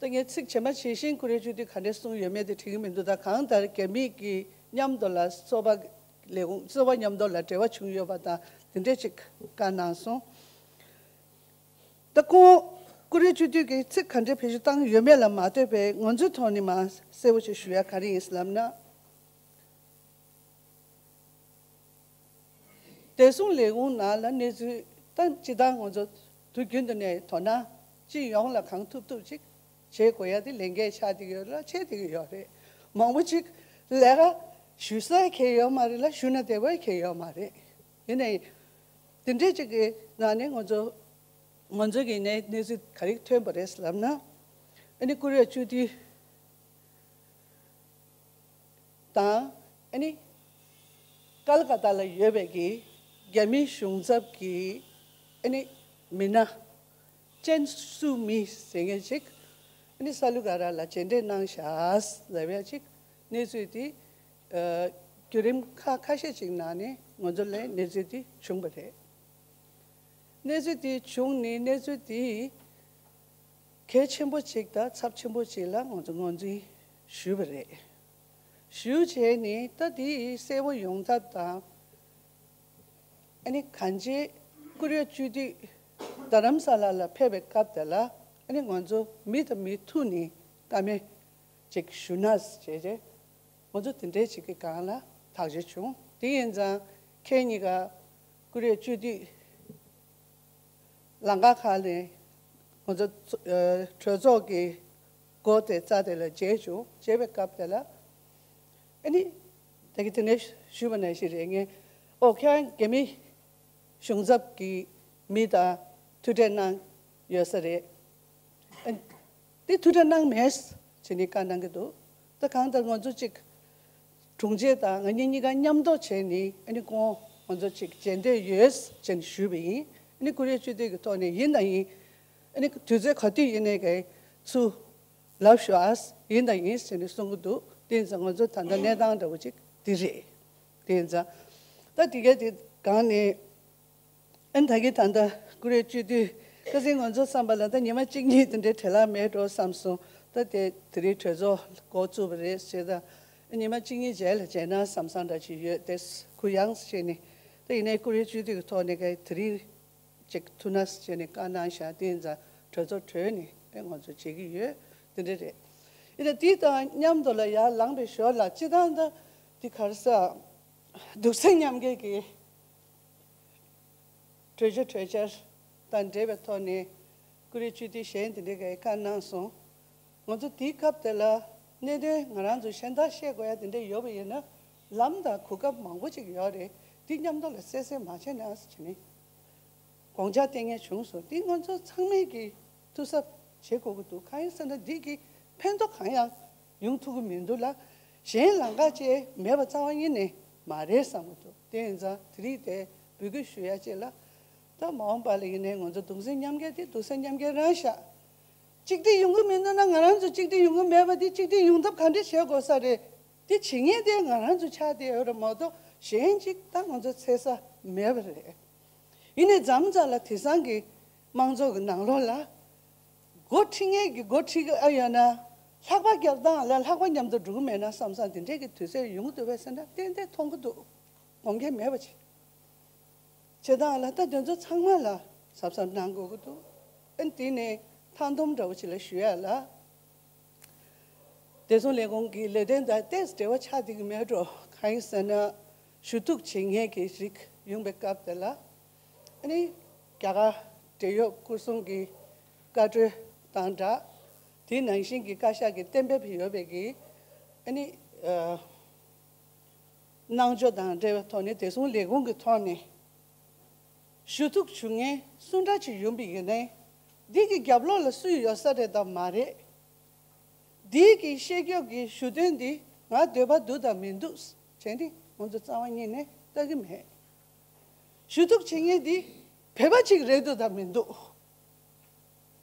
ད་ངས་ཚིག་ཇི་མ་ཇི་བཞིན་བཀུར་འོས་སྤྱི་འཐུས་ག་འདྲས་གསུངས་ཡོད་མེད་དེ་དྲན་གྱི་མི་འདུག་ད་གང་ལྟར་རྒྱ་མི་གི་མཉམ་དུ་ལ་སོ་པ་ལས་ཁུངས་སོ་པ་མཉམ་དུ་ལ་འབྲེལ་བ་བྱུང་ཡོད་པ་དང་དེ་འདྲས་ཅིག་བཀའ་གནང་སོང་། ད་ཁོང་བཀུར་འོས་སྤྱི་འཐུས་ཀྱིས་ཚིག་ག་འདྲའི་བེད་སྤྱོད་བཏང་ཡོད་མེད་ལ་མ་ལྟོས་པའི་ང་ཚོའི་ཐོག་ནས་མ་གསལ་པོ་ཞིག་ཞུ་ཡ་ག་རེ་ཡིན་ཟེར་ལབ་ན། བདེ་སྲུང་ལས་ཁུངས་ནང་ལ་གནས་ཚུལ་ད་སྤྱི་བཏང་ང་ཚོ་དུས་རྒྱུན་དུ་ནས་དོ་སྣང་སྤྱི་ཡོངས་ལ་གང་ཐུབ་ཐུབ་ཅིག་བྱེད་དགོས་ཡ་དེ་ལས་འགན་ཆགས་བསྡད་ཡོད་ལ་བྱེད་བསྡད་ཀྱི་ཡོད་རེད། མང་པོ་ཅིག་ལས་ཀ་ཞུ་ས་གང་ཡོད་མ་རེད་ལ་ཞུ་ན་བདེ་པོ་གང་ཡོད་མ་རེད། ཡིན་ནའི་དེ་འདྲས་ཅིག་གི་ནང་ནས་ང་ཚོ་ང་ཚོ་གི་ནས་གནས་ཚུལ་ག་རེ་ཐོན་པ་རེད་ལབ་ན། ཨ་ནི་བཀུར་འོས་སྤྱི་འཐུས་དང་ཨ་ནི་ཀལ་ཀ་ཏ་ལ་ཡོད་པའི་གི་རྒྱ་མི་གཞུང་ཚབ་ཀྱི་ཨ་ནི་མི་སྣ་ཅན་སུ་མི་ཟེར་མཁན་ཅིག་ཨ་ནི་ས་ལུ་ག་ར་ལ་མཇལ་འཕྲད་གནང་ཤག་ལབ་ཡ་ཅིག་གནས་ཚུལ་དེ་ཨ་བརྒྱུད་རིམ་ཁག་ཁ་ཤས་ཅིག་ནང་ནས་ང་ཚོ་ལ་གནས་ཚུལ་དེ་བྱུང་བ་རེད། གནས་ཚུལ་དེ་བྱུང་ནས་གནས་ཚུལ་དེ་གལ་ཆེན་པོ་ཅིག་དང་ཚབས་ཆེན་པོ་ཅིག་ལ་ང་ཚོ་ངོས་འཛིན་ཞུས་པ་རེད། ཞུས་བྱས་ནས་ད་དེ་གསལ་པོ་ཡོང་ཐབས་དང་། ཨ་ནི་གང་ཅི་བཀུར་འོས་སྤྱི་འཐུས་རྡ་རམ་ས་ལ་ལ་ཕེབས་པའི་སྐབས་དེ་ལ་ཨ་ནི་ང་ཚོ་མི་དང་མི་ཐུག་ནས་བཀའ་མོལ་ཅིག་ཞུ་ན་བྱས་རྗེས་ང་ཚོ་དེ་འདྲའི་ཅིག་གི་སྒང་ལ་ཐག་གཅོད་བྱུང་། དེ་ཡིན་ཙང་ཁྱེད་གཉིས་ཀ་བཀུར་འོས་སྤྱི་འཐུས་ལམ་ཁ་ཁག་ནས་ང་ཚོ་ཚོ་ཨ་གྲོས་ཚོགས་ཀྱི་སྒོ་དེ་རྩ་དེ་ལ་མཇལ་བྱུང་། མཇལ་བའི་སྐབས་དེ་ལ་ཨ་ནི་ད་གི་དེ་ནས་ཞུས་པ་ནང་བཞིན་རེད། ངས་ཨོ་ཁྱེད་རང་རྒྱ་མི་གཞུང་ཚབ་ཀྱི་མི་དང་ཐུག་འཕྲད་གནང་ཡོད་ས་རེད། ཨ་དེ་ཐུག་འཕྲད་གནང་མེད་ཟེར་ནས་བཀའ་གནང་གི་འདུག་ད་གང་ལྟར་ང་ཚོ་གཅིག་དྲུང་ཆེ་དང་ང་གཉིས་གཉིས་ཀ་མཉམ་དུ་བྱས་ནས་ཨ་ནི་ཁོང་ང་ཚོ་གཅིག་མཇལ་འདོད་ཡོད་ཟེར་ནས་ཞུས་པ་ཡིན། ཨ་ནི་བཀུར་འོས་སྤྱི་འཐུས་ཀྱི་ཐོག་ནས་ཡིན་དང་ཡིན། ཨ་ནི་དུས་ཚོད་ག་དུས་ཡིན་ནའི་གའི་ཚུར་ལབ་ཤོག་ཨ། ཡིན་དང་ཡིན་ཟེར་ནས་གསུང་གི་འདུག་དེ་ཡིན་ཙང་ང་ཚོ་ད་ལྟ་གནས་སྟངས་འདྲ་བོ་ཅིག་དེ་རེད། དེ་ཡིན་ཙང་ད་དེ་ག་དེ་སྒང་ནས་ཨ་ནི་ད་གིན་ད་ལྟ་བཀུར་འོས་སྤྱི་འཐུས་ཁ་སང་ང་ཚོ་བསམ་པ་ལ་ད་ཉི་མ་གཅིག་གཉིས་དེ་འདྲའི་བྲེལ་ལ་མེད་འགྲོ་བསམ་སོང་། ད་དེ་དེ་རིང་གྲོས་ཚོགས་འགོ་བཙུགས་པ་རེད་ཟེར། ད་ཉི་མ་གཅིག་གཉིས་རྗེས་ལ་མཇལ་ན་བསམ་བསམ་འདྲ་ཅིག་ཡོད་དེ། གུ་ཡངས་བྱས་ནས་ད་ཡིན་ནའི་བཀུར་འོས་སྤྱི་འཐུས་ཀྱི་ཐོག་ནས་ག་དེ་རིང་ཅིག་ཐུགས་སྣང་བྱས་ནས་བཀའ་གནང་བཞག་དེ་ཡིན་ཙང་གྲོས་ཚོགས་གྲོལ་ནས་ཨེ་ང་ཚོ་བྱེད་ཀྱི་ཡོད། དེ་འདྲ་རེད། ཡིན་ན་དེ་དང་མཉམ་དུ་ལ་ཡར་ལངས་པའི་ཞོར་ལ་སྤྱི་བཏང་ད་དེ་ག་རེ་ཟ་འདུག་སེ་མཉམ་འགལ་གྱི་གྲོས་ཆོད་གྲོས་འཆར་དང་འབྲེལ་བའི་ཐོག་ནས་བཀུར་འོས་སྤྱི་འཐུས་གཞན་དེ་འདྲ་གའི་བཀའ་གནང་སོང་། ང་ཚོ་དེའི་སྐབས་དེ་ལ་གནད་དོན་ང་རང་ཚོ་གཞན་དག་བཤད་དགོས་ཡ་དེ་འདྲ་ཡོད་པ་ཡིན་ན་ ལམ་དང་གོ་སྐབས་མང་པོ་ཅིག་ཡོད་རེད། འདི་མཉམ་དུ་ལ་བསྲེ་བསྲེ་མ་བྱས་ན་ཟེར་ནས་དགོངས་འཆར་བསྟན་མཁན་བྱུང་སོང་། འདི་ང་ཚོ་ཚང་མས་ཀྱིས་ཐུགས་གཟབ་བྱེད་དགོས་ཀྱི་འདུག་གང་ཡིན་ཟེར་ན་འདི་གི་ཕན་ཐོགས་གང་ཡང་ཡོང་ཐུབ་ཀྱི་མི་འདུག་ལ། གཞན་ལམ་ཁ་ཅིག་མེད་པ་རྩ་བ་ཉིད་ནས་མ་རེད་བསམ་གྱི་འདུག་དེ་ཡིན་ཙང་དེ་རིང་དེ་འབོད་སྐུལ་ཞུ་ཡ་ཅིག་ལ། ད་མ་འོངས་པ་ལ་ཡིན་ནའི་ང་ཚོ་གདུང་སེམས་མཉམ་སྐྱེད་དེ་གདུང་སེམས་མཉམ་སྐྱེད་རང་བཞག་གཅིག་སྒྲིལ་ཡོང་གི་མི་འདུག་ན། ང་རང་ཚོ་གཅིག་སྒྲིལ་ཡོང་གི་མེད་པ་དེ་གཅིག་སྒྲིལ་ཡོང་ཐབས་ག་འདྲ་བྱེད་དགོས་ས་རེད། དེ་བྱེད་མཁན་དེ་ང་རང་ཚོ་ཆགས་བསྡད་ཡོད་རེད་མ་གཏོགས། གཞན་གཅིག་ད་ང་ཚོ་འཚོལ་ས་མེད་པ་རེད། ཡིན་ནའི་མཚམས་མཚམས་ལ་དེང་སང་གི་དམངས་གཙོ་གི་ནང་ལོགས་ལ་འགོ་ཁྲིད་མཁན་གྱི་འགོ་ཁྲིད་ཀྱི་ཨ་ཡོད་ན། ལྷག་པ་རྒྱབ་སྟངས་ལ་ལྷག་པ་མཉམ་དུ་འགྲོ་གི་མེད་ན་བསམ་བསམ་དེ་འདྲས་ཀྱི་དུས་ཚོད་ཡོང་གི་འདུག་པས་ཟེར་ན་ཏན་ཏན་མཐོང་གི་འདུག་དགོངས་འགལ་མེད་པ་ཅིག་བྱེད་སྟངས་ལ་ད་དེ་ཚོ་ཚང་མ་ལ་གཟབ་གཟབ་གནང་དགོས་ཀྱི་འདུག་ཨ་ནི་དེ་ནས་མཐའ་སྡོམ་འདྲ་བོ་ཅིག་ལ་ཞུ་ཡ་ལ། བདེ་སྲུང་ལས་ཁུངས་ཀྱི་ལས་དོན་དང་ཏོག་ཙམ་འབྲེལ་བ་ཆགས་བསྡད་ཀྱི་མེད་འགྲོ། གང་ཡིན་ཟེར་ན་ཞུ་གཏུག་བྱེད་མཁན་གྱི་རིགས་ཡོང་པའི་སྐབས་དེ་ལ། ཨ་ནི་རྒྱ་གར་འབྲེལ་ཡོད་སྐོར་སྲུང་གི་བཀའ་འཁྲོལ་དང་སྦྲགས། དེ་ནང་བཞིན་གྱི་བཀའ་ཤག་གི་གཏན་འབེབས་ཡོད་པའི་གི་ཨ་ནི་ཨ། གནང་ཕྱོགས་དང་འབྲེལ་བའི་ཐོག་ནས་བདེ་སྲུང་ལས་ཁུངས་ཀྱི་ཐོག་ནས་ཞུ་གཏུག་ཞུ་མཁན་སུ་འདྲ་ཅིག་ཡོང་པའི་ཡིན་ནའི། འདི་གི་རྒྱབ་ལོགས་ལ་སུ་ཡོད་ས་རེད་དམ་མ་རེད། འདི་གི་བཤད་རྒྱབ་ཀྱི་ཞུ་དོན་འདི་ང་འདོད་པ་འདུག་དམ་མི་འདུག་བྱས་ནས་ང་ཚོ་རྩ་བ་ཉིད་ནས་ལྟ་གི་མེད། ཞུ་གཏུག་བྱེད་མཁན་འདི་བོད་པ་ཅིག་རེད་འདུག་དམ་མི་འདུག་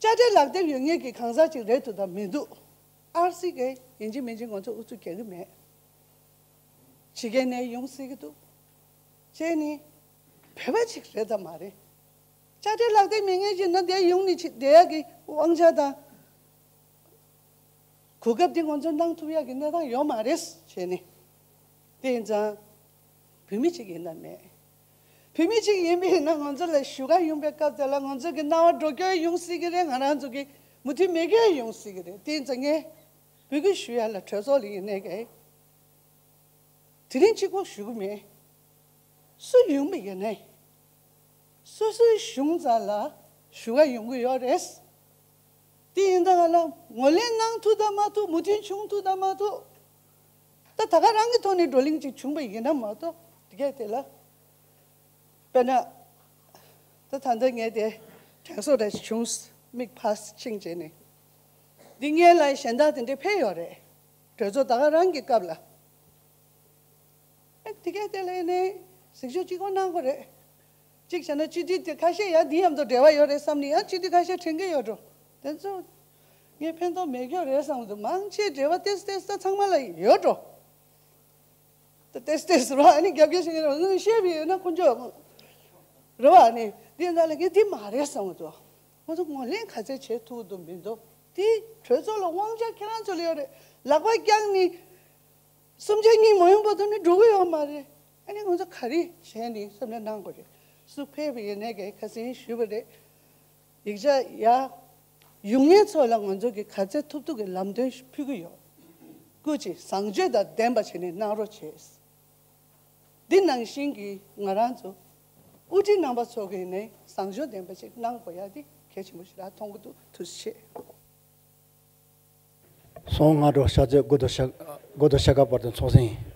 དཔྱ་ཁྲལ་ལག་དེབ་ཡོད་མཁན་གྱི་གང་ཟག་ཅིག་རེད་འདུག་དམ་མི་འདུག་ཨར་སི་གིས་ཡིན་གཅིག་མིན་གཅིག་ང་ཚོ་ཨུ་ཚུགས་རྒྱག་གི་མེད། ཕྱི་རྒྱལ་ནས་ཡོང་སྲིད་ཀྱི་འདུག་བྱས་ནས་བོད་པ་ཅིག་རེད་དམ་མ་རེད། དཔྱ་ཁྲལ་ལག་དེབ་མེད་མཁན་ཅིག་ན་དེ་ཡོང་ནས་ཅིག་བསྡད་ཡག་གི་དབང་ཆ་དང་གོ་སྐབས་དེ་ང་ཚོ་གནང་ཐུབ་ཡག་གི་གནས་སྟངས་ཡོད་མ་རེད་བྱས་ནས། དེ་ཡིན་ཙང་བོད་མི་གཅིག་ཡིན་ན་མེད། བོད་མི་གཅིག་ཡིན་པ་ཡིན་ན་ང་ཚོ་ལ་ཞུ་ག་ཡོང་པའི་སྐབས་དེ་ལ་ང་ཚོ་གི་སྣང་བ་འགྲོ་སྐྱོད་ཡོང་སྲིད་ཀྱི་རེད། ང་རང་ཚོ་གི་མུ་མཐུད་མེད་སྐྱོད་ཡོང་སྲིད་ཀྱི་རེད། དེ་ཡིན་ཙང་ངས་འབོད་སྐུལ་ཞུ་ཡ་ལ་གྲོས་ཚོགས་ལ་ཡིན་ནའི་གི་དེ་རིང་གཅིག་པོ་ཞུ་གི་མེད། སུ་ཡོང་པ་ཡིན་ནའི་སོ་སོའི་གཞུང་རྩ་ལ་ཞུ་ག་ཡོང་གི་ཡོད་རེད། དེ་ཡིན་ཙང་ང་ལ་ངོས་ལེན་གནང་ཐུབ་དང་མ་ཐུབ། མོས་མཐུན་བྱུང་ཐུབ་དང་མ་ཐུབ། ད་ད་ག་རང་གི་ཐོག་ནས་བགྲོ་གླེང་ཅིག་བྱུང་པ་ཡིན་ན་མ་གཏོགས། དེ་གས་དེ་ལ་དཔེར་ན་ད་ད་ལྟ་ངས་དེ་དྲན་གསོ་འདྲ་ཞིག་བྱུང་། མིག་ཕར་ཕྱིན་བྱས་ནས་འདི་སྔོན་ལ་གཞན་དག་དེ་འདྲས་ཕེབས་ཡོད་རེད། གྲོས་ཚོགས་ད་ག་རང་གི་སྐབས་ལ། ཨེ་དེ་གས་དེ་ལ་ནས་གཟིགས་ཞིབ་གཅིག་པོ་གནང་དགོས་རེད། གཅིག་བྱས་ན་སྤྱི་འཐུས་དེ་ཁ་ཤས་ཡང་འདི་མཉམ་དུ་འབྲེལ་བ་ཡོད་རེད་བསམ་ནས་ཡང་སྤྱི་འཐུས་ཁ་ཤས་དྲན་གྱི་ཡོད་འགྲོ། དེ་ཚོ་ངས་ཕན་ཐོགས་མེད་ཀྱོག་རེད་བསམ་གྱི་འདུག་མང་ཆེ་འབྲེལ་བ་ཏོག་ཙམ་ཏོག་ཙམ་ཚང་མ་ལ་ཡོད་འགྲོ། ཏོག་ཙམ་ཏོག་ཙམ་རོ། ཨ་ནི་རྒྱབ་སྐྱོར་བྱེད་མཁན་རོ། ངས་བཤད་པ་ཡིན་ན་དཀོན་མཆོག་རེད་བ། ཨ་ནི་འདི་ཡིན་ཙང་ལ་ངས་འདི་མ་རེད་བསམ་གྱི་འདུག་ང་ཚོ་ངོས་ལེན་ག་ཚད་བྱེད་ཐུབ་ཀྱི་འདུག་མི་འདུག་དེ་གྲོས་ཚོགས་ལ་དབང་ཆ་ཁྱེད་རང་ཚོ་ལ་ཡོད་རེད། ལག་པ་བརྐྱངས་ནས། གསུམ་ཆ་གཉིས་མ་ཡོང་བར་དུ་ནི་འགྲོ་གི་ཡོད་མ་རེད། ཨ་ནི་ང་ཚོ་ག་རེ་བྱས་ནས་བསམ་བློ་གནང་དགོས་རེད། སུ་ཕེབས་པ་ཡིན་ནའི་གི་ཁ་སང་ཞུས་པ་རེད། ཡིག་ཆ་ཡ་ཡོང་མཁན་ཚོ་ལ་ང་ཚོ་གི་ག་ཚད་ཐུབ་ཐུབ་ཀྱི་ལམ་སྟོན་ཕུལ་གི་ཡོད། སྐུ་མཁྱེན་བཟང་སྤྱོད་དང་ལྡན་པ་བྱས་ནས་གནང་རོགས་བྱས། འདི་ནང་བཞིན་གྱི་ང་རང་ཚོ་དབུ་ཁྲིད་རྣམ་པ་ཚོ་གི་ནས་བཟང་སྤྱོད་ལྡན་པ་ཞིག་གནང་དགོས་ཡ་འདི་གལ་ཆེན་པོ་ཞིག་ར་མཐོང་གི་འདུག་ཐུགས་རྗེ་ཆེ། སོང་སྔ་དྲོ་ཤར་རྩེ་དགོ་དོ་ཤ་དགོ་དོ་ཤ་ཁ་བར་དུ་ཚོགས་ཟིན།